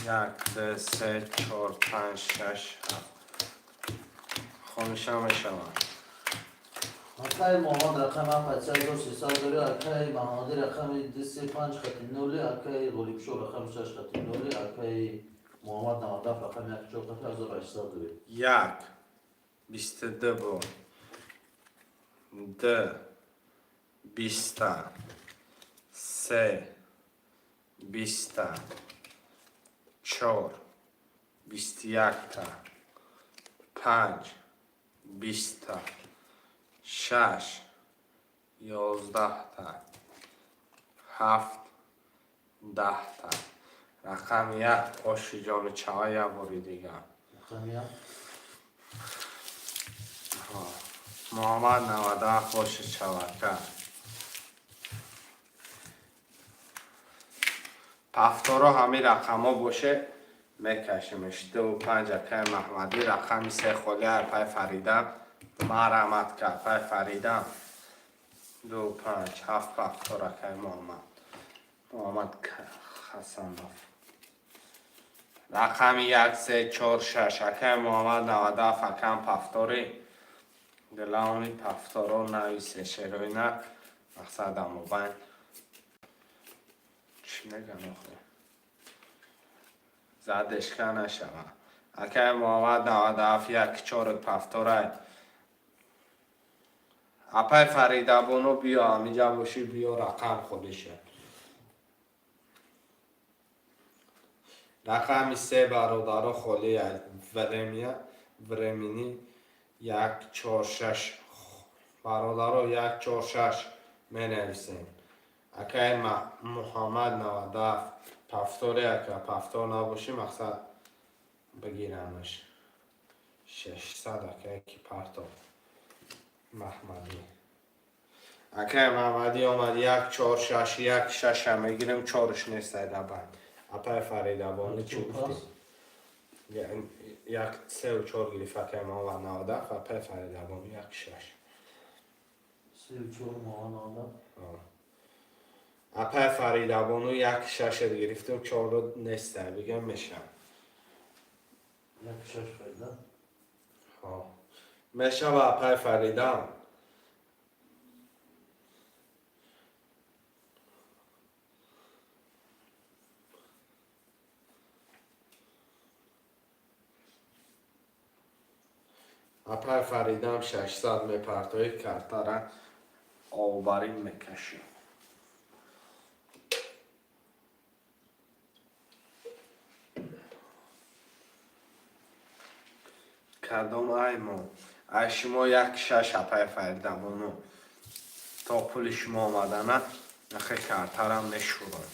Як, ду, се, чор, панҷ, шаш, ҳафт. Хомиша мешавад. Акаи Муҳаммад рақами ҳафт 1300 дорӣ, акаи Маҳмадӣ рақами ду се панҷ хати ноли, акаи Ғолибшоҳ рақами шаш хати ноли, акаи Муҳаммад 97 рақами як чор хати 1800 дорӣ. Як, 22 бо. Д, биста. Се, биста. Чор, 21та. Панҷ, 20та. Шаш, 11та. Ҳафт, 10та. Рақами як, оши ҷони чава, як бори дигар. Рақами як. Муҳаммад 97 оши чавака. Пафторо ҳамин рақамҳо боше, мекашимеш. Дуву панҷ, акай Маҳмадӣ, рақами се холи, апай Фарида. Марамат ка, апай Фарида. Дуву панҷ, ҳафт пафтор, акай Муҳаммад. Муҳаммад Хасанов. Рақами як, се, чор, шаш, акай Муҳаммад 97, акам пафтори. Главный пафторо нависе, шерои на мақсад амобайн. Чӣ меган охе? Задешка нашава. Акай Муҳаммад 97, як чору пафторай. Апай Фаридабону, биё, ҳамиҷа бошӣ, биё, рақам холиша. Рақами се, бародаро, холи время времени як чор шаш, бародаро, як чор шаш менависем. Акай Муҳаммад 97 пафтори, ака, пафтор набошӣ, мақсад бигирамаш. 600, акай, ки партов Маҳмадӣ. Акай Маҳмадӣ омад, як чор шаш, як шаша мегирем, чорш нестай дабанд. Апай Фаридабону, чӣ гуфтӣ? Як сеу чор гирифт акай Муҳаммад 97, апай Фаридабону як шаш. 34 Муҳаммад 97. Апай Фаридабону як шашет гирифтем, чору неста, бигам мешам. Як шаш Фарида. Ҳо. Мешава, апай Фарида. Апай Фаридам 600 мепартои картара овбарин мекашӣ. Кадом ай мо? Ай шумо як шаш, апай Фаридабону. То пули шумо омадана, нахе картарам мешӯрам.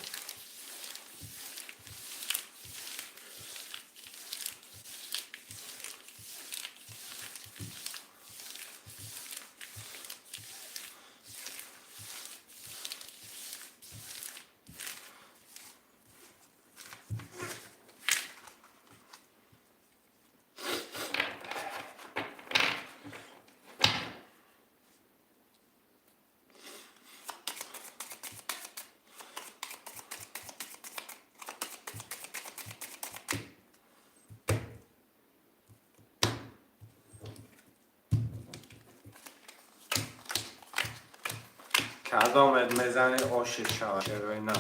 Кадомет мезани, оши шава, шерои на.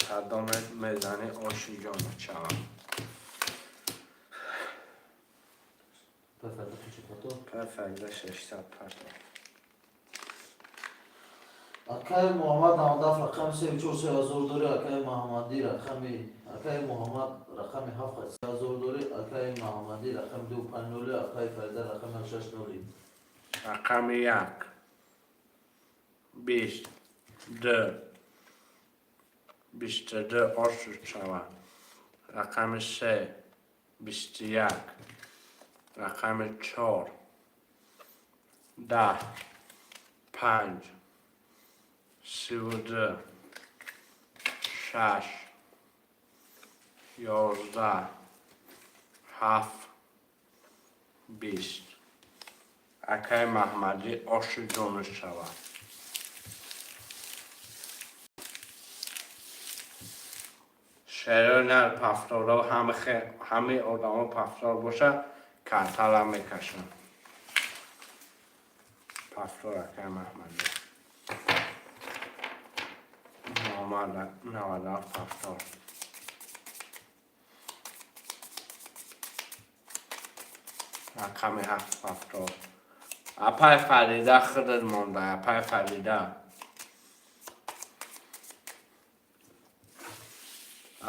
Кадомет мезани, оши ҷонат шава. Апай Фарида кучи пато. Апай Фарида 600 парто. Акай Муҳаммад 97 рақами 34 3000 дорӣ, акай Муҳаммадӣ рақами акай Муҳаммад рақами 7 3000 дорӣ, акай Муҳаммадӣ рақами 2 5 0, акай Фарида рақами 6 0. Рақами як, 22, 22 оши шава. Рақами се, 21, рақами чор, 10, панҷ, 32, шаш, 11, ҳафт, 20. Акай Маҳмадӣ оши ҷонаш шавад. Шерои нар пафторо ҳамаи одамо пафтор боша, картара мекашам. Пафтор, акай Маҳмадӣ. Муҳаммад 97 пафтор. Рақами ҳафт пафтор. Апай Фарида худат монда, апай Фарида.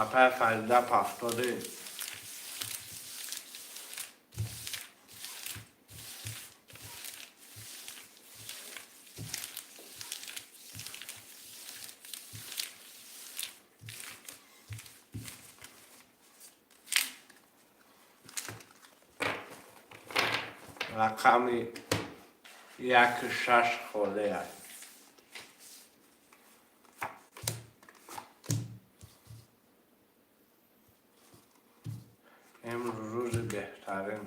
Апай Фарида пафтори. Рақами як шаш холе аст. Имрӯз рӯзи беҳтарин.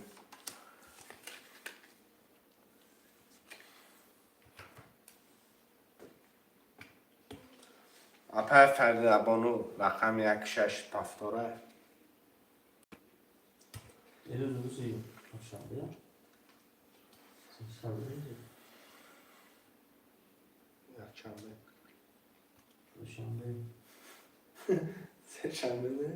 Апай Фаридабону рақами як шаш пафтора. Имрӯз рӯзи шанбе. Сешанбе. Якшанбе. Душанбе. Сешанбе не?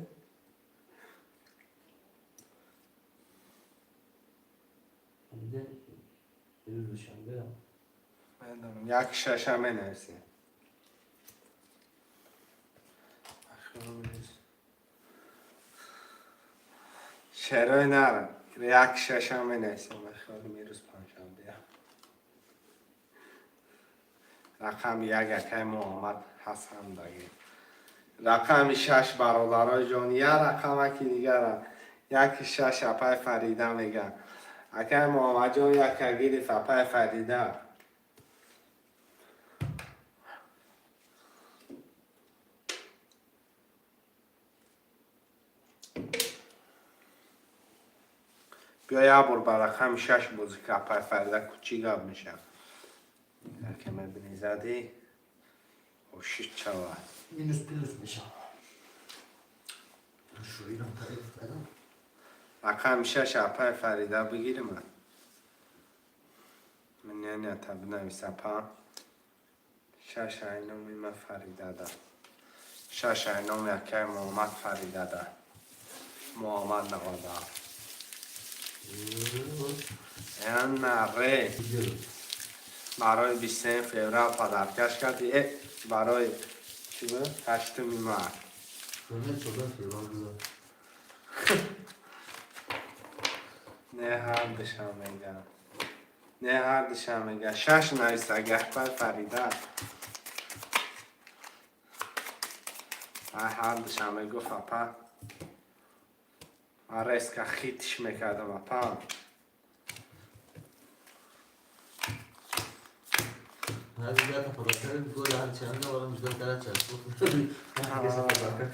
Фарида имрӯз душанбе. Медонам. Як шаша менависем. Шерои нара. Як шаша менависем. Бахёлим ирӯз панҷшанбе. Рақами як акай Муҳаммад Ҳасан даги. Рақами шаш, бародарои ҷон, як рақамаки дигара. Яки шаш апай Фарида мега. Акай Муҳаммадҷон яка гирифт, апай Фарида. Биё як бор ба рақами шаш бозӣ ка, апай Фарида, ку чӣ гап мешавад. Мебини, задӣ, ошид шавад. Минус плюс мешавад. Шӯирам тариф кардам. Рақами 6, апай Фарида, бигирма. Мненията бинавис, апа. 6 ай номи ма Фаридада. 6 ай номи акай Муҳаммад Фаридада. Муҳаммад 97. Ана ре. Барои 23 феврал подаркаш карди. Э, барои чӣ буд? 8 март. 14 феврал гузашт. Не, ҳар душам мегам. Не, ҳар душам мега. 6 нависа, гапай Фарида. Ай ҳар душам мегуфт, апа. Ман резко хитш мекардам, апа. Ҳар подарка гол ҳар чанд наварам ждал кара часб. Ҳар подарка.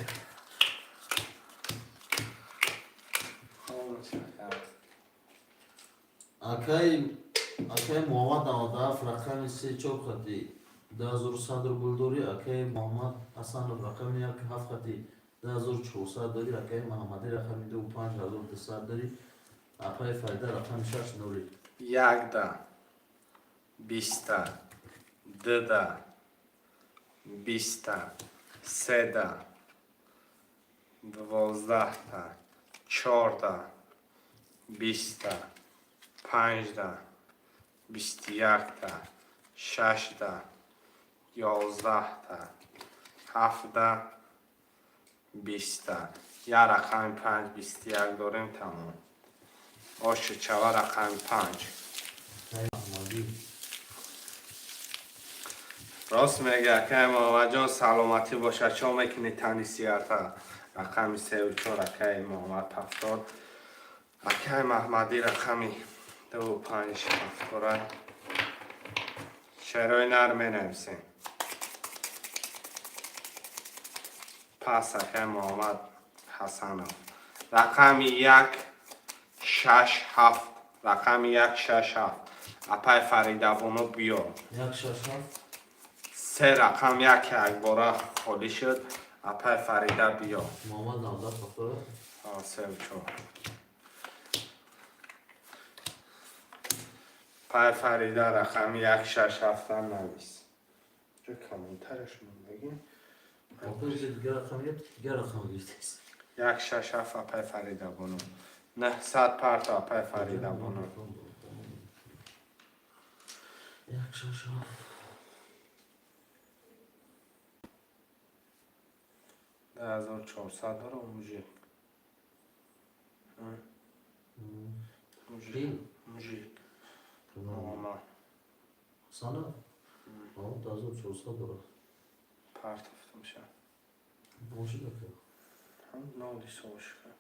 Хомӯш накард. Акай Муҳаммад 97 рақами се чор хати 2100 рубл дорӣ, акай Муҳаммад Ҳасанов рақами як ҳафт хати 2400 дорӣ, акай Муҳаммадӣ рақами ду 5200 дорӣ, апай Фарида рақами шаш ноли. Якда, 20-та, дуда, 20-та, седа, 12-та, чорда, 20-та, панҷда, 21-та, шашда, 11-та, ҳафтда, 20-та. Як рақами панҷ, 21 дорем, тамом. Ошу чава рақами панҷ. Аҳмадӣ. Рост мега, акай Муҳаммадҷон, саломатӣ бошад. Чо мекунӣ тани сиҳата? Рақами сеу чор, акай Муҳаммад 70. Акай Маҳмадӣ рақами ду панҷ ҳафтора. Шерои нар менависем. Пас акай Муҳаммад Ҳасанов. Рақами як шаш ҳафт. Рақами як шаш ҳафт. Апай Фаридабону, биё. Як шаш ҳафт. Се рақам як якбора холӣ шуд. Апай Фарида, биё. Муҳаммад 97 ҳафтора. Сеу чор. Пай Фарида, рақами як шаш ҳафтам навис. Ҷо комментарияш мондагӣ. Дигар рақам, дигар рақам гирифтест. Як шаш ҳафт, апай Фаридабону. 900 парто, апай Фаридабону. Як шаш ҳафт. 2400 дора, мужик. Мужик. Мужик. Муҳаммад. Ҳасанов? 2400 дорад. Партофтамша. Бошид, ака. Ноли сошка.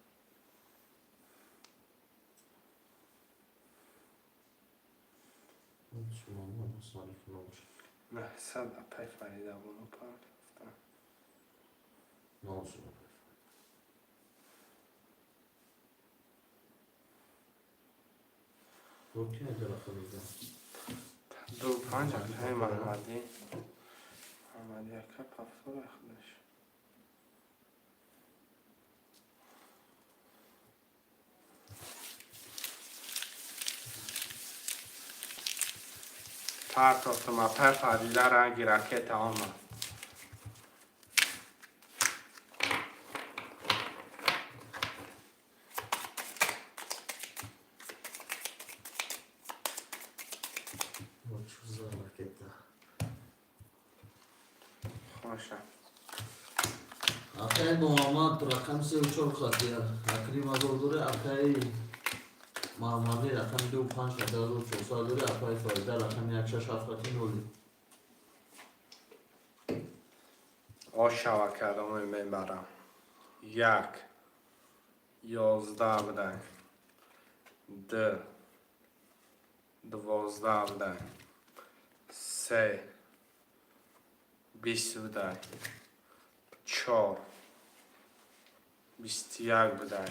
Муҳаммад Ҳасанов набошад. 900, апай Фаридабону, партофтам. Набошад. Ки рақам мегӯям? Ду панҷ, акаи Маҳмадӣ. Маҳмадӣ ака пафтора худаш. Партофтам, апай Фарида, ранги ракета омад. Чӯ за ракета? Хоша. Акай Муҳаммад рақами сеу чор хати якним ҳазор дорӣ, акай Маҳмадӣ рақами ду панҷ хати 1400 дорӣ, апай Фарида рақами як шаш ҳафт хати ноли. Ошава кардоме мебарам. Як, 11 будай. Д, 12 будай. Се, 20 будай. Чор, 21 будай.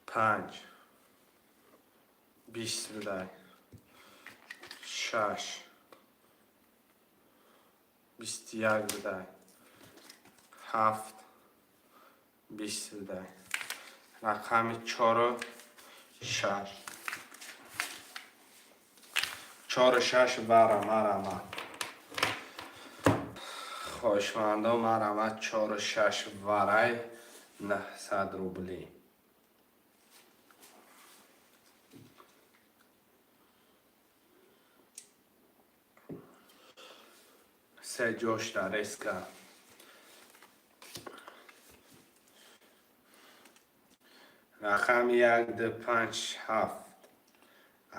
Панҷ, 20 будай. Шаш, 21 будай, ҳафт, 20 будай. Рақами чору шаш, чору шаш. Вара марамад, хоҳишмандо, марамад. Чору шаш варай, 900 рубли. Се ҷош дар резка. Рақами як, ду, панҷ, ҳафт.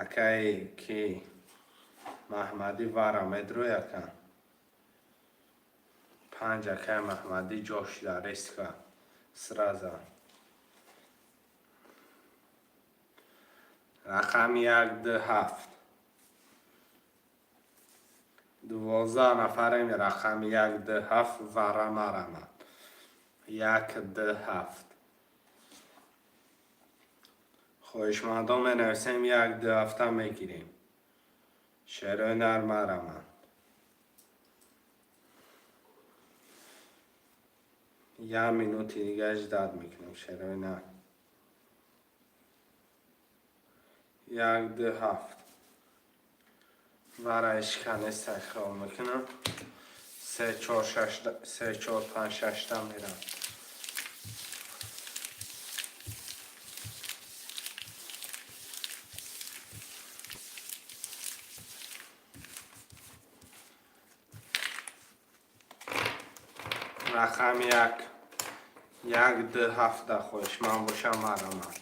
Акаи ки Маҳмадӣ, вара медрӯй, ака. Панҷ, акаи Маҳмадӣ, ҷош дар резка сразу. Рақами як, ду, ҳафт. 12 нафарем. Рақами як, ду, ҳафт, вара марамад. Як, ду, ҳафт. Хоҳишмандон, менависем, як, ду ҳафта мегирем. Шерои нар, марамад. Як минути дига ждать мекунем. Шерои нар, як, ду, ҳафт. Вара ишканеста, хиёл мекунам, се, чор, шаш, се, чор, панҷ, шашта мерам. Рақами як, як, ду, ҳафта. Хоҳишманд бошам, марамад.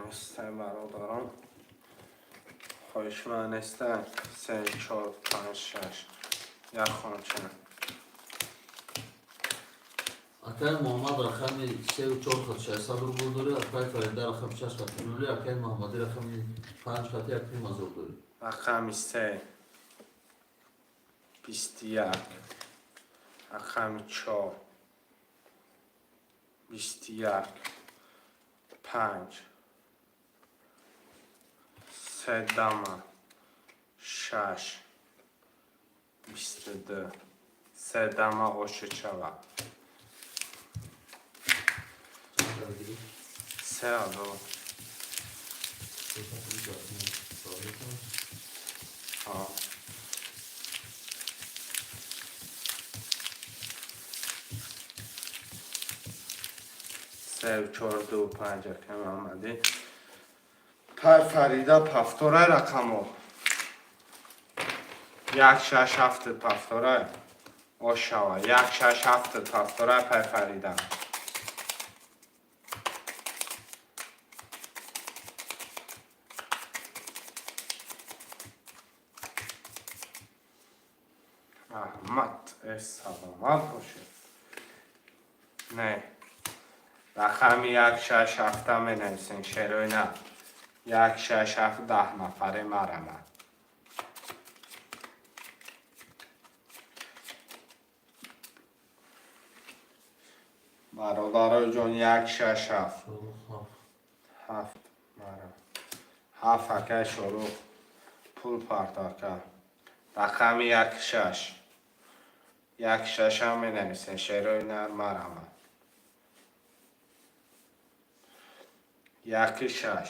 Нестай, бародарон, хоҳишманд нестай. Се, чор, панҷ, шаш, як хонча. Акай Муҳаммад рақами сеу чор хат 600 рубл дорӣ, акай Фарида рақами шаш хати нули, акай Муҳаммадӣ рақами панҷ хати 1500 дорӣ. Рақами се, 21, рақами чор, 21, панҷ, се дама, шаш, 22, се дама ошучава. Чанд гирӣ? 3000. Се хати 1500. Ҳа. Се, чор, ду, панҷ. Акай Муҳаммадӣ, пай Фарида, повторай рақамо. Як, шаш, ҳафт, повторай. Ошава. Як, шаш, ҳафт, повторай, пай Фарида. Раҳмат, э, саломат бошед. Не, рақами як, шаш, ҳафта менависем. Шерои на, як, шаш, ҳафт, 10 нафаре, марамад. Бародарои ҷон, як, шаш, ҳафт. Шорух ҳафт. Ҳафт, мара, ҳафт. Акай Шорух, пул парто, ака. Рақами як, шаш, як, шашам менависем. Шерои нар, марамад. Яки, шаш.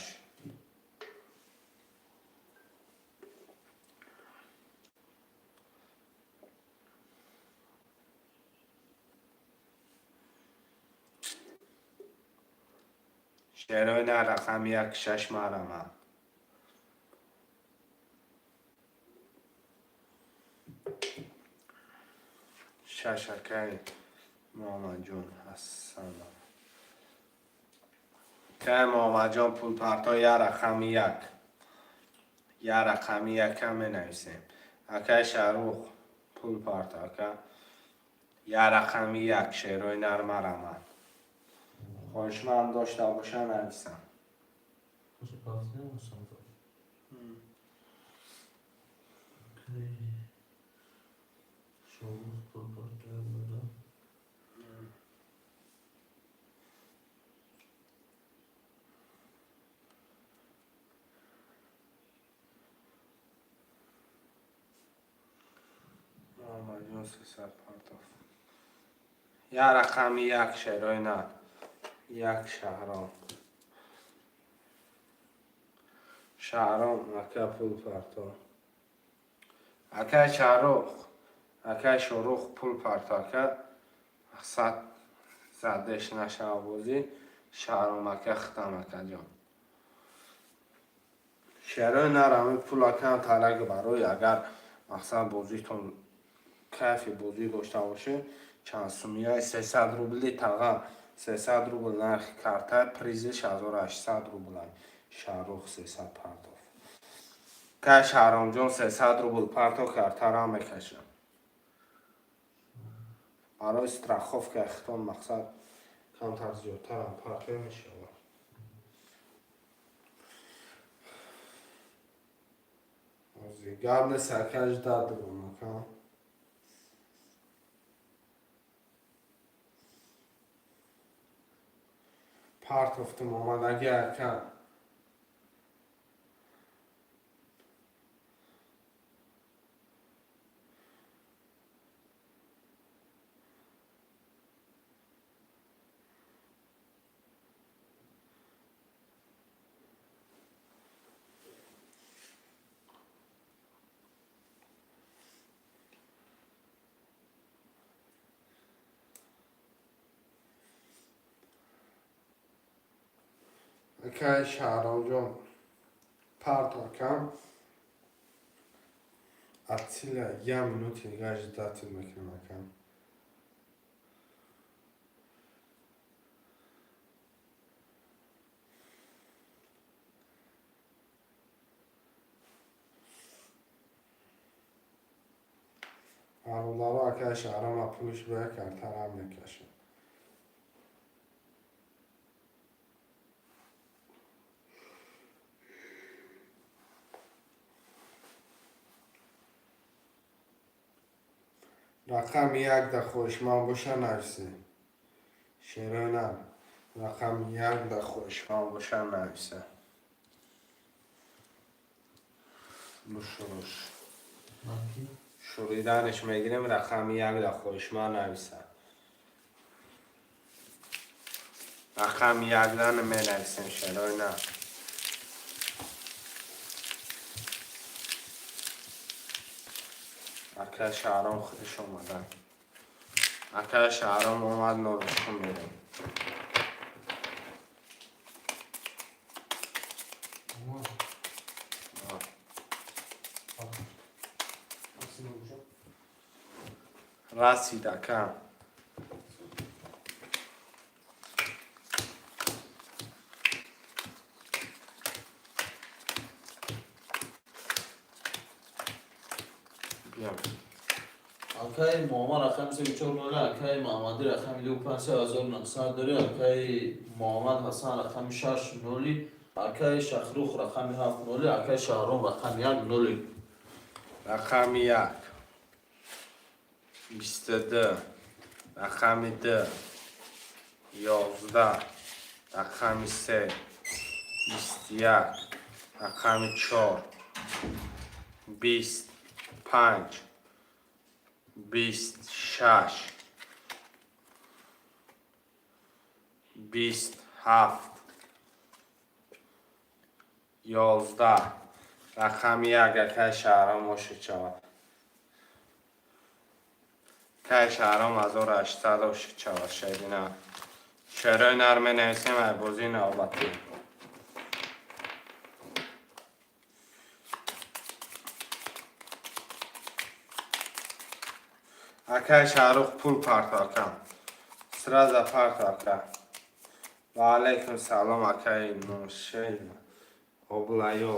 Шерои нар, рақами як, шаш, марамад. Шаш, акай Муҳаммадҷон Ҳасанов. Акай Муҳаммадҷон, пулпарто, як рақами як, як рақами якам менависем. Акай Шаҳрух, пулпарто, ака. Як рақами як. Шерои нар, марамад. Хоҳишманд дошта боша, нависам. Боша, пафтем самто. Акай Шорух пулпарто буда. Акаҷон, 300 партоф. Я рақами як, шерои нар. Як, Шаҳром. Шаҳром ака, пул парто. Акай Шаҳрух, акай Шорух, пул парто, ака. Мақсад задеш нашава бозӣ. Шаҳром ака, хитам, акаҷон. Шерои нар, ҳами пул акам тараги барои агар мақсад бозитон кайфи бозӣ дошта бошед, чанд сумияи 300 рубли таға, 300 рубл нархи карта, призиш 1800 рублай. Шаҳрух 300 партоф. Кай Шаҳромҷон, 300 рубл парто, картара мекашам. Барои страховка хитон мақсад камтар зиёдтарам партоя мешавад. Гап нест, акаш дадувам, ака. Партофтум омадаги, ака. Акай Шаҳромҷон, парто, акам. Атсила я минути дига ждать мекунам, акам. Бародаро, акай Шаҳром пулш боя, картарам мекашам. Рақами як да хоҳишманд боша, нависе. Шерои нар. Рақами як да хоҳишманд боша, нависе. Бушуруш. Шуриданаш мегирем, рақами як да хоҳишманд нависа. Рақами як да менависем, шерои нар. Акай Шаҳром худаш омадан. Акай Шаҳром омад, норушкун мерем. Омад. Аслӣ бошад. Расид, ака. Биям. Акаи Муаммар рақами 34 0, акаи Маҳмадӣ рақами 2 5 3900 дорӣ, акаи Муҳаммад Ҳасан рақами 6 0, акаи Шахрух рақами 7 0, акаи Шаҳром рақами 1 0. Рақами як. 22. Рақами ду. 11. Рақами се. 21. Рақами чор. 20. Панҷ. 26. 27. 11. Рақами як, акай Шаҳром ошид шавад. Акай Шаҳром 1800 ошид шавад, шерина. Шерои нар менависем ай бозии навбатӣ. Акай Шаҳрух, пул парто, акам. Сразу парто, ака. Ва алайкум салом, акай Ношел. Облаё,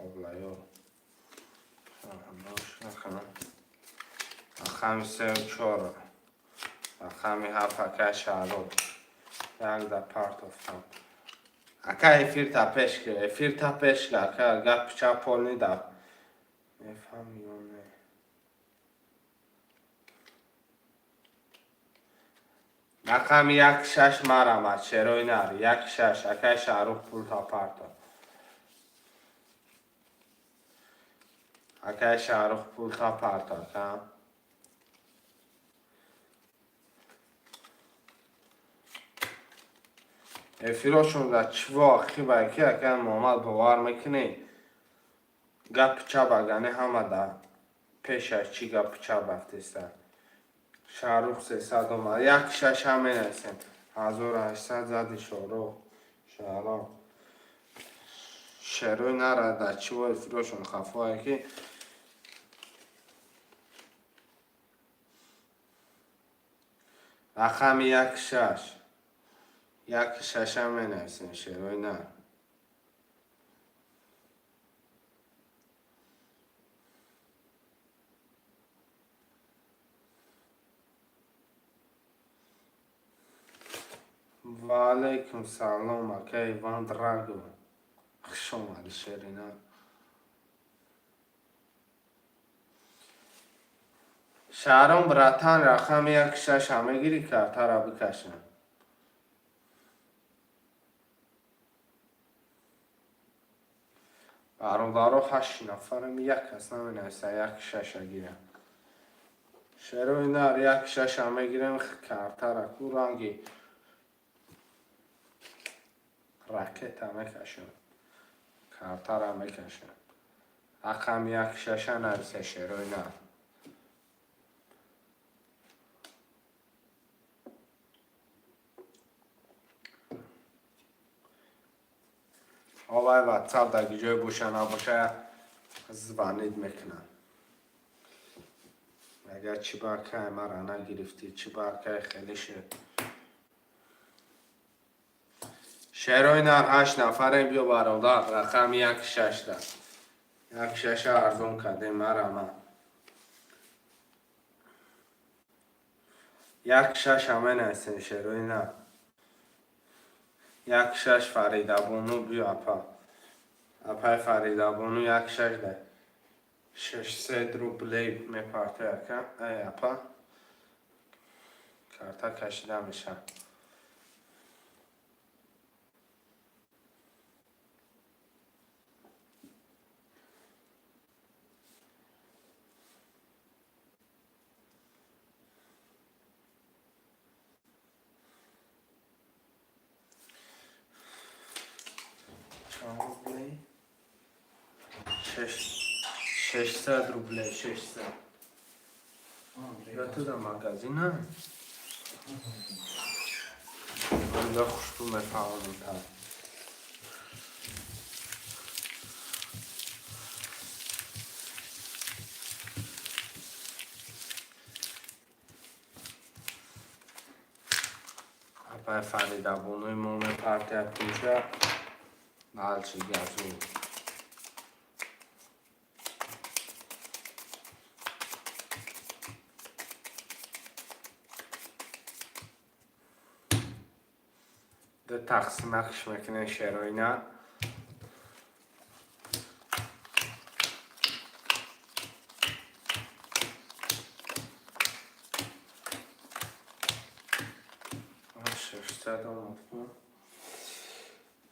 облаё. Рақами сеу чор. Рақами ҳафт, акай Шаҳрух. Як да партофтам. Ака, эфир та пеш ки, эфир та пеш ки, ака, гапи чапол нида. Мефаҳми ё не? Рақами як шаш марамад, шерои нар, як шаш, акай Шаҳрух, пул та парто. Акай Шаҳрух, пул та парто, ака. Эфирошон дар чӣ воқибае ки, акай Муҳаммад, бовар мекунӣ, гапи чап агане ҳама дар пешаш чӣ гапи чап рафтеста. Шаҳрух 300 омад, як шаша менависем, 1800 зади. Шоҳрух, шаҳром, шерои нара дар чӣ во эфирошон хафое ки. Рақами як шаш, як шаша менависем, шерои нар. Ва алайкум салом, ака Иван Драго, хуш омадӣ, шерина. Шаҳром, братан, рақами як шаша мегирӣ, картара бикашам. Бародаро, ҳашт нафарам, як кас наменависа як шаша гирам. Шерои нар, як шаша мегирем, картара ку ранги ракета мекашам, картара мекашам. Рақами як шаша нависа, шерои нар. Овай, ватсап дар ҷое боша набоша, звонить мекунам. Агар чӣ ба акай мара нагирифтӣ, чӣ ба акай хеле шуд. Шерои нар, ҳашт нафарем, биё, бародар, рақами як шашта, як шаша арзон кардем марама. Як шаша менависем, шерои нар, як шаш. Фаридабону, биё, апа, апай Фаридабону, як шаш да 600 рублей мепартай, ака, ай апа, карта кашида мешавад. Чанд рублей? 600 рублей, 600. Я туда магазина. Ман хушбу мефаҳмам та. Апай Фаридабонуи мо мепартия кӯча дальше газу. Ду тақсимакш мекунем, шероина. 600 омад.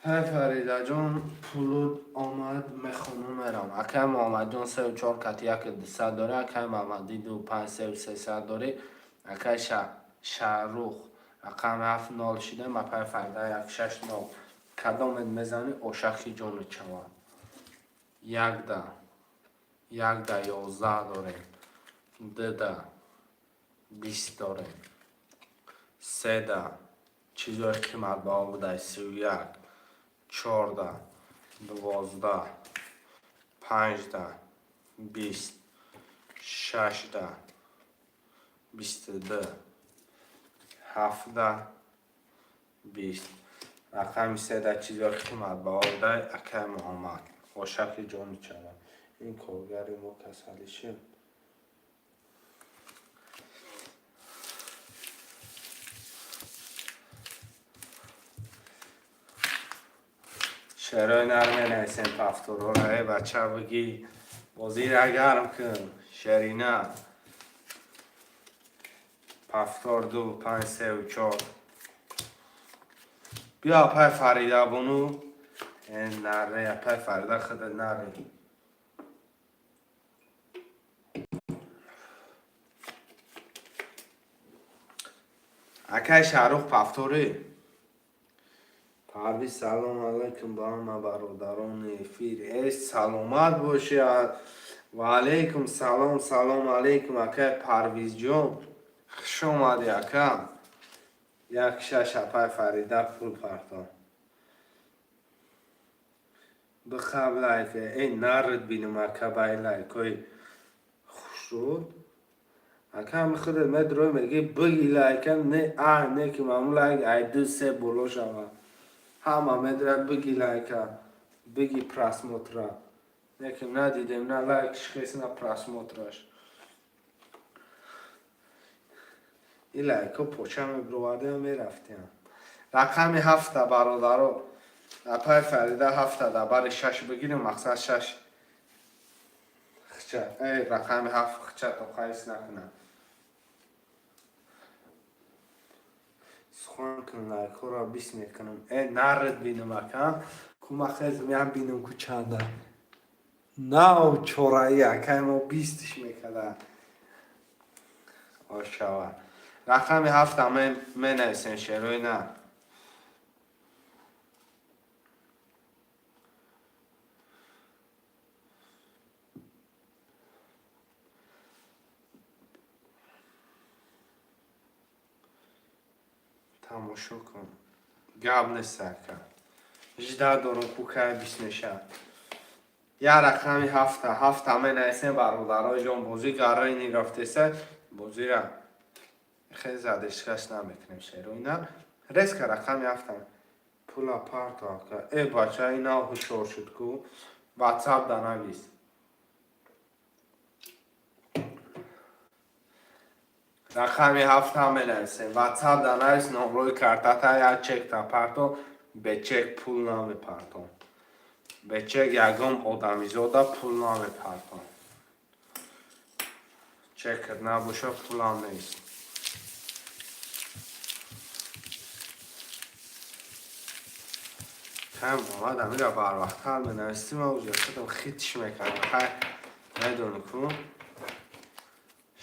Ҳай, Фаридаҷон, пулуд омад, мехону мерам. Акай Муҳаммадҷон, сеу чор кати яки дусад дорӣ, акай Муҳаммадӣ, ду панҷ сеу сесад дорӣ, акай Шаҳрух, рақами ҳафт нол шидем, апай Фарида, як шаш нол. Кадомет мезанӣ, ошахи ҷону чавад. Якда, якда 11 дорем, дуда 20 дорем, седа чизои қиматбаҳо будай, 31, чорда 12, панҷда 20, шашда 22, ҳафтда 20. Рақами седа чизои қиматбаҳо будай, акай Муҳаммад, ошахи ҷону чавад. Ин коргари мо касалӣ шуд. Шерои нар, менависем повторора. Э, бача, бигӣ, бозира гарм кун, шерина. Повтор, ду панҷ сеу чор. Биё, апай Фаридабону, наре, апай Фарида, худа наре. Акай Шаҳрух, повторӣ. Парвиз, салом алайкум ба ҳама бародарони эфир. Э, саломат бошӣ. Ва алайкум салом, салом алайкум, акай Парвизҷон. Хуш омадӣ, ака. Як шаш, апай Фарида, пул парто. Бихаб, лайк. Э, нарид бинум, ака, бай лайкҳои хушруд. Ака, ҳами худат медрои, меги биги лайка, не а не ки маму лайк ай ду се боло шава. Ҳама медрояд, биги лайка, биги просмотра. Лекин надидем на лайкш хес, на просмотраш. И лайкҳо поча мебировардем, мерафтем. Рақами ҳафта, бародаро. Апай Фарида ҳафта дар бари шаш бигирем, мақсад шаш хча. Эй, рақами ҳафт хча то қайс накунад. Сухан кун, лайкҳоро бис мекунам. Э, нарид бинум, ака. Кума хезм як бинум ку чанда. Нав чораи, акай мо бистиш мекарда. Ошава. Рақами ҳафта менависем, шерои на. Тамошо кун. Гап нест, ака. Жда дорум ку кай бис мешавад. Я рақами ҳафта, ҳафта менависем, бародарои ҷон, бозӣ гаррайни рафтеса, бозира хеле задешкаш намекунем, шерои на. Резко рақами ҳафта. Пула парто, ака. Э, бача, ин нав ҳушёр шуд ку. Ватсап да навис. Рақами ҳафта менависем. Ватсап да навис номрои картата, як чекта парто, бе чек пул намепартом. Бе чек ягон одамизода пул намепартом. Чекат набоша, пулам нест. Кай Муҳаммад амира барвақттар менавистим, ма уҷа худам хитш мекардам. Хай, медони ку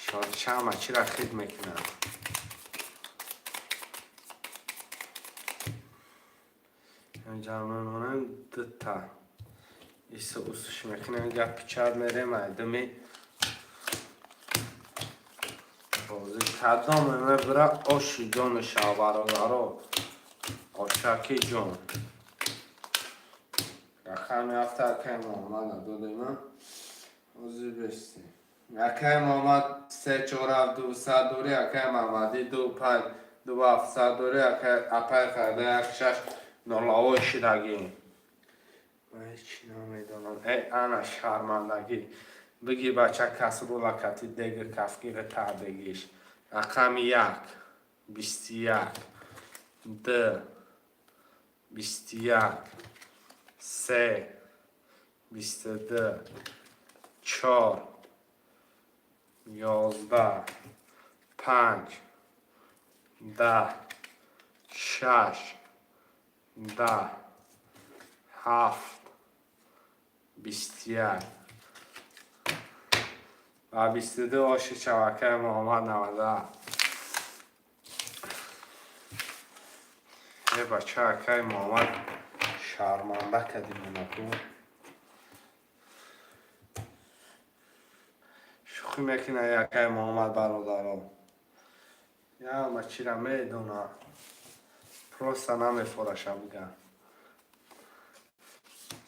шодишама чира хит мекунам. Инҷа мемонем дута. Исо усуш мекунем, гапи чар мерем, айдуми бозӣ кадом мебира оши ҷону шав, бародаро. Ошаки ҷон. Рақами ҳафта акай Муҳаммада додем, ҳозир бести. Акай Муҳаммад се чор ҳафт ду сад дорӣ, акай Маҳмадӣ ду панҷ ду ҳафт сад дорӣ, акай апай Фарда як шаш нолавой шидагӣ. Ман ҳеҷ намедонам. Э, ана шармандагӣ. Биги, бача, касрула кати деги кафгири тардегиш. Рақами як, 21, д, 21, се, 22, чор, 11, панҷ, 10, шаш, 10, ҳафт, 21 ва 22 оши шабакаи Муҳаммад 97. Е, бача, акаи Муҳаммад шарманда кардим монаку. Шӯхӣ мекунад акаи Муҳаммад, бародаро. Яма чира медона. Просто намефораша бигам.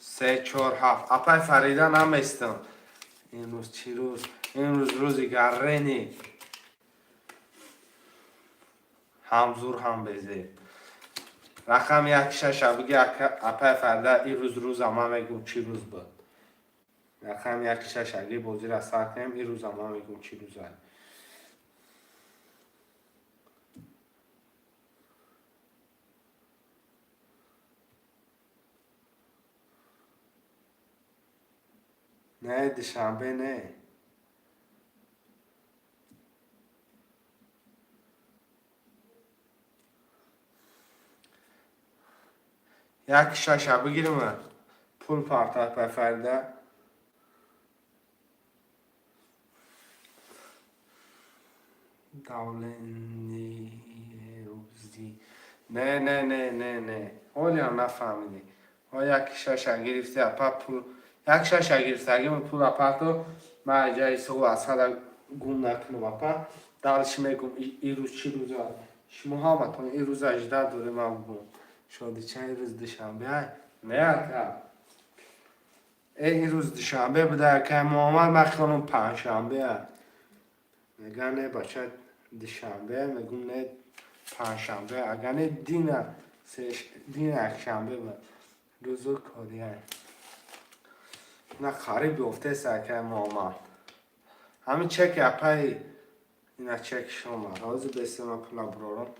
Се чор ҳафт. Апай Фарида, наместам. Имрӯз чӣ рӯз? Имрӯз рӯзи гаррени. Ҳам зур, ҳам безеб. Рақами як шаша биги, апай Фарида, ин рӯз рӯза ман мегӯм чӣ рӯз буд. Рақами як шаш аги бозира сар кунем, ин рӯза ман мегӯм чӣ рӯза. Не, душанбе не. Як шаша бигирим, пул парта, апай Фарида. Давлениёзи. Не, не, не, не, не, ҳолиам нафаҳмидӣ. Ҳо, як шаша гирифти, апа, пул, як шаша гирифтагим, пул апато ман аҷаи суғу асада гум накунам, апа. Дальше мегум, ин рӯз чӣ рӯза? Шумо ҳаматон ин рӯза ждать дорем, ман бугум. Шодича, ин рӯз душанбе ай? Не, ака. Э, ин рӯз душанбе буда, акай Муҳаммад, ман хиёлам панҷшанбе а. Мега, не, бача, душанбе, мегум, не, панҷшанбе, агар не, дина дина якшанбе буд. Рӯзу кория. На, қариб ёфтест, акай Муҳаммад. Ҳамин чеки апаи, ина чекиш омад. Ҳозир бесема пула бурорам.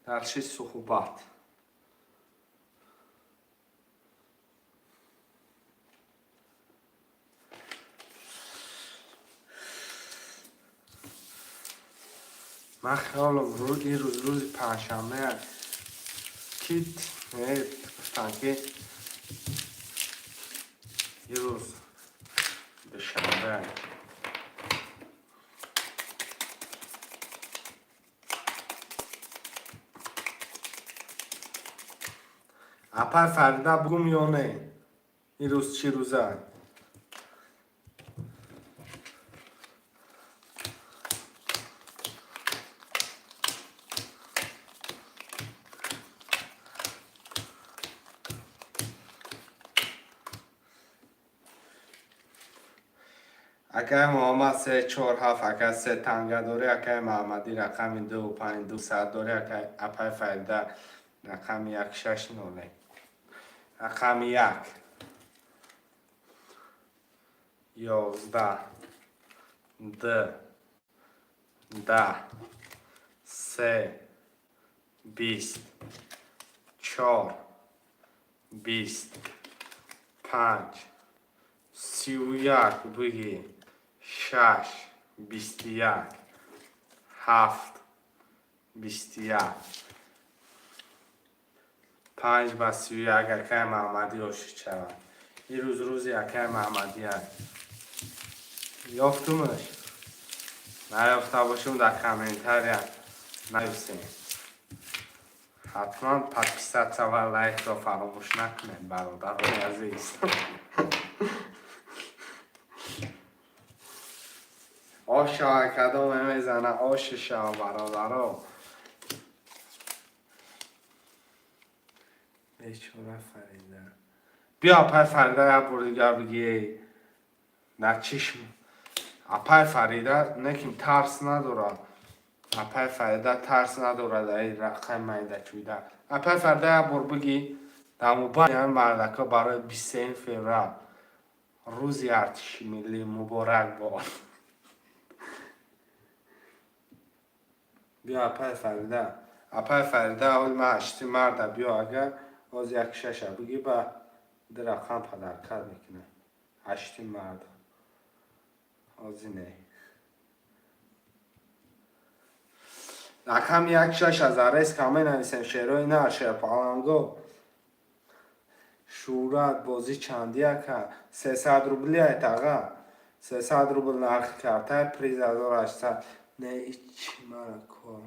Дальше суҳбат. Ман хиёлам ин рӯз рӯзи панҷшанбе кит не, гуфтанд, ки ин рӯз душанбе. Апай Фарида, бугум ё не? Ин рӯз чӣ рӯза? Акай Муҳаммад, се, чор, ҳафт, ака, се танга дорӣ, акай Маҳаммадӣ, рақами ду, панҷ, ду сад дорӣ, акай, апай Фарида, рақами як, шаш, ноле. Рақами як, 11, д, 10, се, 20, чор, 20, панҷ, 31, буги, шаш, 21, ҳафт, 21, панҷ ба 31, акай Маҳаммадӣ ошиқ шавад. Ин рӯз рӯзи акай Маҳаммадӣ аст. Ёфтумаш? Наёфта бошум, дар комментария нависем. Ҳатман подписаться ва лайкро фаромӯш накунед, бародарони азиз. Ош шава, кадоме мезана, оши шава, бародаро. Бечора Фарида. Биё, апай Фарида, як бор дигар бигӣ. Дар чишм. Апай Фарида неким тарс надорад. Апай Фарида тарс надорад, ай рақами майда чӯйда. Апай Фарида, як бор бигӣ, дар мубайни ҳамин мардака барои 23 феврал, рӯзи артиши миллӣ муборак бод. Биё, апай Фарида. Апай Фарида, ҳоли ман ҳашти марда, биё, агар ҳоз як шаша бигӣ, ба ду рақам подарка мекунам. Ҳашти марда. Ҳозир не. Рақами як шаш аз ареска менависем, шерои на, шерпаланго. Шӯҳрат, бозӣ чанди, ака? 300 рубли ай, таға. 300 рубл нархи картай, приз 1800. Не, ичи мара кор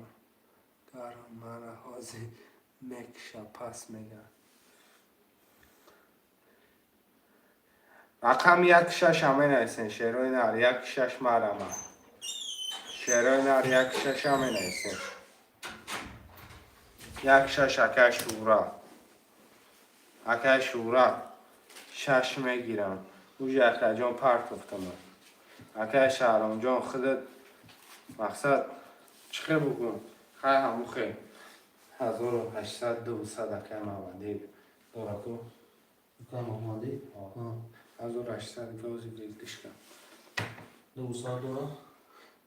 гарам, мара ҳозир мекша, пас мега. Рақами як шаша менависем, шерои нар, як шаш марама. Шерои нар, як шаша менависем. Як шаш, акай Шӯҳрат. Акай Шӯҳрат, шаш мегирам. Уже акаҷон партофтама. Акай Шаҳромҷон, худат мақсад чӣ хел бугум? Хай, ҳаму хел. 1800, 200, акай Маҳаммадӣ дораку. Акай Муҳаммадӣ? 1800 гози гирдишка. 200 дора?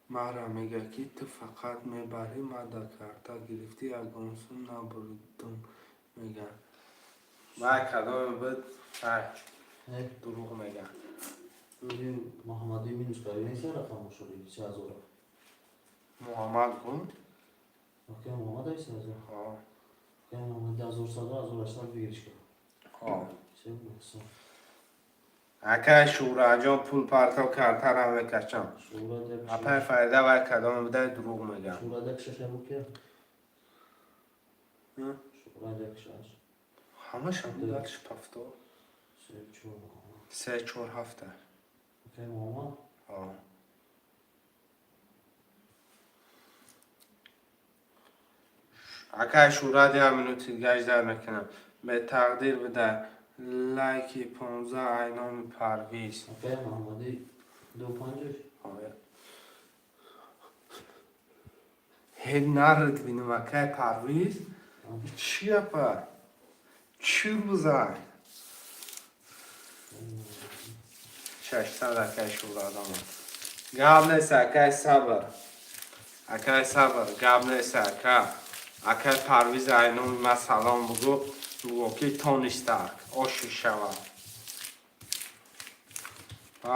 Мара мега, ки ту фақат мебарӣ, ма да карта гирифтӣ, ягон сум набурдум, мега. Май кадоме буд? Ай, Не, дурӯғ мега. Рӯзи Муҳаммадӣ минус карди нест рақам шуди 3000. Муҳаммад гум? Акай Муҳаммад ай 3000. Ҳо. Акай Муҳаммад 1100, 1800 бигириш кар. Ҳо. Се биксон. Акай Шӯҳратҷон, пул партов, картарам мекачам. Шӯҳрат як Апай Фарида, вай кадоме будай, дурӯғ мега. Шӯҳрат як шаша бу ки? Шуҳрат як шаш. Ҳамашам Ду. Дальше повтор. Се, чор, Муҳаммад. Се, чор, ҳафта. Акай Муҳаммад. О. Акай Шӯҳрат, як минути гаҷ дар мекунам. Бетақдир буда. Лайки 15 айноми Парвиз. Акай Муҳаммадӣ ду панҷаш. Оя. Ҳел нарид бинам, акай Парвиз. Чӣ апа? Чӣ бузай? 600 акай Шӯҳрат омад. Гап нест, акай Сабр. Акай Сабр, гап нест, ака. Акай Парвиз айноми ма салом бугӯ. Бугӯ ки Тони Старк оши шавад.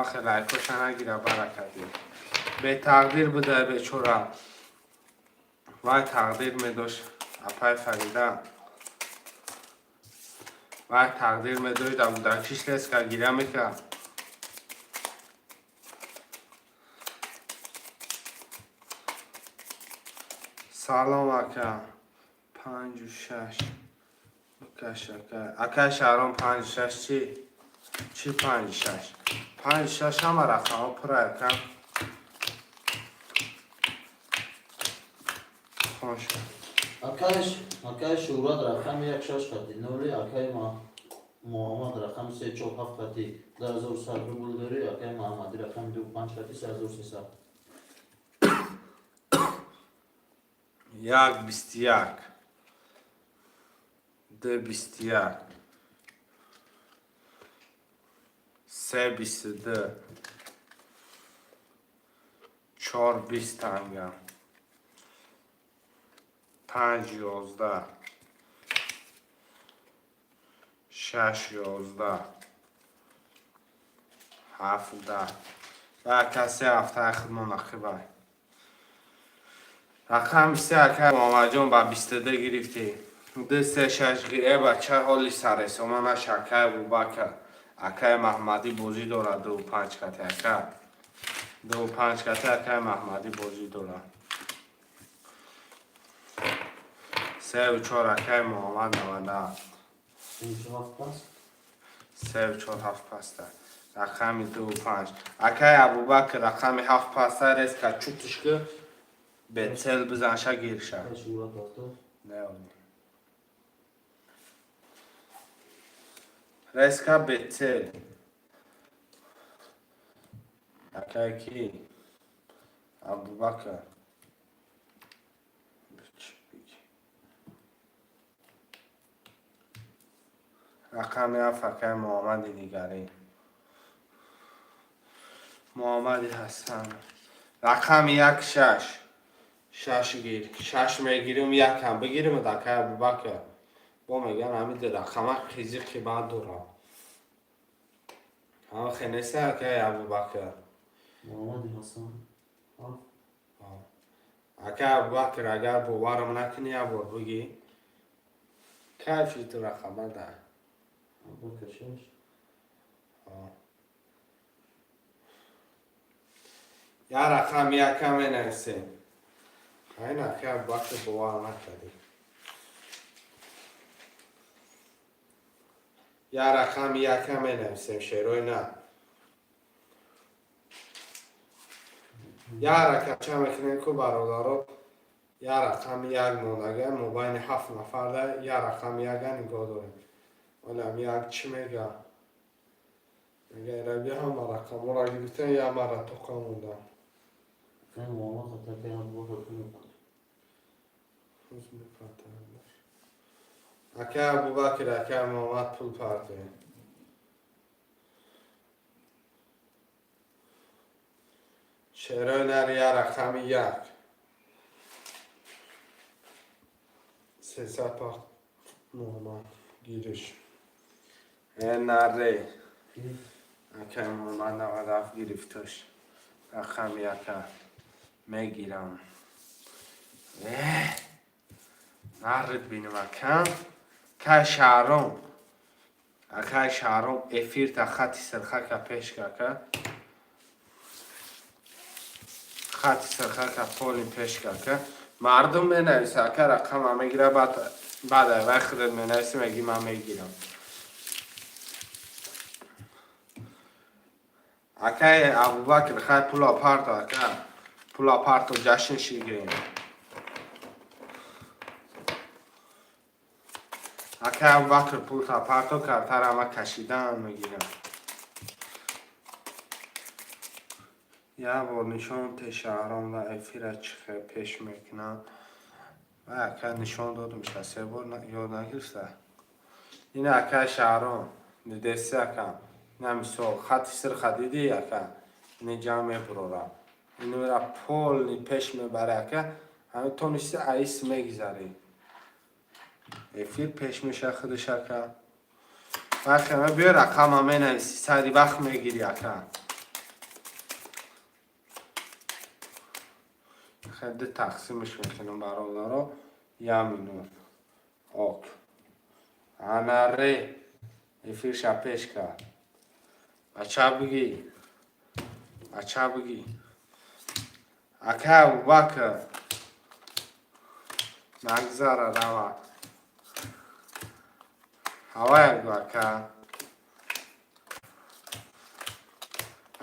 Ахе лайкоша нагира баракати. Бетақдир буда бечора. Вай тақдир медошт, апай Фарида. Вай тақдир медошт, дар кӯдакиш леска гиря мекард. Салом, ака. Панҷу шаш. Бикаш, ака. Акай Шаҳром, панҷу шаш чӣ? Чӣ панҷу шаш? Панҷу шаш ҳама рақамҳо пура, ака. Хонша. Акай Шуҳрат рақами як шаш хати ноли, акай Муҳаммад рақами се чор ҳафт хати 2100 рубл дорӣ, акай Муҳаммадӣ рақами ду панҷ хати 3300. Як 21. Ду 21. Се 22. Чор 20 танга. Панҷ 11. Шаш 11. Ҳафт 10. Ва касе ҳафтаи худмон ақибай. Рақами се, ака Муҳаммадҷон, ба 22 гирифтӣ. Ду се шаш гир. Э бача, ҳоли саресома наш, акай Абубакр. Акай Маҳмадӣ бозӣ дорад ду панҷ кати, ака. Ду панҷ кати акай Маҳмадӣ бозӣ дорад. Севу чор, акай Муҳаммад, 97. Севу ҳафт пас. Севу чор ҳафт паста. Рақами ду панҷ. Акай Абубакр, рақами ҳафт паста, резко чутушки бецел бизанша гирша. Акай Шуҳрат рафта. Не, резко бецел. Акай ки? Абубакр. Чӣ бигӣ? Рақами ҳафт, акай Муҳаммади дигарӣ. Муҳаммади Ҳасан. Рақами як шаш. Шаш гир. Шаш мегирим, якам бигирим, акай Абубакр. Бо меган ҳамин ду рақама қизиқи бад дорам. Ҳама хенеса, акай Абубакр. Муҳаммади Ҳасан ҳафт. Акай Абубакр, агар боварам накунӣ, як бор бигӣ. Кайфи ду рақама да. Абубакр шаш. Як рақам якам менависем. Айн акай Абубакр бовар накардӣ. Як рақами якам менависем, шерои на. Як рақамча мекунем ку, бародаро, як рақами як мондага мобайни ҳафт нафарда як рақами яка нигоҳ дорем. Олам як чӣ мега? Мега ираби ҳама рақамҳоро гирифтан, як мара тоқа мондам. Акай Муҳаммад хати акай Абубакр пул мепартад. Ҳуз мепартад. Акай Абубакр, акай Муҳаммад пул партоед. Шерои нари, як рақами як. 300 парт Муҳаммад гириш. Э наре. Акай Муҳаммад 97 гирифташ. Рақами яка мегирам. Э нарид бинам, акам. Кай Шаҳром. Акай Шаҳром, эфирта хати сирхака пеш кака. Хати сирхака поли пеш кака. Мардум менависа, ака, рақама мегира, баъд Баъд вай худат менависӣ, мегӣ ман мегирам. Акай Абубакр, хай пула парто, ака. Пула парто, ҷашн шигирем. Акай Абубакр, пулта парто, картара ма кашидан мегирам. Як бор нишон те Шаҳром да эфира чӣ хел пеш мекунам. Вай ака, нишон додум ша, се бор ёд нагирифта. Ина, акай Шаҳром, дидеси, ака? Ина мисол хати сирха дидӣ, ака? Ини ҷамъ мебурора. Инра полный пеш мебаре, ака. Ҳамин тонисти аис мегизарӣ. Эфир пеш меша худаш, ака. Вақте биё рақама менависи, сари вақт мегирӣ, ака. Хеле тақсимаш мекунам, бародаро. Як минут. Ок. Анаре эфирша пеш кард. Бача бигӣ. Бача бигӣ. Ака Абубакр. Нагзара рава. Ҳавая гу, ака.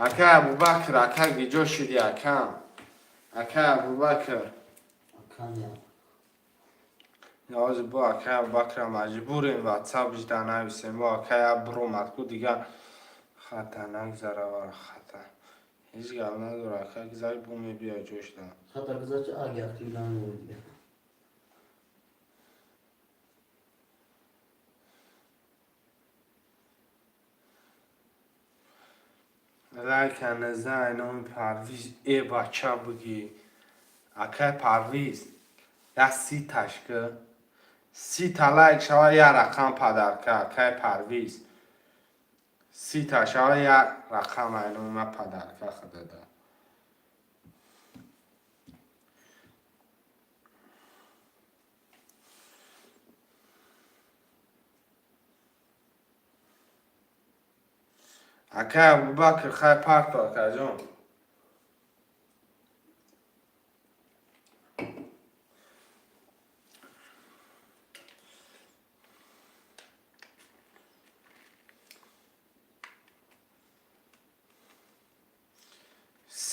Ака Абубакр, ака, гиҷо шуди, ака? Ака Абубакр. Аканя. Ҳозир бо ака Абубакра маҷбурем ватсап жида нависем. Бо ака я биромад ку дигар хата нагзара вара хата. Ҳеҷ гап надора, ака, гизар, бо мебиёй ҷошда. Хата гузашт, аги актив намемонӣ дига. Лайка незай номи Парвиз. Э, бача бигӣ. Акай Парвиз, як 30-таш ки. 30-та лайк шава, як рақам подарка, акай Парвиз. 30-та шава, як рақам ай номи ма подарка худада. Акай Абубакр, хай парто, акаҷон.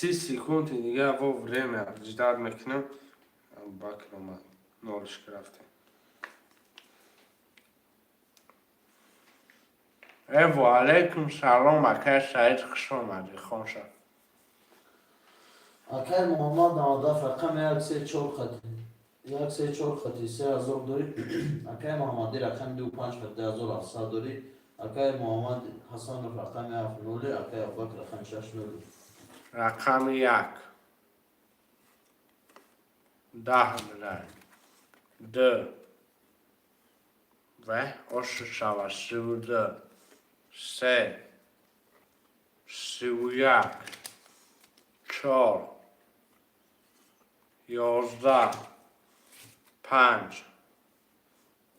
30 секунди дигар во время ждать мекунем. Абубакр омад. Нолиш рафтем. Э, ва алайкум салом, акай Саид, хуш омадӣ, хонша. Акай Муҳаммад 97 рақами як се чор хати. Як се чор хати 3000 дорӣ. Акай Муҳаммадӣ рақами ду панҷ хати 2700 дорӣ. Акай Муҳаммад Ҳасанов рақами ҳафт ноли, акай Абубакр рақами шаш ноли. Рақами як. 10 милай. Ду. Ва ошу шава 32. Се. 31. Чор. 11. Панҷ.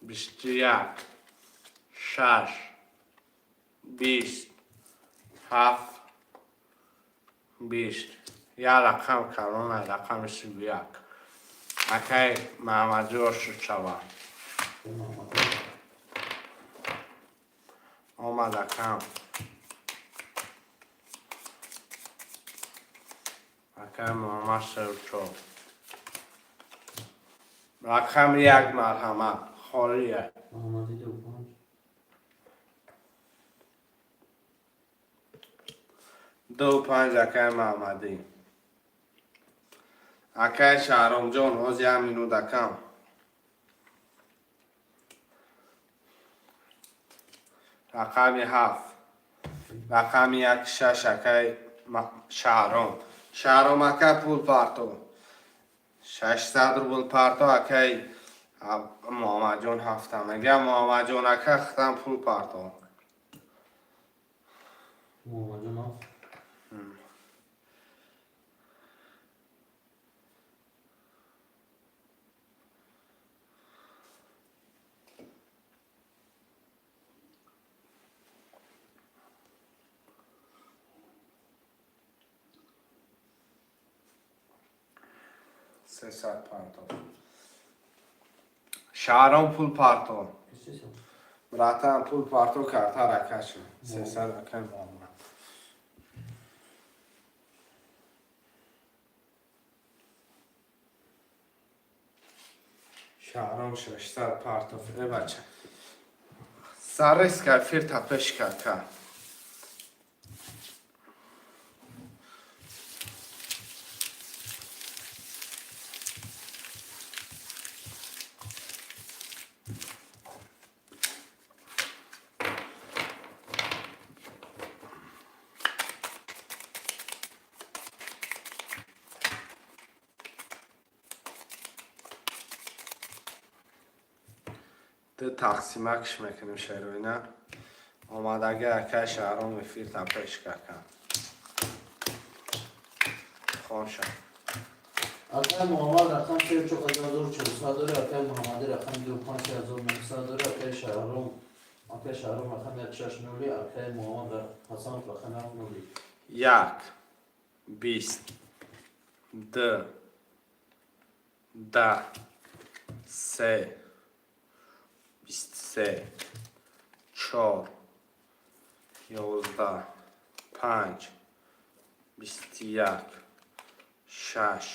21. Шаш. 20. Ҳафт. 20. Як рақам калона, рақами 31. Акай Маҳамадӣ, ошу шава. Муҳаммад. Омад, акам. Акай Муҳаммад 34. Рақами як, марҳамат. Холия. Муҳаммадӣ ду панҷ. Ду панҷ, акай Маҳамадӣ. Акай Шаҳромҷон, ҳоз як минут, акам. Рақами ҳафт. Рақами як шаш, акай Шаҳром. Шаҳром ака, пул парто. 600 рубл парто, акай Муҳаммадҷон ҳафта. Мегам Муҳаммадҷон ака, хитам пул парто. Муҳаммадҷон ҳафт. 300 парто. Шаҳром, пул парто. Братан, пул парто, карта ракаши. 300, акай Муҳаммад. Шаҳром 600 партоф. Э, бача. Сареска эфир пеш кака. Ду тақсимакш мекунем, шероина. Омадаги, акай Шаҳром, эфир пеш кака. Хонша. Акай Муҳаммад рақам се 4400 дори, акай Муҳаммадӣ рақами ду 5900 дори, акай Шаҳром рақами як шаш нули, акай Муҳаммад Ҳасанов рақами ҳафт нули. Як, бист, ду, да, се, 23, чор, 11, панҷ, 21, шаш,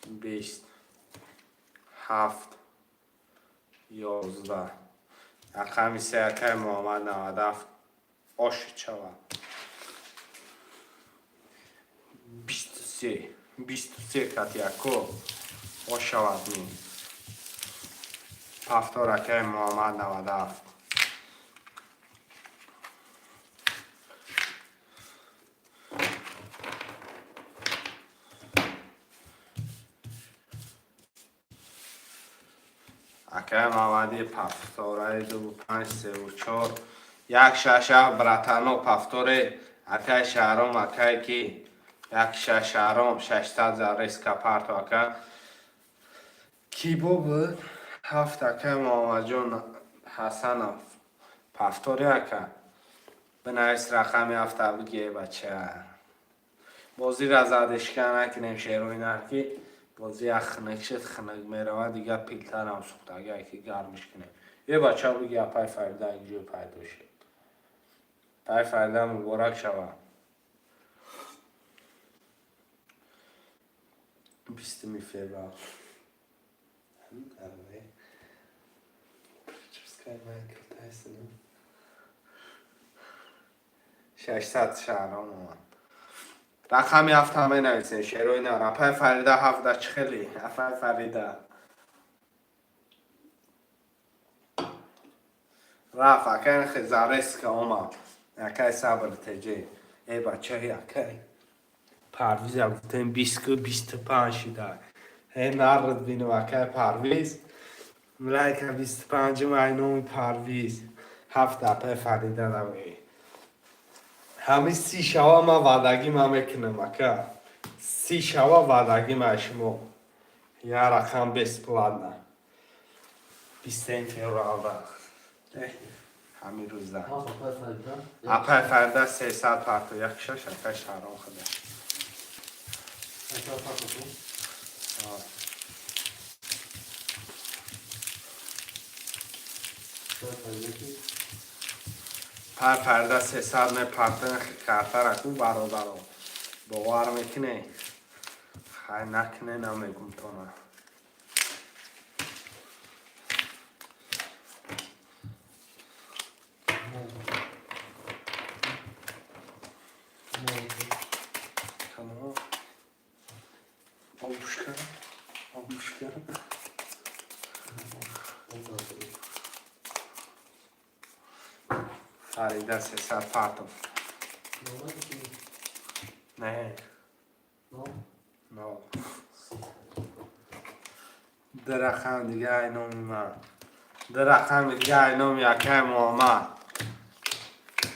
20, ҳафт, 11. Рақами се, акай Муҳаммад, 97 оши чава. 23, 23 катяко ошавад ни. Повтор, акай Муҳаммад, 97. Акай Муҳаммади, повтораи ду, панҷ, севу чор, як, шаш, ҳафт. Братано, повторе, акай Шаҳром, акай ки як, шаш, Шаҳром, 600 зареска парто. Ака ки бо буд? Ҳафт, акай Муҳаммадҷон Ҳасанов, повтори. Ака, бинавис рақами ҳафта, биге, бача. Бозира задишка накунем, шерои нарки. Бозӣ як хунук шуд, хунук меравад, дига пилтарам сӯхт, агар ки гармиш кунем. Е, бача, биги, апай Фарида инҷо пайдо шуд. Апай Фарида, муборак шавад. 20-уми феврал. Прическа Майкл Тайсон. 600, Шаҳром омад. Рақами ҳафта менависем, шерои нар. Апай Фарида, ҳафта чӣ хеле, апай Фарида? Рафт, акай зареска омад. Акай Сабр теҷе. Э, бачаи, акай Парвиза гуфтем, бисту 25 шида. Э, нард бинем, акай Парвиз. Лайка 25-ум ай номи Парвиз. Ҳафт, апай Фарида намегӣ. Ҳамин 30 шава ман ваъдагӣ ман мекунам, ака. 30 шава ваъдагӣ ман шумо. Я рақам бесплатно. 20 февралда. Ҳамин рӯза. Ҳафт, апай Фарида. Апай Фарида 300 парто, як шаш, акай Шаҳром худа. Акай Фату. Апай Фарида ки? Пар Фарида 300 мепартен картара ку, бародаро. Бовар мекунӣ? Хай, накунӣ, намегум тона. Мо. Канал. Бабушка. Бабушка. Мо. Фарида 300 партов. Номер ки? Не, Но. но. Ду рақам дига ай номи ман. Ду рақами дига ай номи акай Муҳаммад.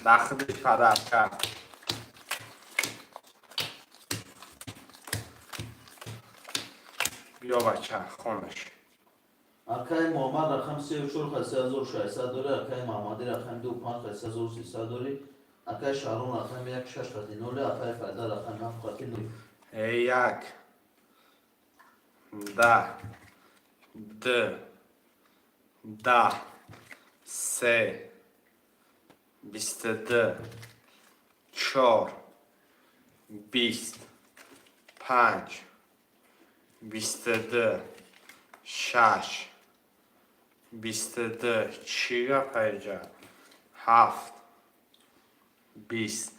Дар худиш подарка. Биё, бача, хонаш. Акай Муҳаммад рақами севу чор хай 3600 дори, акай Муҳаммадӣ рақами ду панҷ хай 3300 дори, акай Шаҳром рақами як шаш хати нули, акай Фарида рақами ҳафт хати нули. Э, як, да, д. 10, се, 22, чор, 20, панҷ, 22, шаш, 22. Чӣ гап айҷа? Ҳафт, 20.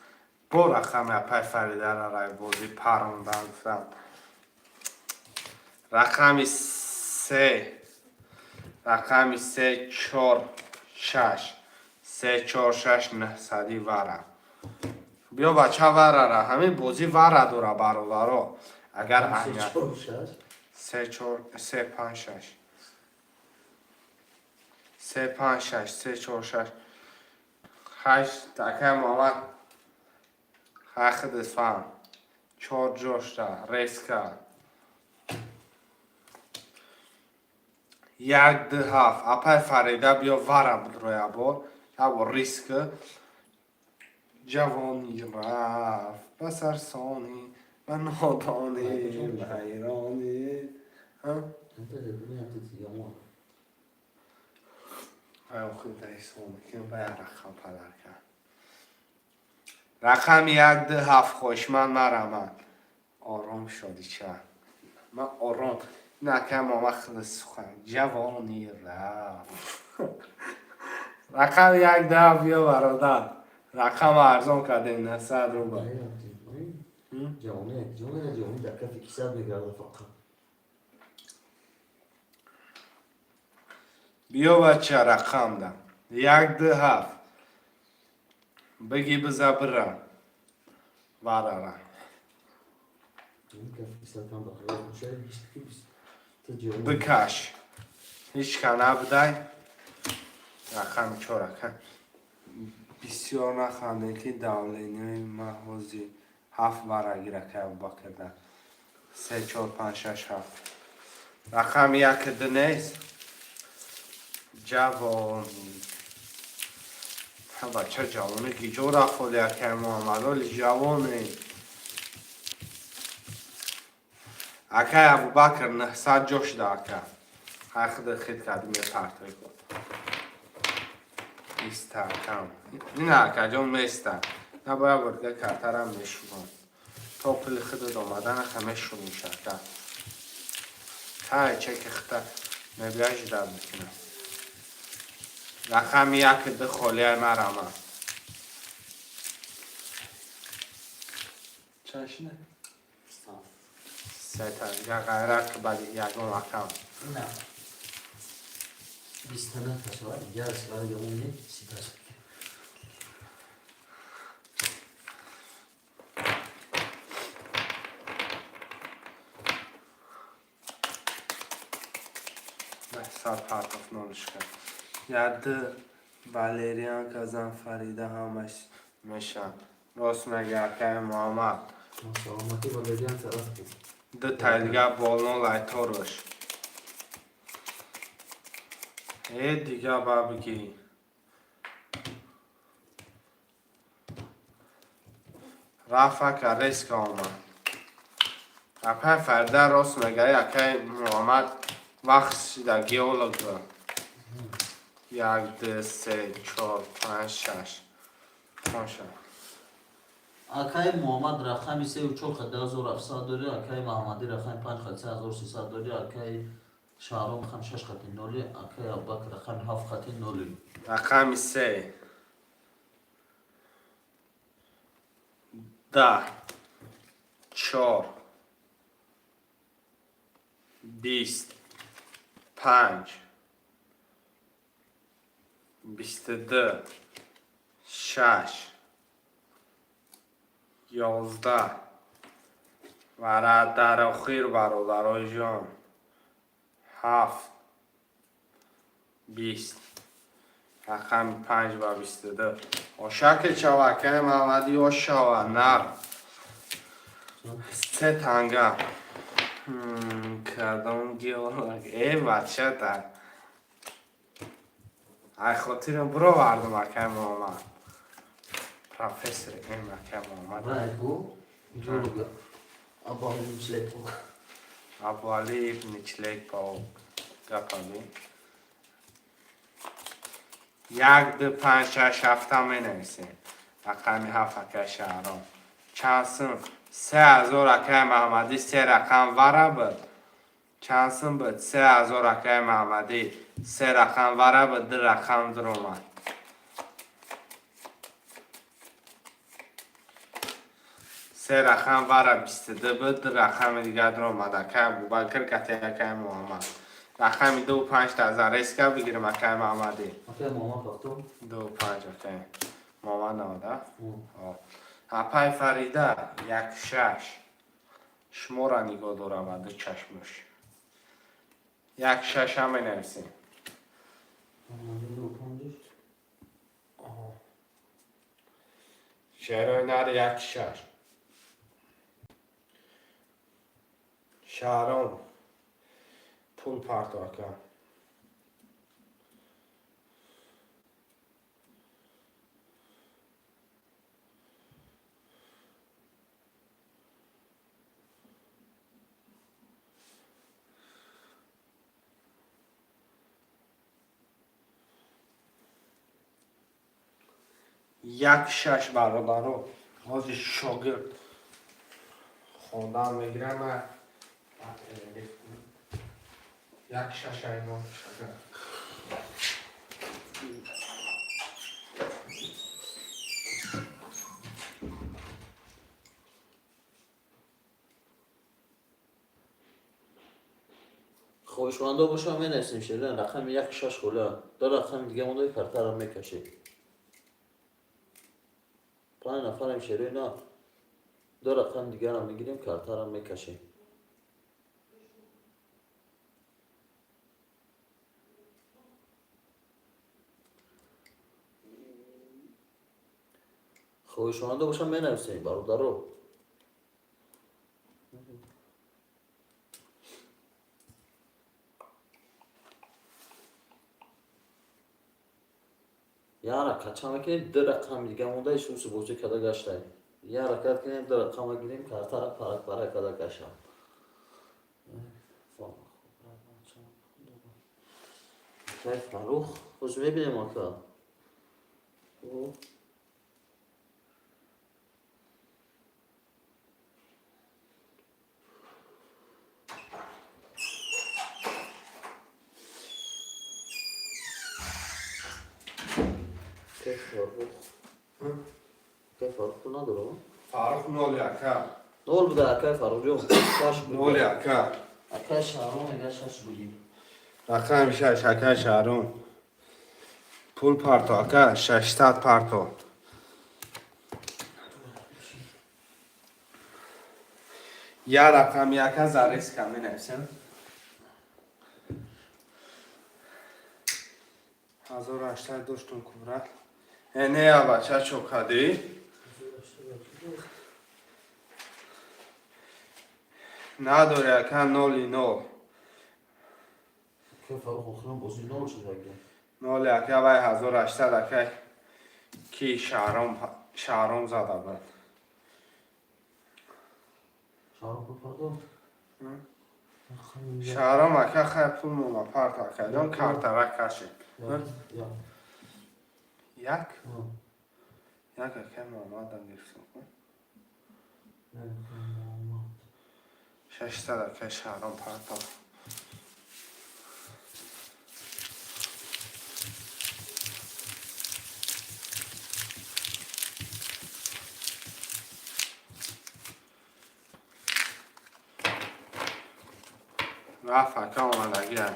Бо рақами апай Фаридара райбозӣ парондан гуфтам. Рақами се, рақами се, чор, шаш, се, чор, шаш, 900-и вара. Биё, бача, варара. Ҳамин бозӣ вара дора, бародаро, агар аҳамият. Чор, шаш. Се, чор, се, панҷ, шаш, се, панҷ, шаш, се, чор, шаш, ҳашт. Акай Муҳаммад, хахидис фаҳм, чор ҷошта резко. Як, ду, ҳафт. Апай Фарида, биё, вара бидроя бор, як бор риск. Ҷавонӣ рафт ба сарсонӣ, ба нодонӣ, ҳайронӣ. Ҳа? Ҳамта дебини, ҳамта дигамо. Ай, охир даҳисо мекунем, ба як рақам подарка. Рақами як, ду, ҳафт. Хоҳишманд, марамад. Ором шоди ча, ман ором накам. Ама хеле сухан. Ҷавонӣ рафт. Рақами як, ду, ҳафт. Биё, бародар, рақам арзон кардем, 900 рубл. Ҷавонӣ, ҷавонӣ, ҷавонӣ дар кафи кисат мегардад фақат. Биё, бача, рақамда як, ду, ҳафт. Биги, биза, бира варара. Кафи кисатам бахайр бошад, бист ки бист. Ту ҷавонӣ. Бикаш, ҳеҷ ка набудай. Рақами чор, ака. Бисёр нахандем, ки давление и ма ҳози. Ҳафт вара гира, кай Абубакрда. Се, чор, панҷ, шаш, ҳафт. Рақами як, ду нест. Ҷавонӣ, бача, ҷавонӣ гиҷо рафт оли, акай Муҳаммадоли? Ҷавонӣ, акай Абубакр, 900 ҷо шуда, ака. Ҳай, худа хит карди, мепартои. Иста, акам, ина, акаҷон, места. Набояд бор дига картарам мешувам то пули худат омаданаха мешумиш, ака. Тай чеки хита мебиёй, ждать мекунам. Рақами як, ду холияй, марама. Чашна сета дига ғайрат, ки баъди ягон рақам. На. Бистана ташавад, ярс вари умни ситаш. 900 партоф нолишка. Яды Валериан казан, Фарида, ҳамаш мешан. Рост мега акай Муҳаммад. Саломатӣ, Валериан тараф буд. Ду тай дига болно лайторуш. Э, дига ба бигӣ. Рафт, ака, резко омад. Апай Фарида рост мега, акай Муҳаммад вақт шида геолог. Як, ду, се, чор, панҷ, шаш. Хоша. Акай Муҳаммад, рақами сею чор хат 2700 дори, акай Маҳаммадӣ рақами панҷ хат 3300 дори, акай Шаҳром рақами шаш хати ноли, акай Абубакр рақами ҳафт хати ноли. Рақами се. 10, чор, 20, панҷ, 22, шаш, 11 ва дар охир, бародарои ҷон, ҳафт, 20. Рақами панҷ ва 22. Ошаке чава, акаи Маҳаммадӣ, ошава нар. Се танга. Кадом геолог? Э, бачата, ай хотирам бировардам, акаи Муҳаммад. Профессор м акаи Муҳаммад. Вай бу геолог Абу Али Члепов. Абуали ибни Члепов. Гапаби. Як, ду, панҷ, шаш, ҳафта менависем. Рақами ҳафт, акай Шаҳром. Чанд сум? 3000, акай Маҳмадӣ, се рақам вара буд. Чанд сум буд? 3000, акай Маҳмадӣ. Се рақам вара буд, ду рақам дуромад. Се рақам вара 22 буд, ду рақами дигар дуромад. Акай Абубакр, кати акай Муҳаммад. Рақами ду панҷта зарезка бигирем, акай Маҳмадӣ. Акай Муҳаммад Пахтун. Ду панҷ, акай Муҳаммад навода. Апай Фарида, як шаш. Шуморо нигоҳ дорам ду чашмуш. Як шаш ҳам менависем. Ду панҷаш. Шерои нар як шаш. Шаҳром, пул парто, ака. Як шаш, бародаро. Ҳозир шогирд хондан мегирам. Як шаш аймон шогирд. Хоҳишмандо бошам, менависем, шерин рақами як шаш хола. Ду рақами дига монда, картаро мекашед. Панҷ нафарем, шерои на. Ду рақами дигарам мегирем, картаро мекашем. Хоҳишмандо бошам, менависем, бародаро. Як ҳаракат чанд мекунем, ду рақами дига монда, исуси бозӣ карда гаштаем. Як ҳаракат кунем, ду рақама гирем, картара парак парак карда кашам. Акай Фаррух, ҳозир мебинем, ака. Хуб. Акай Фаррух. Акай Фаррух пул надорам? Фаррух ноль, ака. Нол буда, акай Фаррухҷон. Шаш буд. Ноль, ака. Акай Шаҳром мега, шаш буди. Рақами шаш, акай Шаҳром. Пул парто, ака, 600 парто. Я рақами, ака, зарезка менависем. 1800 доштум, кубрат. Э, не, бача, чо кадӣ? Надори, ака, ноли нол. Акай Фаррух, охирон бозӣ нол шуд, ака. Ноли, ака, вай 1800, ака, ки Шаҳром, Шаҳром зада буд. Шаҳром пул пардохт? Шаҳром, ака, хай, пул мома парт, ака, ҷон, картара кашид. Як. Як? Як, ака Муҳаммадам гирифтам. 600, ака Шаҳром, парто. Рафт, ака, омадагиа.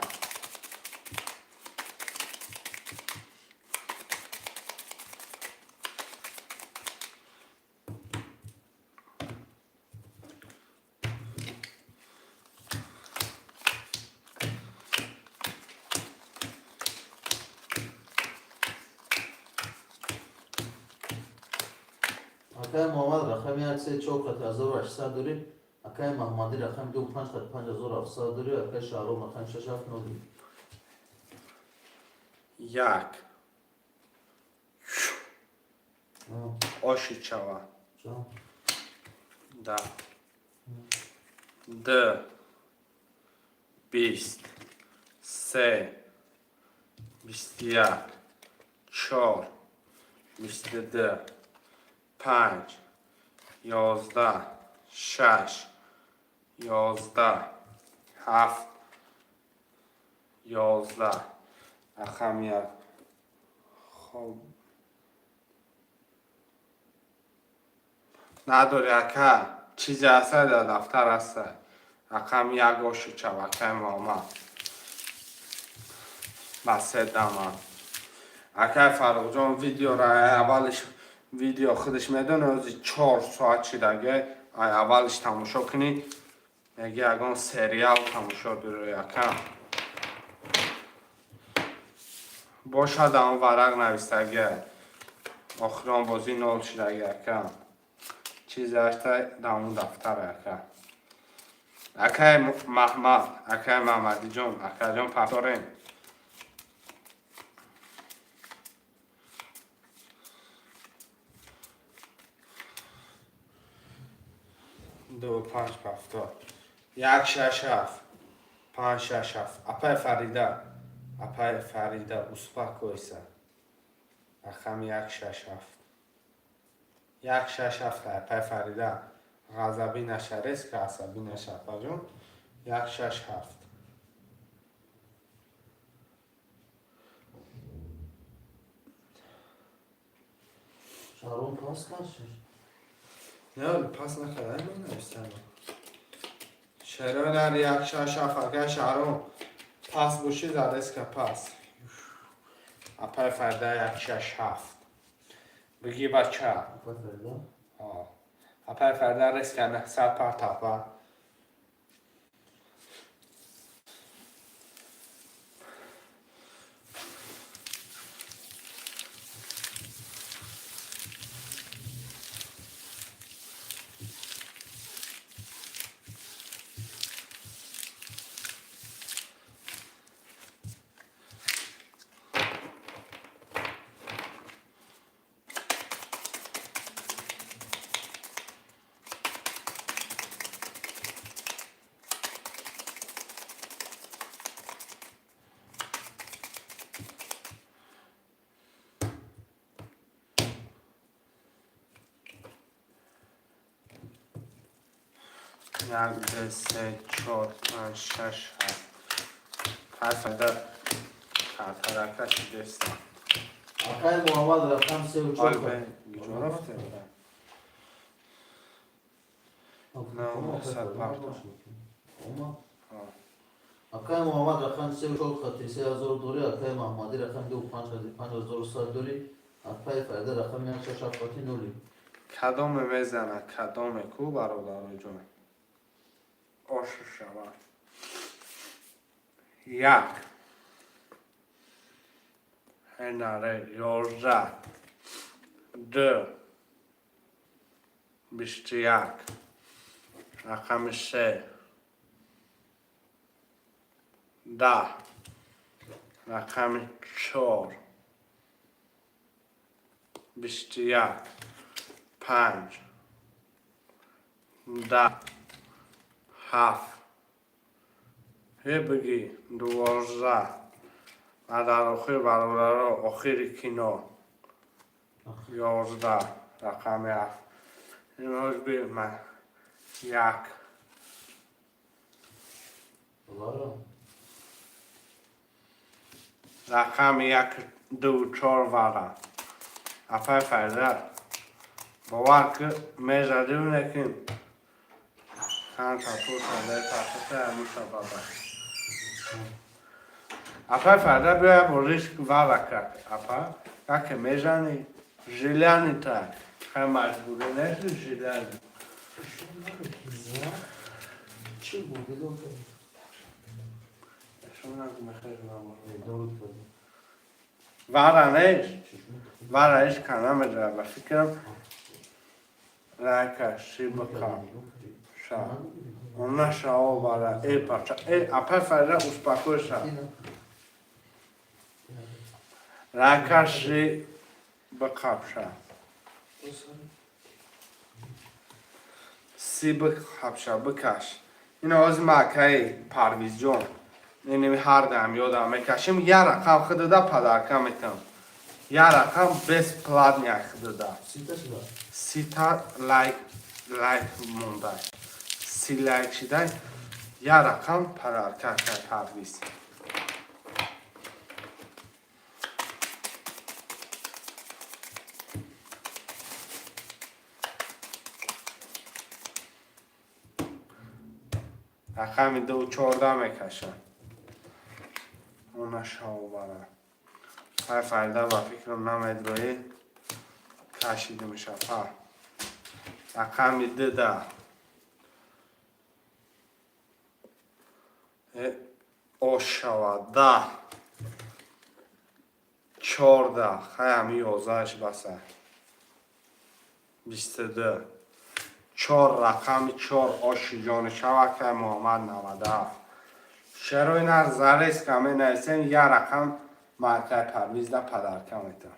Акай Муҳаммад, рақами як се чор қати 1800 дорӣ. Акай Маҳмадӣ, рақами ду панҷ қати 5700 дорӣ. Акай Шаҳром, рақами шаш ҳафт нол. Як. Оши чава. Да. Д. 20. Се. 21. Чор, 22, панҷ, 11, шаш, 11, ҳафт, 11, рақами як. Хоб, надори, ака, чизе ҳаста, дар дафтар ҳаста. Рақами як ошу чавакаи Муҳаммад ба се дама. Акай Фарруқҷон, видеора аввалиш, видео худаш медоне, ози 4 соат шидаге, ай аввалиш тамошо кунӣ, меги ягон сериал тамошо дорӣ, ака. Бошад, он варақ навистаге, охирон бозӣ нол шидаге, ака. Чизе ҳаста дар он дафтар, ака. Акай Маҳмад, акай Маҳмадиҷон, акаҷон, повторем. Ду, панҷ, повтор. Як, шаш, ҳафт, панҷ, шаш, ҳафт. Апай Фарида, апай Фарида, успокойся. Рақами як, шаш, ҳафт, як, шаш, ҳафт. Апай Фарида, ғазабӣ наша, резко асабӣ наша, апаҷон. Як, шаш, ҳафт. Шаҳром пас кард. Не, пас накарда, менавистам. Шерои як, шаш, ҳафт. Агар, Шаҳром, пас бошӣ, задеска пас. Апай Фарида, як, шаш, ҳафт. Бигӣ, бача. Апай Фарида. Апай Фарида, резко 900 партапа. Як, ду, се, чор, панҷ, шаш, ҳафт. Пас Фарида картарака шидеста. Акай Муҳаммад, рақам севу чор. Куҷо рафте? На, сад парто. Акай Муҳаммад, рақами севу чор хати 3000 дорӣ. Акай Маҳмадӣ, рақами ду панҷ хати 5100 дорӣ. Акай Фарида, рақами як, шаш, ҳафт хати нули. Кадоме мезана, кадоме ку, бародароҷон? Ошу шавад. Як, ҳенаре, 11, ду, 21, рақами се, 10, рақами чор, 21, панҷ, 10, ҳафт. Ҳе, бигӣ, 12. Ва дар охир, бародаро, охири кино, 11, рақами ҳафт. Имрӯз би як. Вара. Рақами як, ду, чор, вара. Апай Фарида, бовар ки, мезадим, лекин канта пурсаде тақита амуша баба. Апай Фарида, биёя бо риск вара как. Апа, как мезани, жиляни та. Хай, маҷбурӣ нест, жиляни. Чӣ буд? Бедор кард. Шумо мехоҳед набор. Бедор кард. Вара нест. Вара ҳеҷ ка намедонад, ба фикрам. Райка, шибака. Ша. Наша вара. Э, бача. Э, апай Фарида, успокойся. Райка, ши бақапша. Си бақапша, бикаш. Ин ози ма акаи Парвизҷон. Инами ҳар дам ёдам мекашим, як рақам худада подарка метам. Я рақам бесплатный худуда. 30-та шуда. 30-та лайк монда. 30 лайк шидай. Я рақам подарка акай Парвиз. Рақами 2-14 мекашам. Она шавбара. Ҳай, Фарида, ба фикрам намедроӣ, кашида мешава. Рақами дуда. Ош шава 10. 14. Хай, ҳами 11-аш баса. 22. Чор рақами чор оши ҷони шава кай Муҳаммад 97. Шерои нар зарезка менависем, я рақам маркаи Парвизда подарка метавон.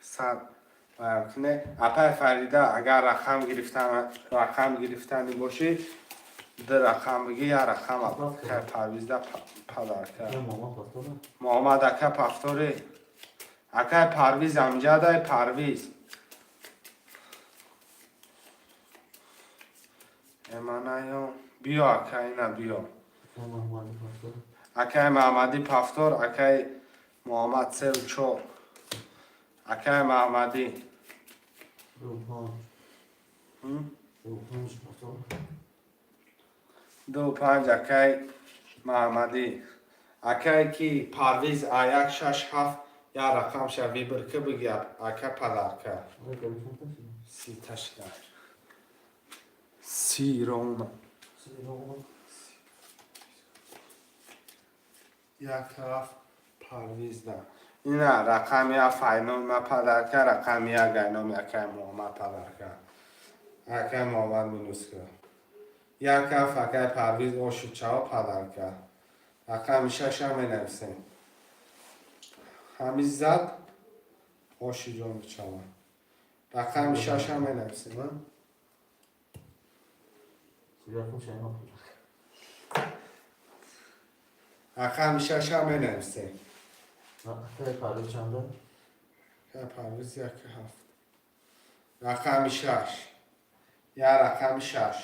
Сад не, апай Фарида, агар рақам гирифтани бошӣ, ду рақам бигӣ, я рақам акай Парвизда подарка. Муҳаммад ака пафтори. Акай Парвиз амҷадай Парвиз. Эманаё биё, ака, ина биё. Акай Маҳмадӣ пафтор, акай Муҳаммад севу чор. Акай Маҳмадӣ. 2-5 акай Маҳмадӣ. Акай ки Парвиз а як шаш ҳафт я рақамша выбор ки бигӣ, ака, подарка. 30-та шида. 30 ровно. Як ҳафт Парвизда. Ина рақами як файнома подарка, рақами як айном акай Муҳаммад подарка. Акай Муҳаммад минус ка. Як ҳафт акай Парвиз оши чао подарка. Рақами шаша менависем. Ҳами зад оши ҷони чава. Рақами шаша менависем, а? Рақам шайно. Рақами шаша менависем. Акай Парвиз чанда? Акай Парвиз як ҳафт. Рақами шаш. Я рақами шаш.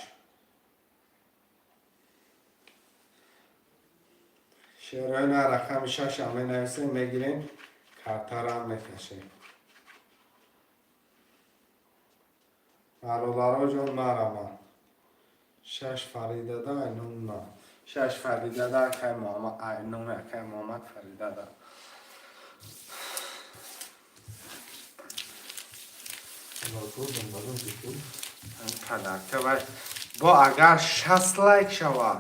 Шерои на рақами шаша менависем, мегирем, картарам мекашем. Бародароҷон, марама. Шаш Фаридада айном на. Шаш Фаридада акай Муҳаммад айноми акай Муҳаммад Фаридада. Подарка вай бо агар 60 лайк шавад,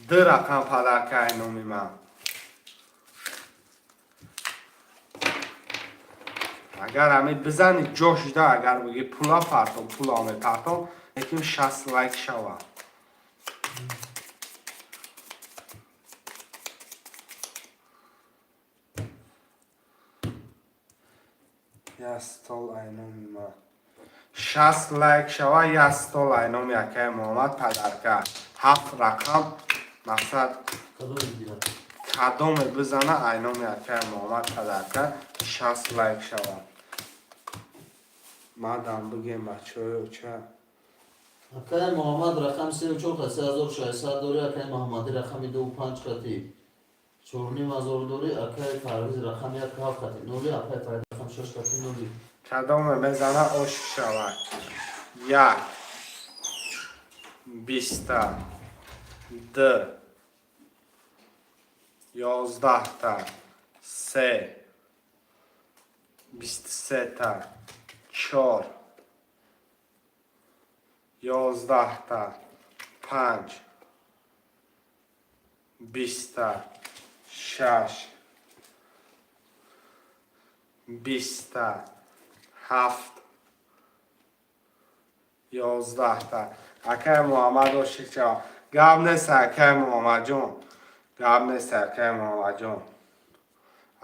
ду рақам подарка айноми ман. Агар ҳами бизани ҷо шуда, агар бигӣ пула партом, пула мепартом, лекин 60 лайк шавад. Я стол айноми ман. 60 лайк шава, я стол айноми акаи Муҳаммад подарка. Ҳафт рақам мақсад кадоме бизана айноми акаи Муҳаммад подарка 60 лайк шавад. Мадам бигем бачаҳои оча. Акай Муҳаммад рақами 34 қати 3600 дорӣ, акай Муҳаммадӣ рақами 2-5 қати 4500 дорӣ, акай Парвиз рақами 1-7 қати ноли, акай Фарид рақами 6 қати ноли. Кадоме мезана ош шавад. Як 20-та, д 11-та, се 23-та, чор 11-та, панҷ 20-та, шаш 20-та, ҳафт 11-та. Акай Муҳаммад ошиқ шава. Гап нест, акай Муҳаммадҷон. Гап нест, акай Муҳаммадҷон.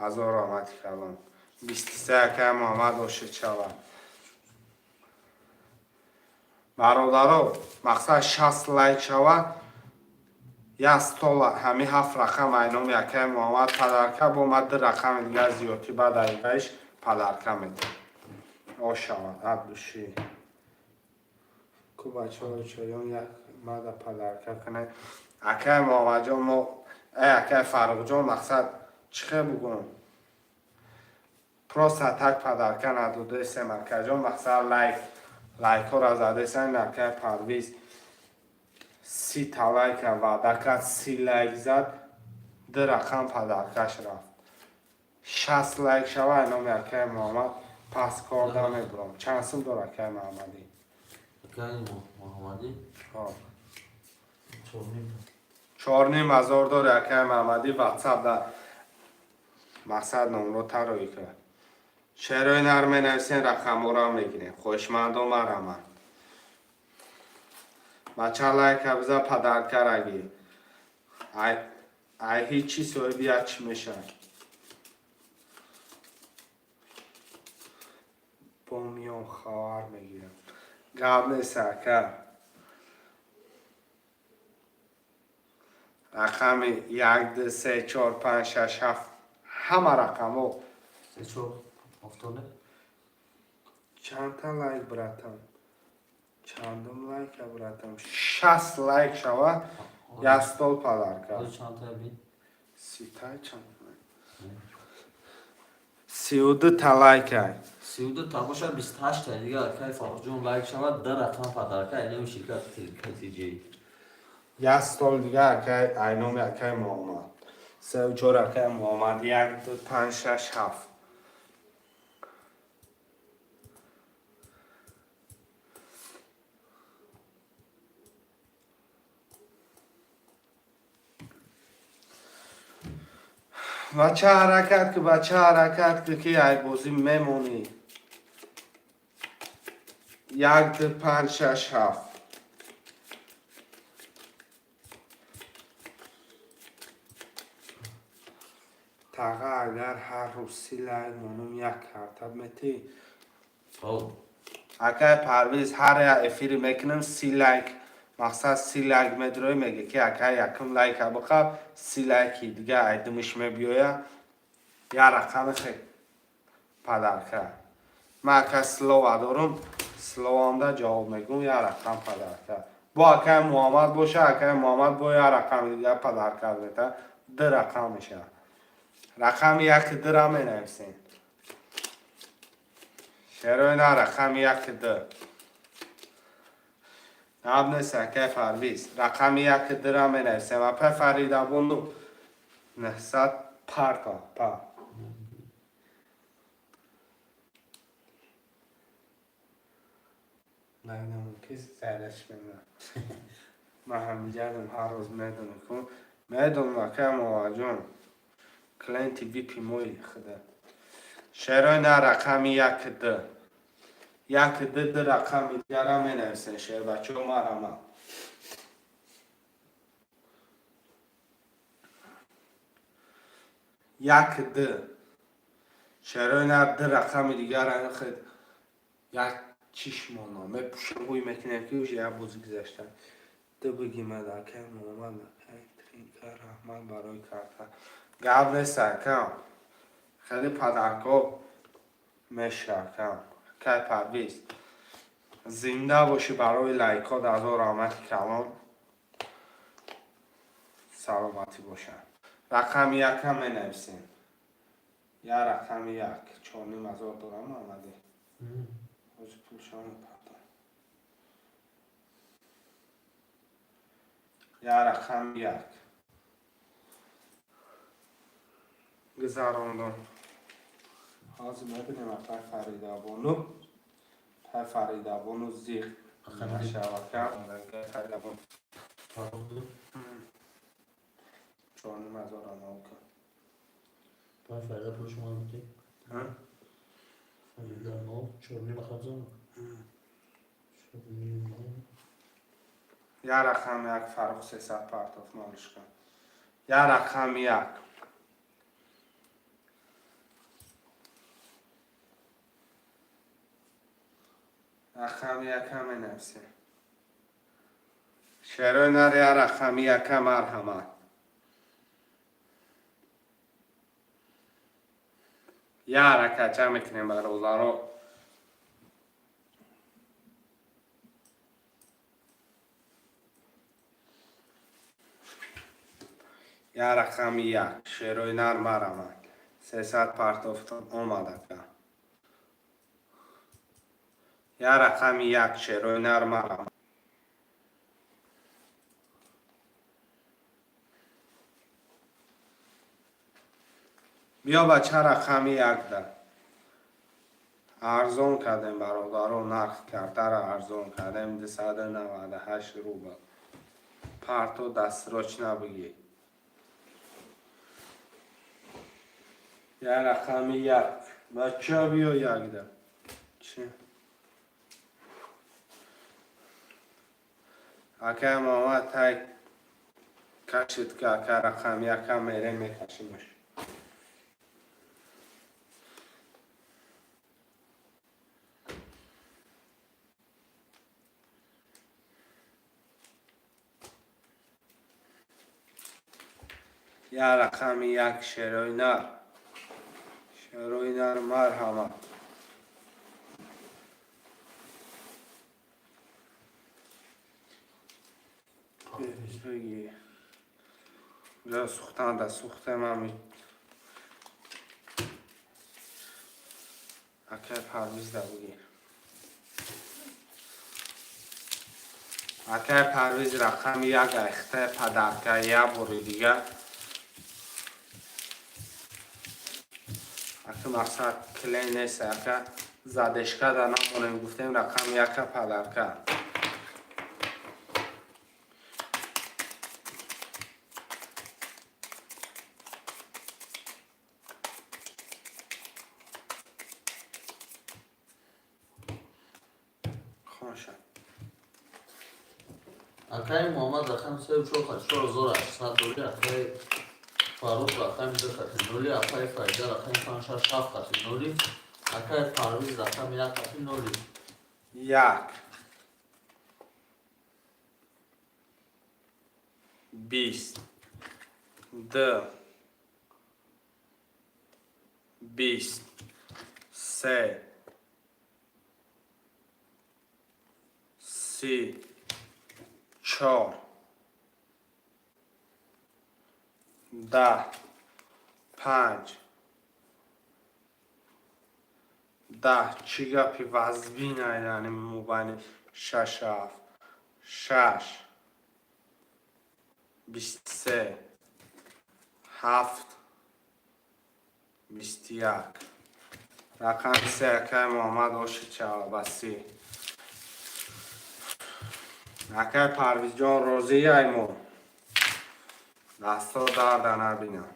Ҳазор раҳмати калон. 23 акай Муҳаммад ошиқ шава. Бародаро, мақсад 60 лайк шавад. Як стол, ҳами ҳафт рақам айноми акаи Муҳаммад подарка. Бо ма ду рақами дигар зиёдтӣ баъд аигаиш подарка медиҳам. Ошавад от души ку, бачаҳои чоён, як мада подарка кунед. Акаи Муҳаммадҷон, мо э акаи Фаррухҷон, мақсад чӣ хел бугӯм, просто так подарка надодесем, акаҷон. Мақсад, лайк, лайкҳоро задесем. Акаи Парвиз 30-та лайка ваъда кард, 30 лайк зад, ду рақам подаркаш рафт. 60 лайк шава, номи акаи Муҳаммад пас корда мебурам. Чанд сум дор акаи Муҳаммадӣ? Акаи Муҳаммадӣ? Ҳо. 4,5. 4,5 ҳазор дори акаи Муҳаммадӣ. Ватсап да мақсад номро тароӣ кард. Шерои нар менависен, рақамҳоро мегирем. Хоҳишмандо, мараман. Бача, лайка биза, подарка раги. Ай ҳеҷ чӣ соҳиби як чӣ мешавад. Бо миём, хабар мегирам, гап нест, ака. Рақами як, ду, се, чор, панҷ, шаш, ҳафт, ҳама рақамҳо. Се, чор, ҳафтоне. Чандта лайк, братан? Чандум лайка, братан? 60 лайк шава, як стол подарка. Чандта би? 30-тай чанд? 32-та лайка. 32 та боша, 28-та дига. Акаи Фаррухҷон, лайк шавад, да рақам подарка айноми ширкат TJ. Як стол дига акай, айноми акай Муҳаммад. Сеу чор, акай Муҳаммад. Як, ду, панҷ, шаш, ҳафт. Бача, ҳаракат ки, бача, ҳаракат ки, ки ай бозӣ мемонӣ. Як, ду, панҷ, шаш, ҳафт. Таға, агар ҳар рӯз 30 лайк монум, як карта метӣ? Акай Парвиз, ҳар як эфири мекунем, 30 лайк, мақсад, 30 лайк медрои, меге ки акай, якум лайка биқаб, 30 лайки дига айдимиш мебиёя, як рақами хе подарка. Ман ака слова дорум, словамда ҷавоб мегӯм, як рақам подарка. Бо акай Муҳаммад боша, акай Муҳаммад бо як рақами дига подарка мета, ду рақам мешавад. Рақами яки дура менависем. Шерои на, рақами яки ду. Наб нест, акай Парвиз. Рақами яки дура менависем. Апай Фаридабону 900 парта па. Намедонам, ки зараш мемонад. Ман ҳамиҷадам, ҳар рӯз медонам ку. Медонам, акай Муҳаммадҷон. Клиенти випи мои худа. Шерои на, рақами як ду. Як ду, ду рақами дигара менависем, шербачаҳо, марама. Як ду. Шерои на, ду рақами дигара хед як чишмона мепушам, ҳуй мекунем, ки уже як бозӣ гузашта. Ду бигимад, акай Муҳаммад, акай Тринка, раҳмат барои карта. Гап нест, акам. Хеле подарко меша, акам. Акай Парвиз. Зинда бошӣ барои лайкҳо, ҳазор раҳмати калон. Саломатӣ бошад. Рақами якам менависем. Як рақами як. 4,5 ҳазор дорам, Муҳаммадӣ. Ҳозир пулшам мепардам. Як рақами як. Гузарондум. Ҳозир мебинем, апай Фаридабону. Апай Фаридабону зиқ нашавад. Фаридабону. Фаррух. 4,5 ҳазор нав кун. Пай Фарида пули шумо метӣ? Фарида нов, 4,5 хабзан. 4,5 нов. Як рақами як, Фаррух 300 партоф малышка. Як рақами як. Рақами якам менависем. Шерои нар, я рақами яка, марҳамат. Я ҳаракатча мекунем, бародаро. Я рақами як, шерои нар, марҳамат. 300 партофтон омад, ака. Я рақами як, шерои нар, марҳамат. Биё, бача, рақами якда. Арзон кардем, бародаро, нарх картара арзон кардем, 298 рубл. Парто, дастрочно бигир. Я рақами як. Бача, биё якда. Чи? Акай Муҳаммад тай кашид ки, ака, рақами яка мерем, мекашимаш. Я рақами як, шерои нар. Шерои нар, марҳамат. Бигир. Ҷо сӯхтанда сӯхтем ами. Акай Парвизда бигир. Акай Парвиз, рақами як айхта подарка я бори дига. Ака, мақсад клей нест, ака, задержка да намонем, гуфтем, рақами яка подарка. Хоша. Акаи Муҳаммад рақами сею чор хати 4800 дорӣ, акаи Фаррух рақами ду хати ноли, акаи Фарида рақами панҷ шаш ҳафт хати ноли, акаи Парвиз рақами як хати ноли. Як. 20. Ду. 20. Се. 30. Чор. 10. Панҷ. 10. Чӣ гапи вазбин яъне мобайни шаш ҳафт. Шаш. 23. Ҳафт. 21. Рақами се, акай Муҳаммад, оши чавабасӣ. Акай Парвизҷон, розӣ мо? Дастҳо дарда набинам.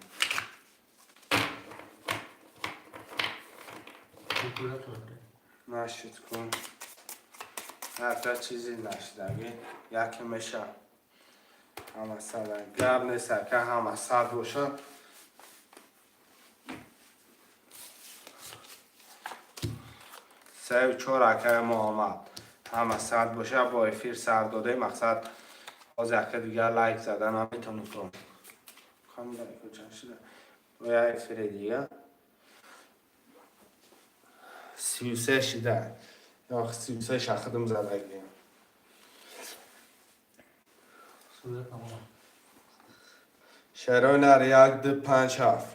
Нашид кун. Ҳарта чизи нашидагӣ. Яке меша. Ҳама сада. Гап нест, ака, ҳама сад боша. Сею чор, акай Муҳаммад. Ҳама сад боша, бо эфир сар додем. Мақсад ҳозир, ака, дигар лайк зада наметонӣ кун. Кам лайко чанд шуда? Бо як эфири дига. 33 шида. Ё 33 шахидим задагиям. Сурат тамом. Шерои нар, як, ду, панҷ, ҳафт.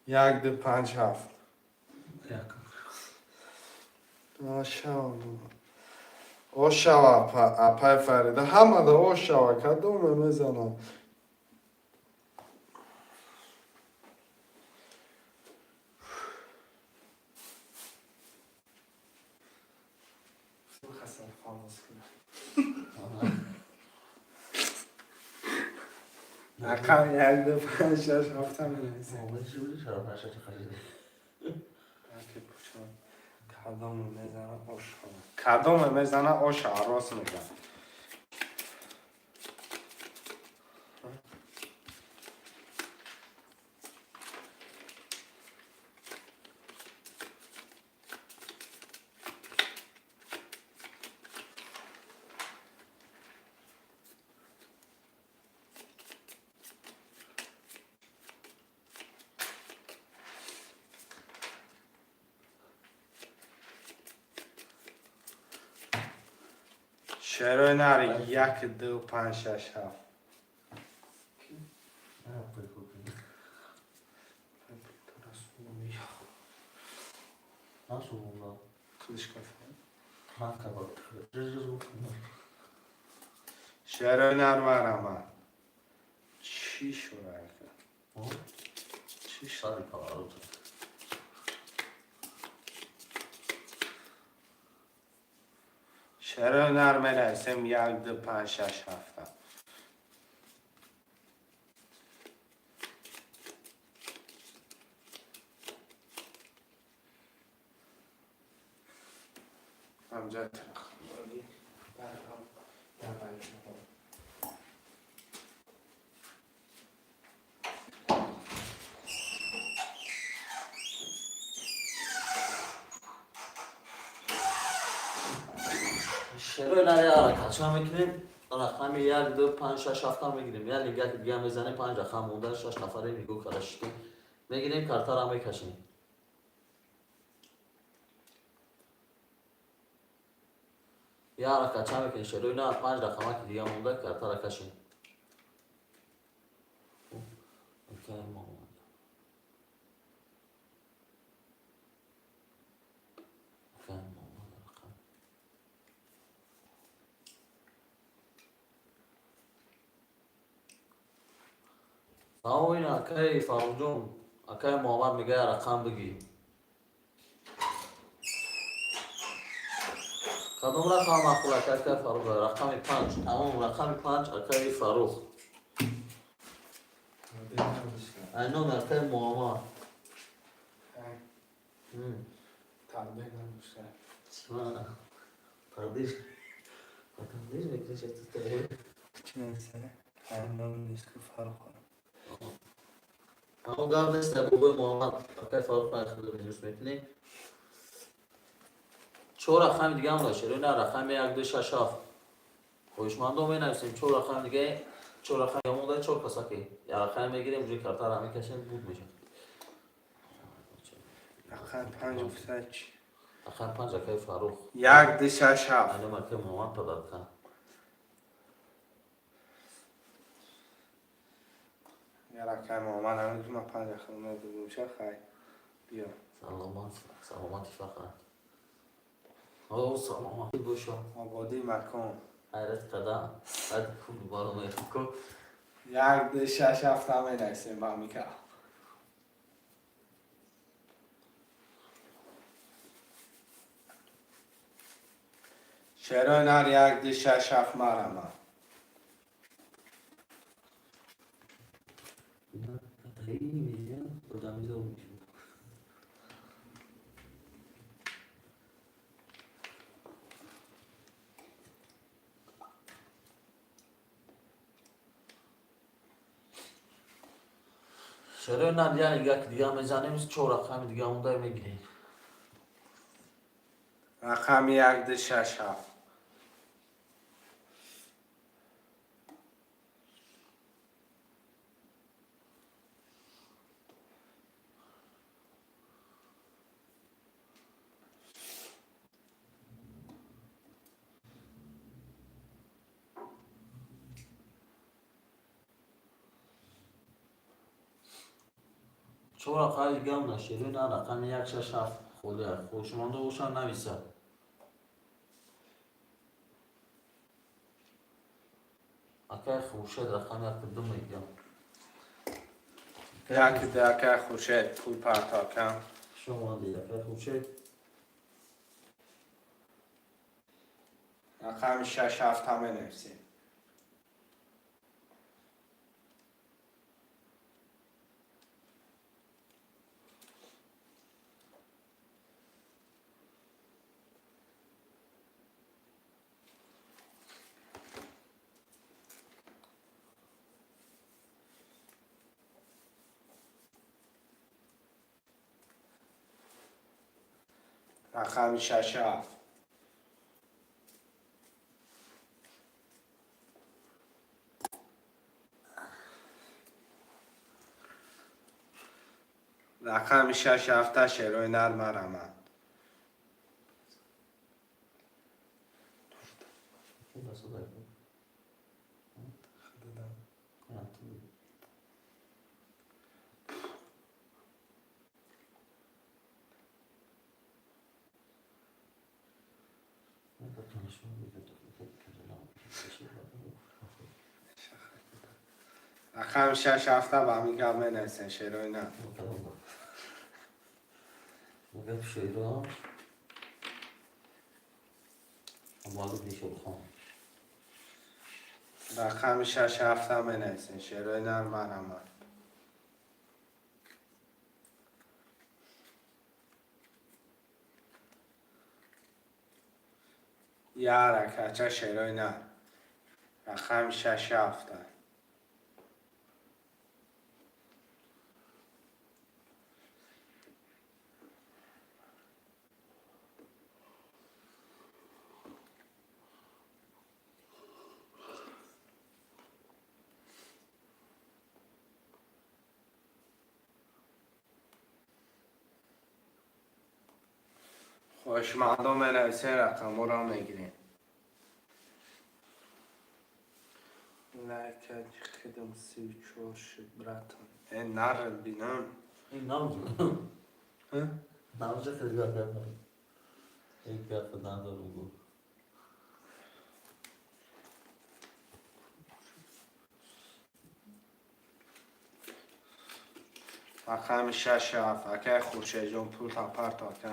Як, ду, панҷ, ҳафт. Як. Машаалло. Ошава, апай Фарида. Ҳамада ошава, кадоме мезанам. Хасан хомӯш кунам. Рақам як, ду, панҷ, шаш, ҳафта менависем. Мобил чӣ буди? Чаро панҷ шаш хариди? Яке пучам. Кадоме мезана ошава. Кадоме мезана ошава, рост мегӯям. Шерои нар як, ду, панҷ, шаш, ҳафт. На, прикол. Насубулла. Клишка. Шерои нар марама. Чӣ шуд, ака? Чӣ шуд? Сари поворот. Шерои нар менависем як, ду, панҷ, шаш, ҳафта. Амҷад рақамдорӣ? Шерои нар як ҳаракатча мекунем. Рақами як, ду, панҷ, шаш, ҳафта мегирем. Як лигаки дига мезанем, панҷ рақам монда, шаш нафаре нигоҳ карда шитем. Мегирем, картара мекашем. Як ҳаракатча мекунем, шерои нар, панҷ рақамаки дига монда, картара кашем. Окей, Муҳаммад. Окей, Муҳаммад, рақам. Тамом, ин акаи Фаррухҷон, акаи Муҳаммад мегӯяд, рақам бигӣ. Кадом рақам маъқул, акаи Фаррух? Рақами панҷ. Тамом, рақами панҷ, акаи Фаррух. Ай номи акаи Муҳаммад. Тақдир надошта. Тақдир. Тақдир мекунӣ. Чӣ нависа? Ном нест, ки Фаррух. Аммо гап нест, бобои Муҳаммад, акаи Фаррух минус мекунӣ. Чор рақами дига ҳам дошт. На, рақами як, ду, шаш, ҳафт. Хоҳишмандо, менависем чор рақами дига, чор рақами дига монда, чор касаки. Як рақами мегирем, уже картара мекашем, буд мешавад. Рақами панҷ гуфта чӣ? Рақами панҷ, акаи Фаррух. Як, ду, шаш, ҳафт. Алем, акаи Муҳаммад подарка. Я рақами Муҳаммад ҳамин ман панҷ рақам медодам. Хай, биё. Саломат, саломати фақат. О, саломат бошо. Ободии макон. Ҳайрат қадам. Баъд пул баромад ку. Як, ду, шаш, ҳафта менависем ба мика. Шерои нар як, ду, шаш, ҳафт марама. Одамизо мешуд. Шерои нар як як дига мезанем, чор рақами дига монда, мегирем. Рақами як, ду, шаш, ҳафт. Чор рақами дига монда, шерои нар, рақами як, шаш, ҳафт холия. Хоҳишмандо бошанд, нависад. Акаи Хуршед, рақами як, ду мегирам. Як, ду, акаи Хуршед, пул партокам. Шумо омадед, акаи Хуршед. Рақами шаш, ҳафта менависем. Рақами шаш, ҳафт. Рақами шаш, ҳафта, шерои нар марамад. Рақами шаш ҳафта ба ҳамин гап менависен, шерои на. Гап шеро Абуалибни Шурхон. Рақами шаш ҳафта менависен, шерои нар марҳамат. Я ракача шерои нар. Рақами шаш ҳафта. Хоҳишмандон менависен, рақамҳоро мегирем. Лайка хидм 34 шуд, братан. Э, нар бинам. Ин навҷа. Навҷа хеле гап. Ин гап надорум гу. Рақами шаш ҳафт. Акай Хуршедҷон, пул партов ака.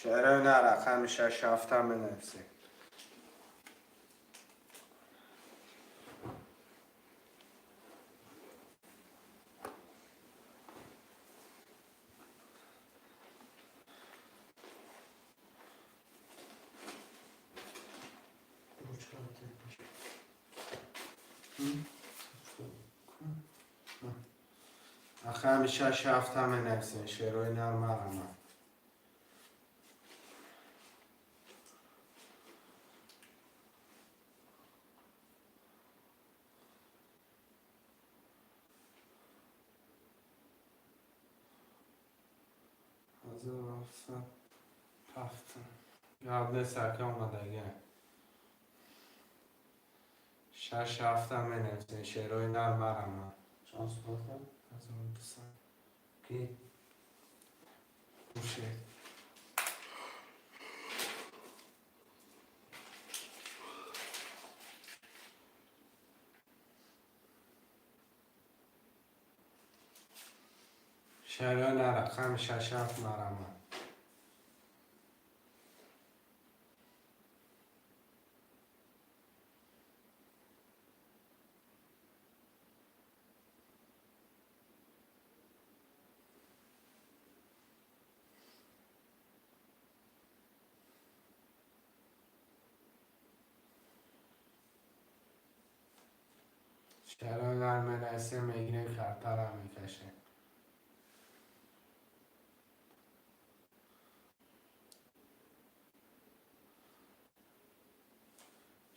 Шерои на рақами шаш ҳафта менависем. Рақами шаш ҳафта менависем, шерои нар марҳамат. 1707. Гап нест, ака омадагиам. Шаш ҳафта менависем, шерои нар марҳамат. Чанд сумата? 1200. Ки? Хуршед. Шерои на рақами шаш ҳафт марҳамат. Шерои нар менависем, мегирем, картара мекашем.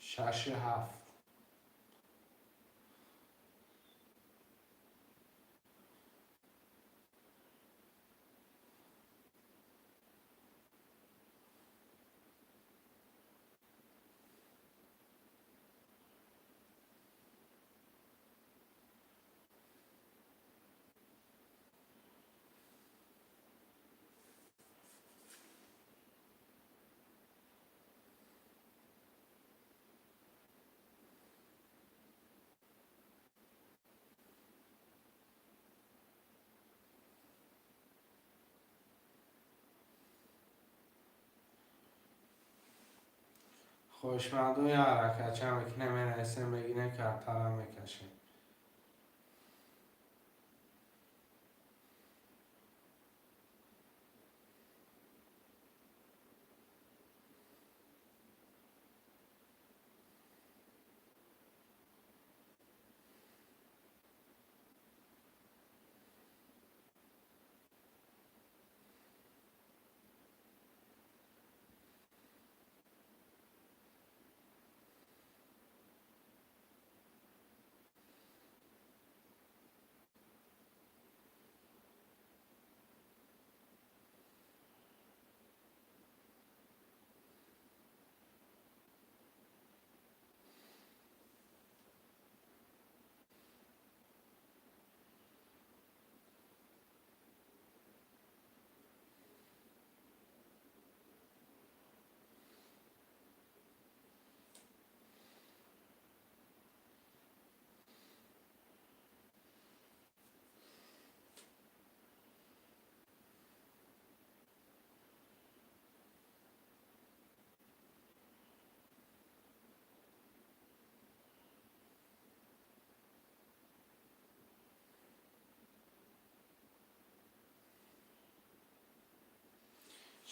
Шаши ҳафт. Хоҳишмандон як ҳаракатча мекунем, менависем, мегирем, картара мекашем.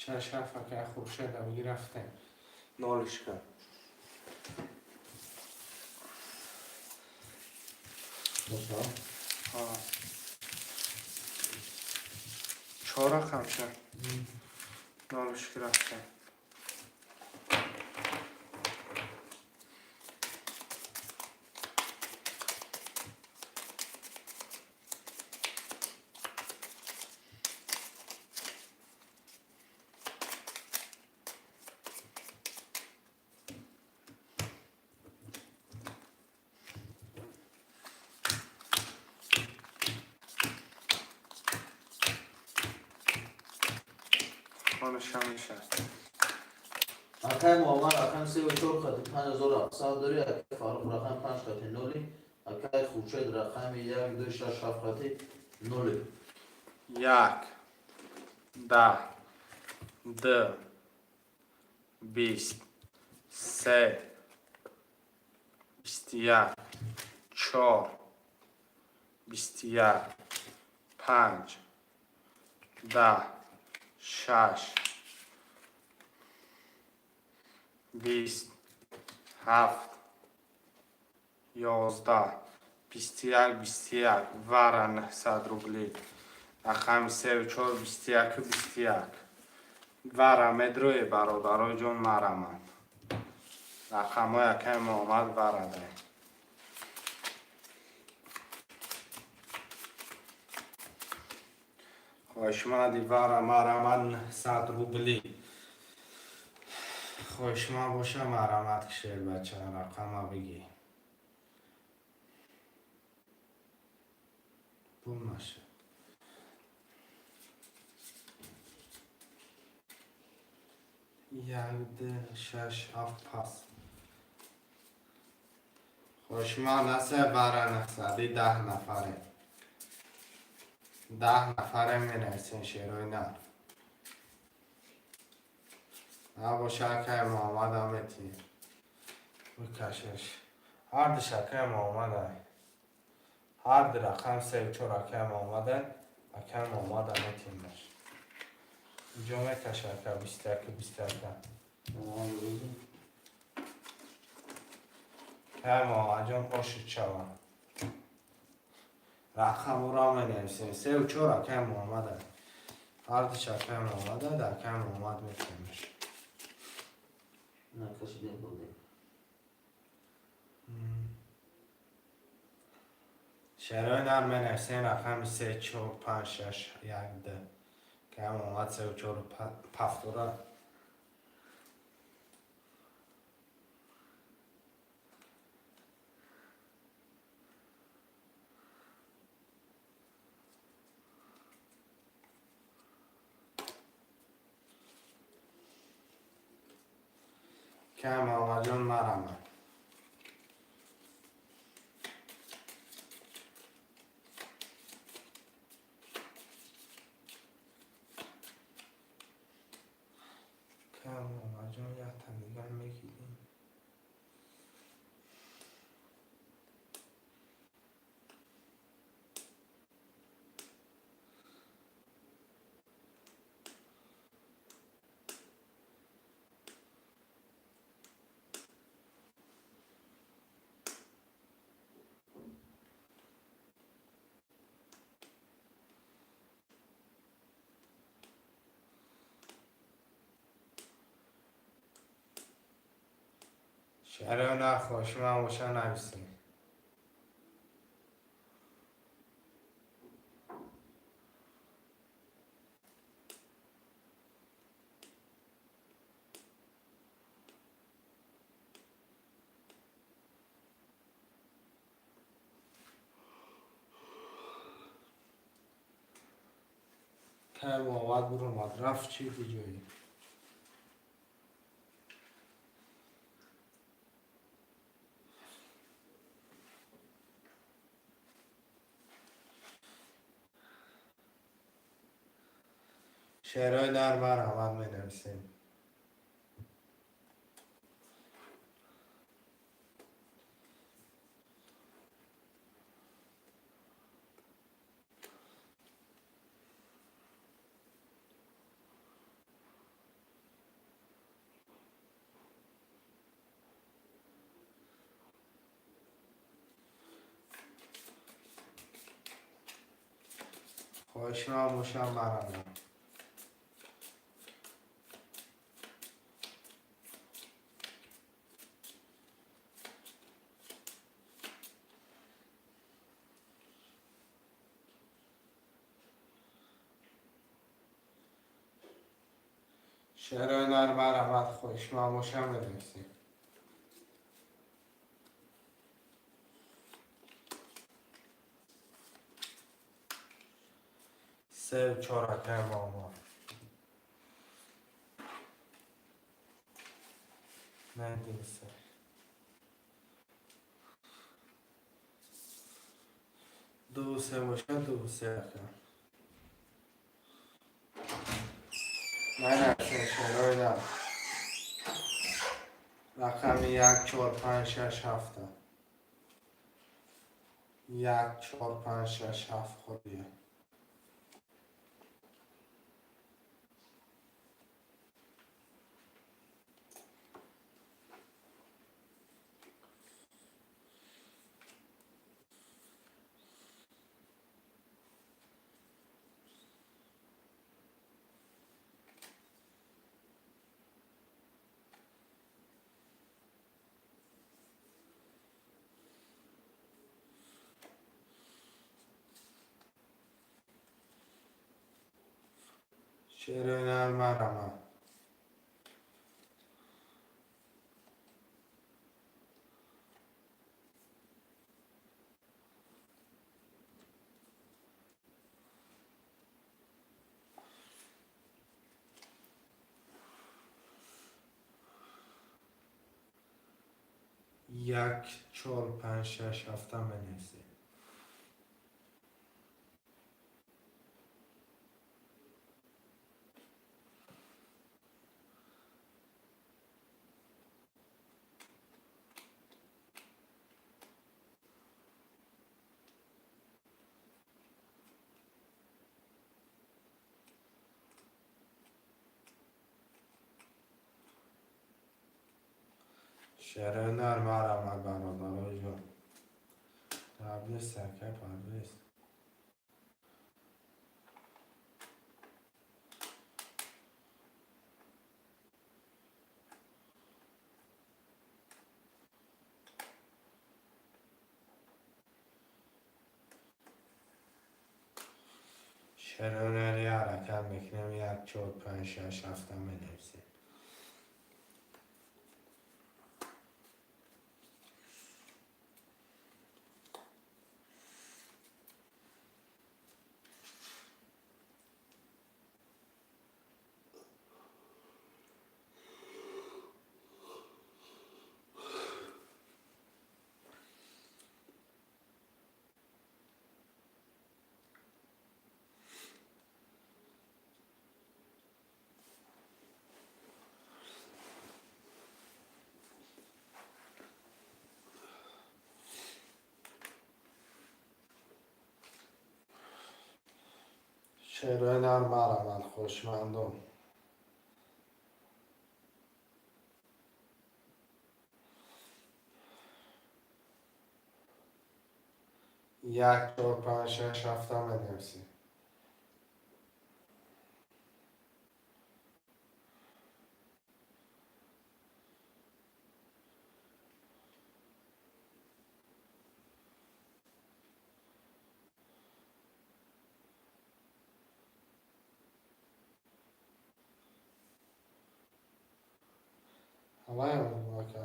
Шаш, ҳафт, акай Хуршеда бигӣ, рафтем. Нолишка. Боша. Чор рақам ша. Нолишка рафтем. Хонашам мешавад. Акай Муаммар рақами севу чор хати 5700 дорӣ, акай Фаррух рақами панҷ хати ноли, акай Хуршед рақами як, ду, шаш, ҳафт хати ноли. Як, 10, ду, 20, се, 21, чор, 21, панҷ, 10, шаш, 20, ҳафт, 11, 21, 21, вара 900 рубли. Рақами севу чор, 21-у 21. Вара медрои, бародаро ҷон, марамад. Рақамҳои акаи Муҳаммад варадай. Хоҳишманди вара марамад 900 рубли. Хоҳишманд боша, марамад, шербача, рақама бигӣ. Пул нашуд. Як, ду, шаш, ҳафт, пас. Хоҳишманд асе вара 900-и, 10 нафаре. 10 нафаре менависен, шерои нар. Набоша, акаи Муҳаммадам метӣ. Бикашеш. Ҳардуш акаи Муҳаммадай. Ҳар ду рақам севу чор акаи Муҳаммадай, акаи Муҳаммада метимдаш. Инҷо мекаша, ака, 21-у 21. Акаи Муҳаммадҷон, ошид шаванд. Рақамҳоро менависем. Севу чор акаи Муҳаммадай. Ҳардуш акаи Муҳаммадай, дар акаи Муҳаммад метимдаш. Накашидем, бурдем. Шерои нар менависем рақами се, чор, панҷ, шаш, як, ду. Акаи Муҳаммад севу чору пафтора. Акаи Муҳаммадҷон, марамад. Акаи Муҳаммадҷон, якта дигар мегирем. Шерои нар хоҳишманд боша, нависем. Акаи Муҳаммад буромад, рафт чӣ ҷое? Шерои нар марҳамат, менависем. Хоҳишманд бошам, марҳамат. Шерои нар, марҳамат, хоҳишманд бошам, менависем. Сеу чор, акай Муҳаммад. Менависе. Ду се боша, ду се, ака. Менависем, шерои нар. Рақами як, чор, панҷ, шаш, ҳафта. Як, чор, панҷ, шаш, ҳафт холия. Шерои нар, марҳамат. Як, чор, панҷ, шаш, ҳафта менависем. Шерои нар, марҳамат, бародарои ҷон. Парвиз, акай Парвиз. Шерои нари ҳаракат мекунем, як, чор, панҷ, шаш, ҳафта менависем. Шерои нар, марҳамат, хоҳишмандон. Як, чор, панҷ, шаш, ҳафта менависем. Ҳаваям, ака.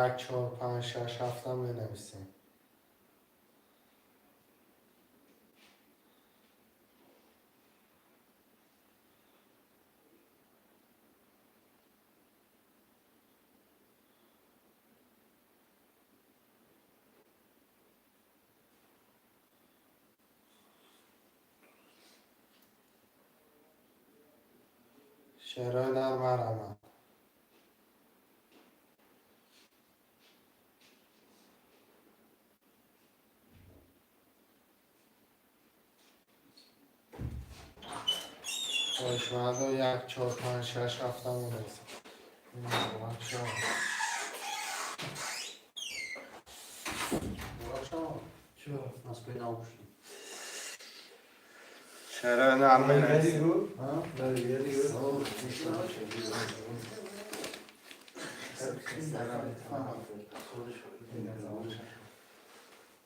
Як, чор, панҷ, шаш, ҳафта менависем. Шерои нар, марҳамат. Хоҳишмандо, як, чор, панҷ, шаш, ҳафта менависем. Муборак шавад. Муборак шавад. Чё? Москваи нав пушти. Чаро нар менависем? А?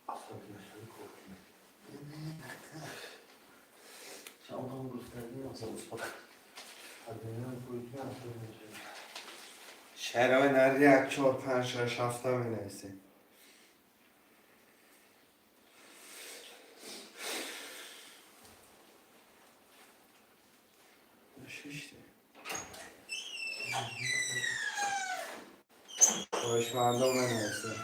О, Чандон гуфтагӣ масал успок. Шарои нар, як, чор, панҷ, шаш, ҳафта менависем. Шиште. Хоҳишмандо менависем.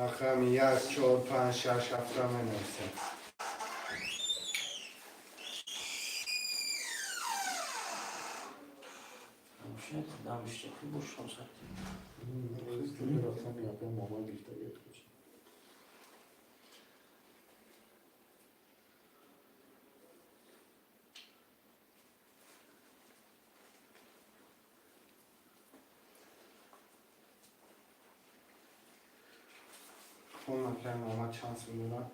Рақами як, чор, панҷ, шаш, ҳафта менависем. Дамиштаки бошам сати. Рақами якай Муҳаммад гирифтагӣ. Пул накай Муҳаммад чанд сум дорад?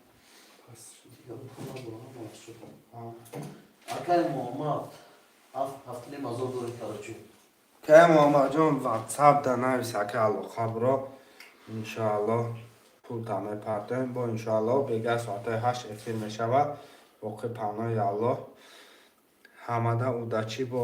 Пас. Пул надорам, ҳама шуд. А. Акай Муҳаммад, ҳафт ҳафтним ҳазор дори, короче. Кай Муҳаммадҷон, ватсап да навис, ака, алоқа биро. Иншоаллоҳ, пулта мепартоем. Бо иншоаллоҳ, бега соатҳои 8 эфир мешавад. Боқӣ панои Аллоҳ. Ҳамада удачи бо.